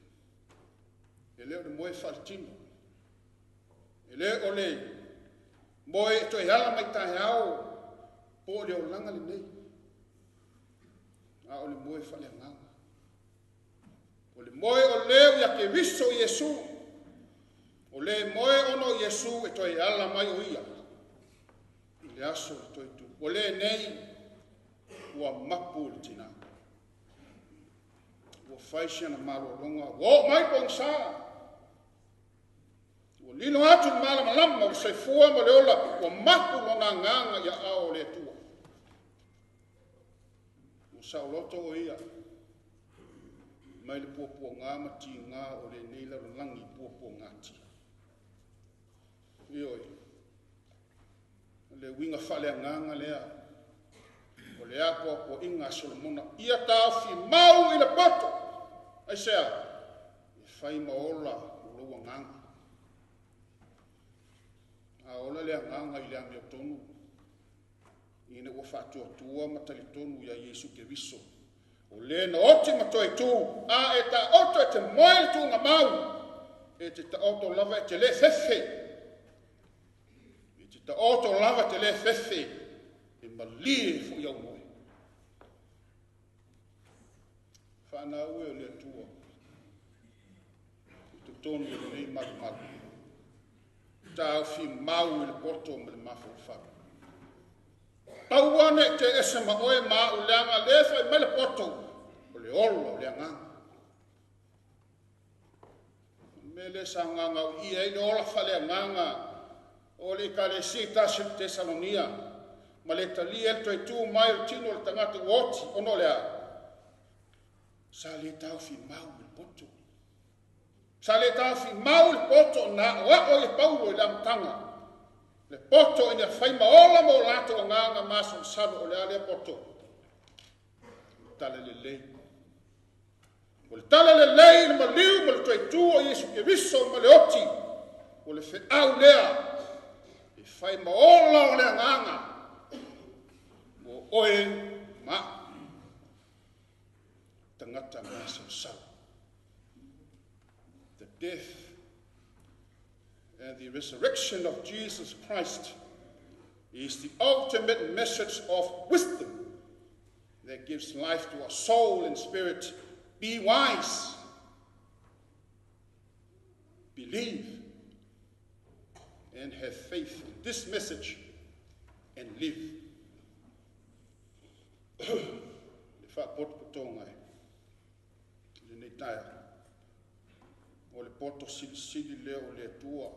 E le o le moe faaletino. E le o le moe e toe ala mai taeao po o le olaga lenei, a o le moe faaleagaga. O le moe o leu ia Keriso Iesu, o le moe ona o Iesu e toe ala mai o ia i le aso o le toe tu. O le nei ua mapu le tinā, ua fai si ana malologa, ua oo mai pogisa, ua lilo atu le malamalama o le soifua ma le ola, ua mapu lona agaga ia ao o le Atua. Ua saoloto o ia mai le puapuaga ma tiga o lenei lalolagi puapuagatia. Ioe, o le uiga faaleagaga lea o le apoapoaiga a Solomona, ia taofi mau i le poto, aisea, e fai ma ola o lou agaga. A ola le agaga i le amiotonu, ina ua faatuatua ma talitonu ia Iesu Keriso, o le na oti ma toe tu, a e taoto e te moe le tuugamau, e te taoto lava e te le fefe, e te taoto lava te le fefe, e malie foi au moe. Faanaue o le Atua i totonu o lenei malumalu, taofi mau i le poto ma le mafaufau. Pau ane e te ese ma oe ma au leaga le fai mai le poto, o le ola o le agaga. Me le saogaga o ia i le ola faaleagaga o le ekalesia i Tesalonia, ma le talia le toe tu mai o le tino o le tagata ua oti, ona o le a? Sa le taofi mau i le poto. Sa le taofi mau i le poto na oao i Paulo i le amataga. Le poto ina fai ma ola mo latou agaga masalosalo o le a lea poto. Tala lelei. O le tala lelei le maliu ma le toe tu o Iesu Keriso ma le oti, o le feau lea e fai ma ola o le agaga mo oe ma tagata masalosalo. The death and the resurrection of Jesus Christ is the ultimate message of wisdom that gives life to our soul and spirit. Be wise, believe, and have faith in this message and live. Le faapotopotoga e lenei taeao, o le poto silisili lea o le Atua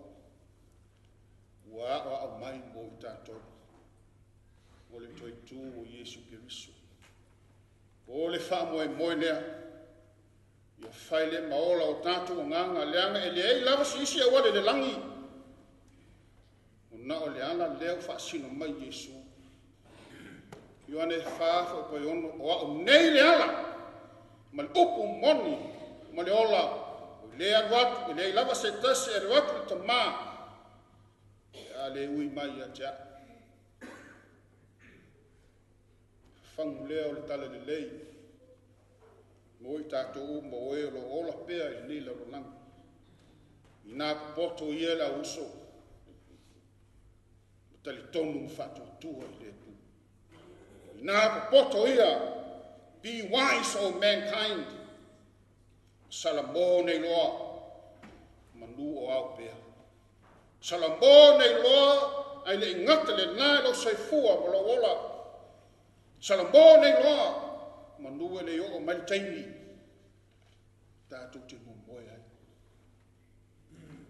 ua aoao mai mo i tatou, o le toe tu o Iesu Keriso. O le faamoemoe lea, ia fai le ma ola o tatou agaga, leaga e leai lava se isi auala i le lagi, o na o le ala lea ua faasino mai Iesu. Ioane 4:6, o au nei le ala Ma le upu moni ma le ola, o le alu atu, e leai lava se tasi e alu atu i le Tamā, pe a le ui mai ia te a'u. Fafagu lea o le talalelei mo i tatou uma o e o lo o ola pea i lenei lalolagi. Inā popoto ia le au uso, ma talitonu ma faatuatua i le Atua. Inā popoto ia, be wise, O mankind. Salamo nei loa, manu o ao pea. Salamo nei loa, ai le ingata le nā i lou soifua ma lou ola. Salamo nei loa, manu e le oo mai le taimi, tatou te momoe ai.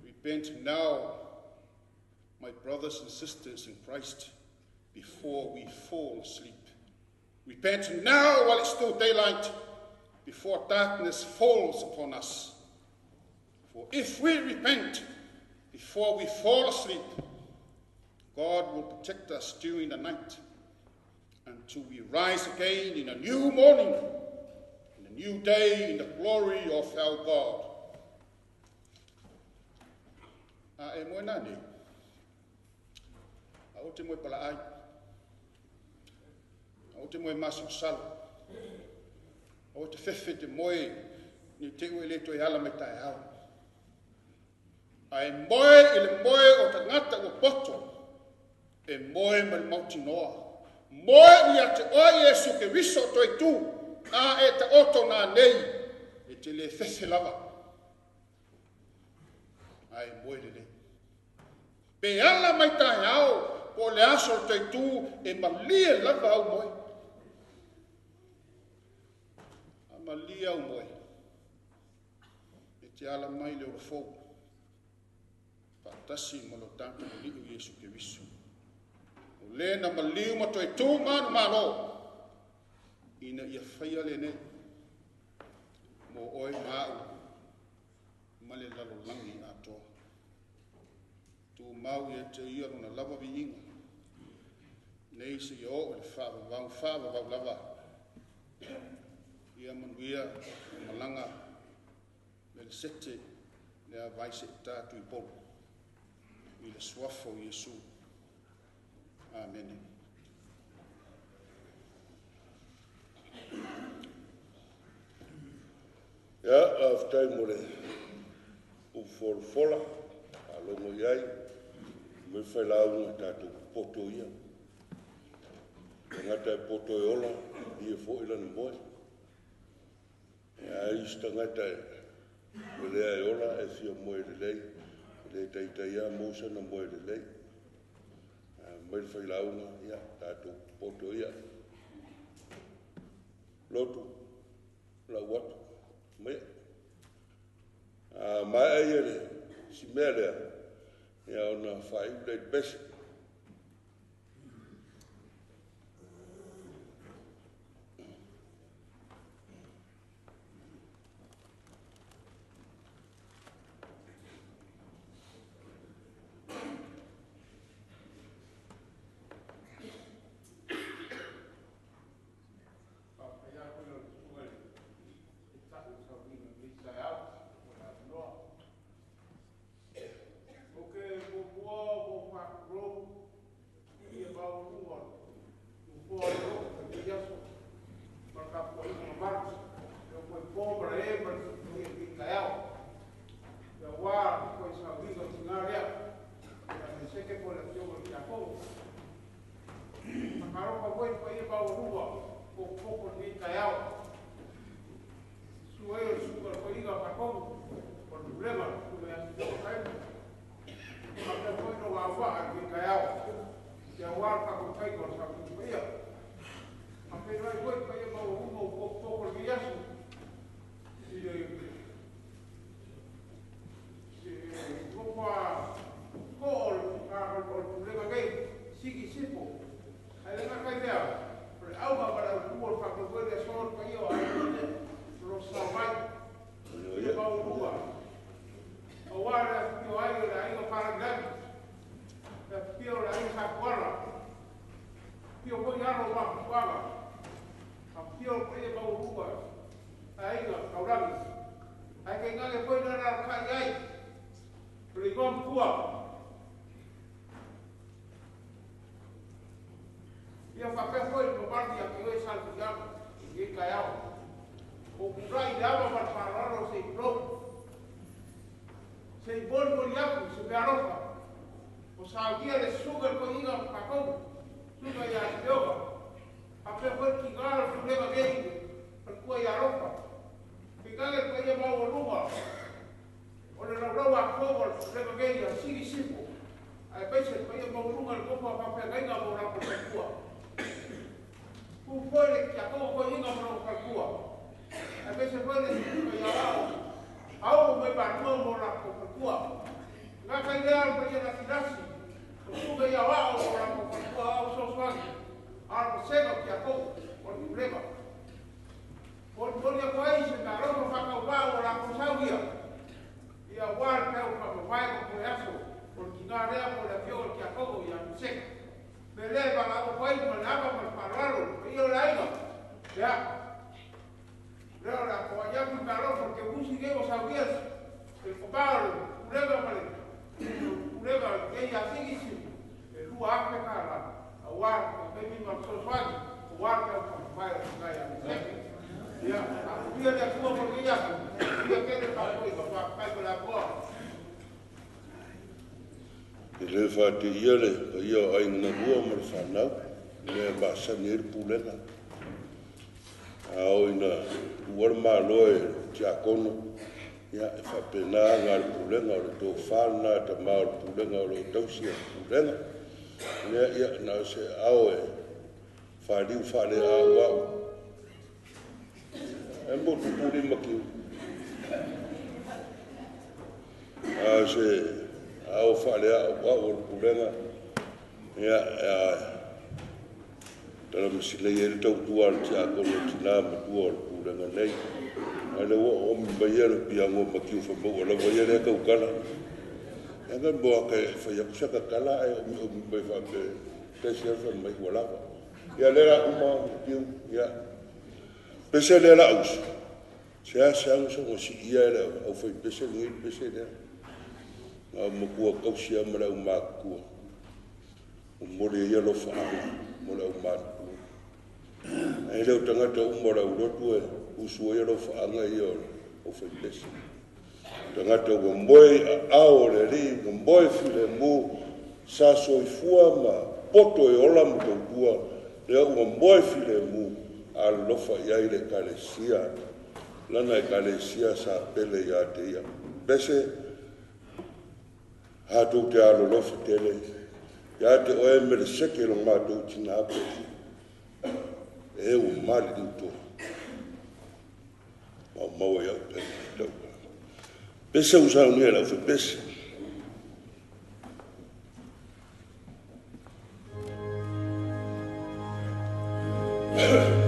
Repent now, my brothers and sisters in Christ, before we fall asleep. Repent now while it's still daylight, before darkness falls upon us. For if we repent before we fall asleep, God will protect us during the night until we rise again in a new morning, in a new day, in the glory of our God. A e moe nā nei, a o te moe pala ai, a o te moe masalosalo, a o te fefe te moe ni te ue le toe ala mai tae ao. A e moe i le moe o tagata ua poto, e moe ma le mautinoa. Moe ia te oe Iesu Keriso o toe tū, a e ta oto nā nei, e te le fefe lava. A e moe lelei. Pe ala mai tae ao, po o le aso o le toe tū, e malie lava au moe. A malie au moe, e te ala mai le ola fou, faatasi ma lo tatou Alii o Iesu Keriso. O le na maliu ma toe tū manu malo, ina ia faia lenei, mo oe ma a'u, ma le lalolagi atoa. Tumau ia te ia lona lava viiga, nei seia oo i le faavavau, faavavau lava. Ia manuia le malaga me le sete le a vai seʻitā Tuipolu i le suafa o Iesu. Amene. Ia, faafetai mo le upu folafola, faalogo i ai, mai failauga tatou poto ia. Tagata e poto e ola, ia foi lana moe. Ia ai isi tagata e o lea e ola e fia moe lelei, e le taitai lava maua sana moe lelei. Mai le failauga, ia, tatou poto ia. Lotu, lau atu, maia. A maea ia le si mea lea, ia ona faaiu lea i le pese. Faafetai atu i lau susuga i le Taitai o le Sauniga i lenei taeao mo le avanoa. Ou te muamua ona ou faatulou i le maualuga o le Nofoa o le Loto i lenei aso ma le tapuaiga mamalu e oo mai po ma le e ma le paia i lenei taeao. Aua le toe sauniga o tina lea, ia Meseke po o le Afioga i le Tiakono. Faatalofa foi i le paia maualuga o popo i lenei taeao. Susu ai o le susuga i le toeaina o Fatonu, o le Pulega, le susuga ia Sitolo Taimi. Faapea foi lona auvaa i lenei taeao, aua le faatautaiga o le sauniga paia. Faafeiloai foi i le paia maualuga o potopoto i lenei aso i le nofo a to'o o le Pulega nei, Sigi Sifo. Ae le gata i lea, o le auga ma le autu o le faamoemoe le aso o le paia o aiga o lo o sao mai i le maualuga, aua le afifio ai o le aiga Falagilagi, le afifio o le aiga Sapuala, afifio foi alo o Mafufuaga, afifio le paia maualuga. Aiga Taulagi. Ai ke ngale foi na ra kai ai. O le igoa matua. Ia faapea foi le mamalu ia te oe Sa Tuiaga i lenei taeao. O tulai i le ava ma le faaaloalo se i tulou. Se i molimoli atu se meaalofa. O saunia le susuga i le toeaina o tatou, susuga ia Simeona. Faapea foi le tiga o le pulega nei i le faletua ia Alofa. Tainane le paia maualuga o le laulau atoa o le pulega nei ia Sili Sifo, aemaise le paia maualuga i le nofo a faafeagaiga ma o latou faletua. Tu foi le tiakono toeaina ma lona faletua, aemaise foi le susuga ia Ao, Ao mai Malua ma o latou faletua. Gata i lea o le paia lasilasi, o susuga ia Ao ma o latou faletua, Ao Fesoasoani, a o le vasega o tiakono o le pulega. Molimoli atu ai se meaalofa faatauvaa ua latou saunia, ia aua le peau faamavae ma toe aso o le tina lea po o le afioga i le tiakono ia Meseka. O le mea lea e valaau atu ai ma le ava ma le faaaloalo i le paia o le aiga, ia, lea o le a foai atu le meaalofa o le teuusi nei ua saunia e le tama o le pulega ma le pulega nei ia Sigisi e $2,000 aua le taimi ma fesoasoani aua le peau faamavae o le tina ia Meseka. Ia, faamanuia le Atua mo lenei aso, manuia tele le tapuaiga, faafetai mo le avanoa. E le faateia le paia o aiga na lua ma le fanau, i mea e masani ai le pulega. A oo ina tuua le Malo e tiakono, ia, e faapena aga a le pulega, o le tofa lena a tama o le pulega o lo o tausi e le pulega. Lea, ia, na o se ao e faliu faaleauau. E mo tupuli makiu. A o se ao faaleauau o le pulega, ia, talamasilei ai le tautua a le tiakono tina matua o le pulega nei. Ae le ua oomi mai ia le piago makiu whamaua lava ia lea tautala. Ia nga moa ke whai aku sa kakala ai omi omi mai whape pese alfa mai ua lava. Ia le la uma makiu, ia. Pese le la usu. Se a se anga songa si ia e le au whai pese ngi pese lea. Ngā makua kausia ma le au mākua. O mole ia lo whaanga mo le au mākua. Ai leo tangata uma le au lotu e usu ia lo whaanga ia o whai pese. Tangata ua moe a ao le ri, ua moe file mu, sa soifua ma poto e ola mo tautua, lea ua moe file mu, a lofa i ai le ekalesia, lana ekalesia sa pele ia te ia. Pese, hatou te alolofa tele, ia te oe me le seke lo mātou tina ape, e ua mali uto. Mau mau e au pele, tau. Pese usau ni lau fe pese. E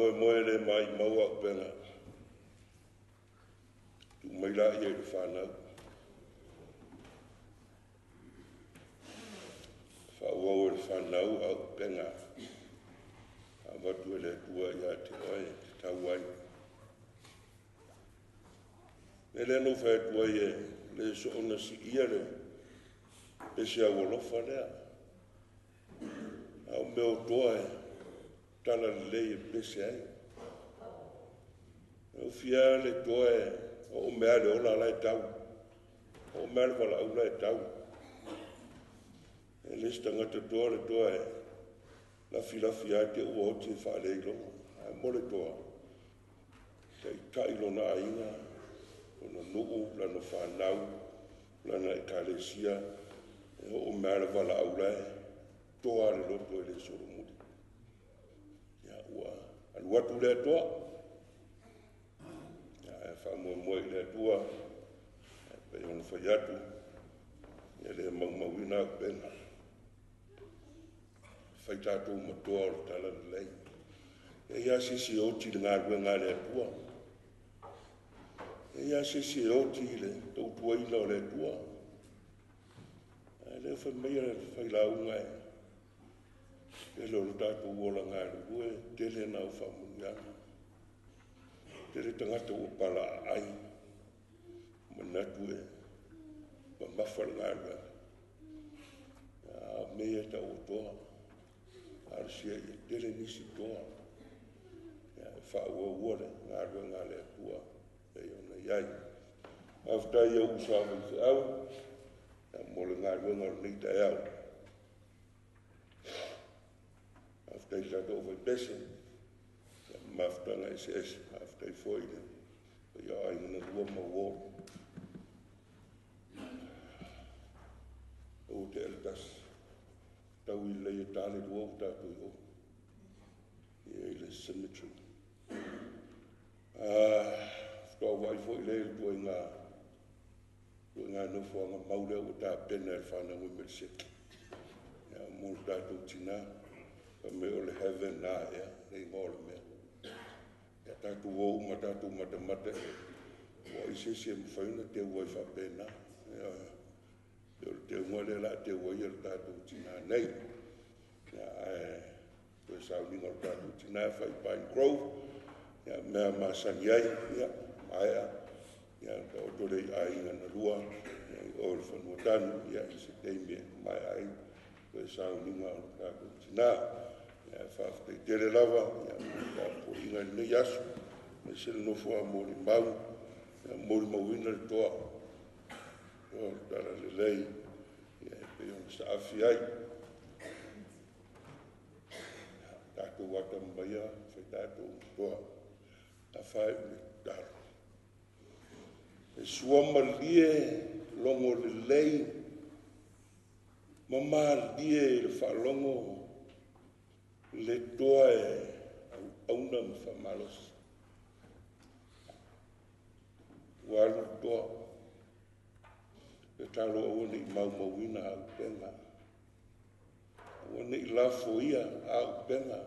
Faamoemoe le mai maua au pena. Tu mai la ia i le whanau. Whaauau e le whanau au pena. A watu e le atua ia te oe te tau ai. Me le no whai atua i e le so ona si ia le pese au alofa lea. Au mea o toa e tala lelei e pese ai. Au fia le toa e o mea le ola la e tau. O mea le wala la e tau. E le tangata toa le toa e lafi lafi a te ua oti e whaalei longa. A mo le toa. Te i lona ainga, lona nuu, lana whanau, lana ekalesia. E o mea le wala au la e toa le loto e le solomuli. Ia ua alu atu le atoa. Ia e whaamoemoe i le atua. E pe ona whai atu. Ia le maumauina au pena. Whai tātou matoa o le tala lelei. E ia sisi e oti le ngā le atua. E ia sisi e oti le tautuaina o le atua. E le whai mai le whai launga e. Tele o le tātou ola ngā lue, tele nā o whaamuniana. Tele tangata ua pala ai. Manatu e mamafa le ngā lue. A mea tau o toa. Arsia ia tele nisi toa. Ia whaua ua le ngā lue ngā le atua. E ona iai. Awhtai ia usa mai te au. Ia mo le ngā lue ngā le nei te au. Awhtai tātou whai pese. Ia mawhtanga ese ese. Awhtai foi le. Ia ai ngana lua mau o. O te eltas. Tau i lei e tāle lua o tātou i o. Ia i le cemetery. Whatoa wai foi le tua i ngā. Tua i ngā nofoanga maulea o tā pena e whanau i Meliseki. Ia mō le tātou tina. Ka me o le heaven nā ea, nei ngō le mea. Ia tātou o uma tātou matamata e. Ua i sese mwhaiuna te ua i whapena. Ia, te o le te unga le la te ua ia le tātou tina nei. Ia, ae, toe sauninga o le tātou tina e whai Pine Grove. Ia, mea masani ai, ia, maea. Ia, ka oto le i ainga na lua. Ia, i o le whanua tanu, ia, i se teime, maea ai. Toe sauninga o le tātou tina. Ia, whaaftai tele lava, ia, tā po inga nei aso. Mai se le nofo a mōri mau, ia, mōri mauina le toa. O le tala lelei, ia, e pe ona sa awhi ai. Tātou wata mbaia, whai tātou toa. Ta whai ule talo. E sua malie, longo lelei, mamalie i le whaalongo, le toa e au auna ma whamalosi. Ua alu toa. Le talo aua nei maumauina au penga. Aua nei lafo ia au penga.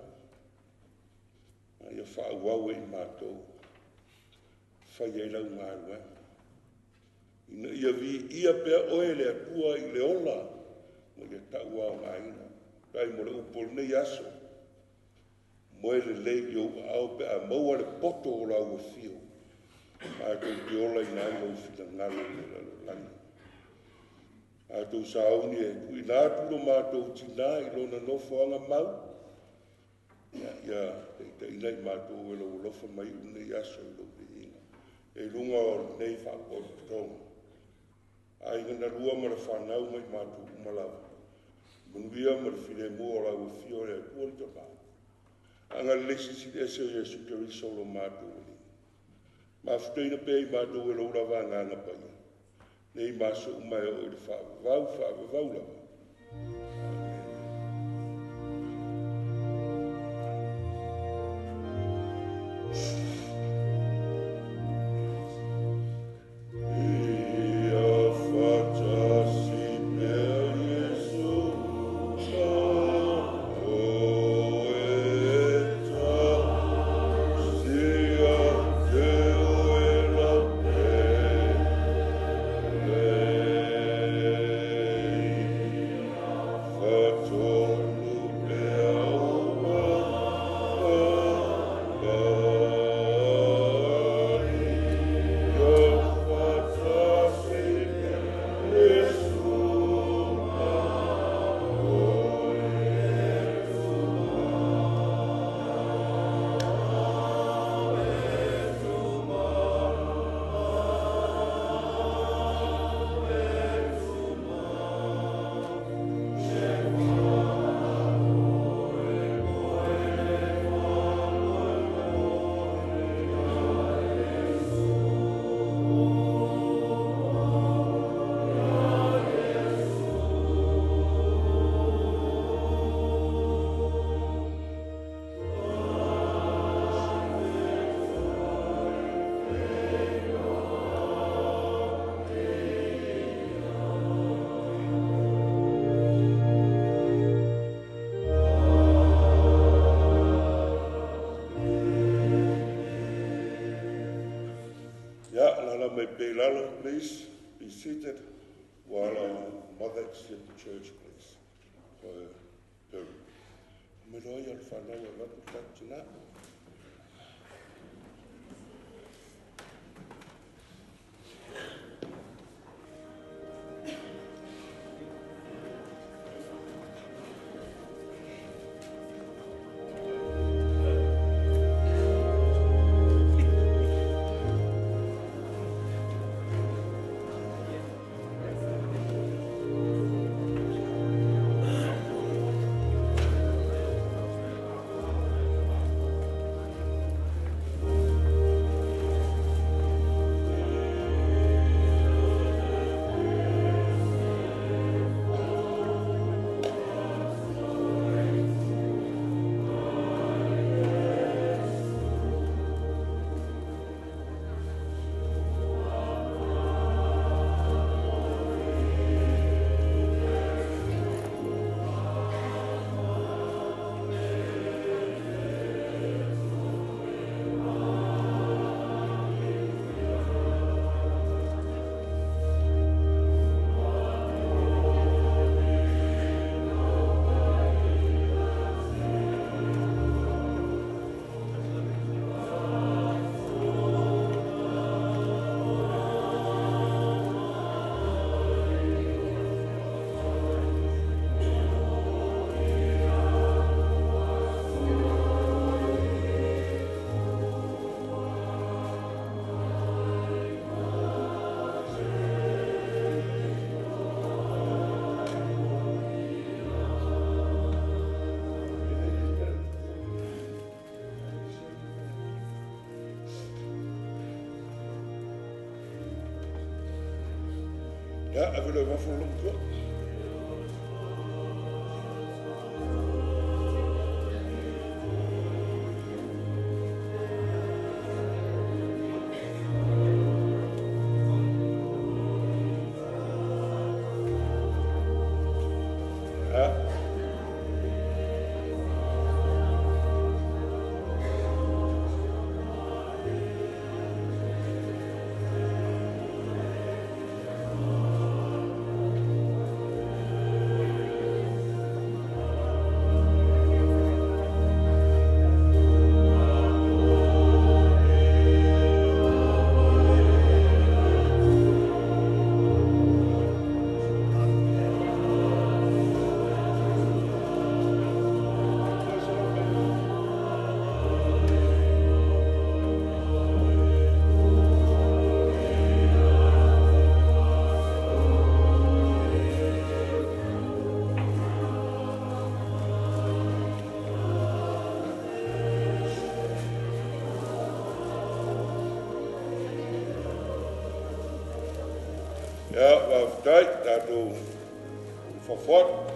Ia whaauau e i mātou. Whai ai lau ngā luenga. Ina ia vi ia pea oe le atua i le ola. Ma ia taua o ngā ina. Tai mo le upol nei aso. Moe le lei i au au pe a maua le poto o lau whio. Mātou te ola i nā lau whina ngalo le lalo langi. Mātou sauni e tui nā tūro mātou tina i lona nofo anga mau. Ia, ia, te ita ina i mātou e lau alofa mai unei aso i lau viinga. E lunga o nei whaakoe putonga. A inga na lua ma le whanau mai mātou umalawa. Manuia ma le while mua o lau whio le atua le tama. Anga le sisi ese o Yesu Keriso lo mātou ali. Mawhutaina pe i mātou e laura ngā paia. Nei maso umai o i le whaavavau, whaavavau lava. Ia Ia, alala mai pea i lalo, please be seated while our mother exit the church, please, for her burial. Me loa ia le whanau e watu tātou. Ia, ave le wafu lo matua. Ia, faafetai, tatou fafoatu.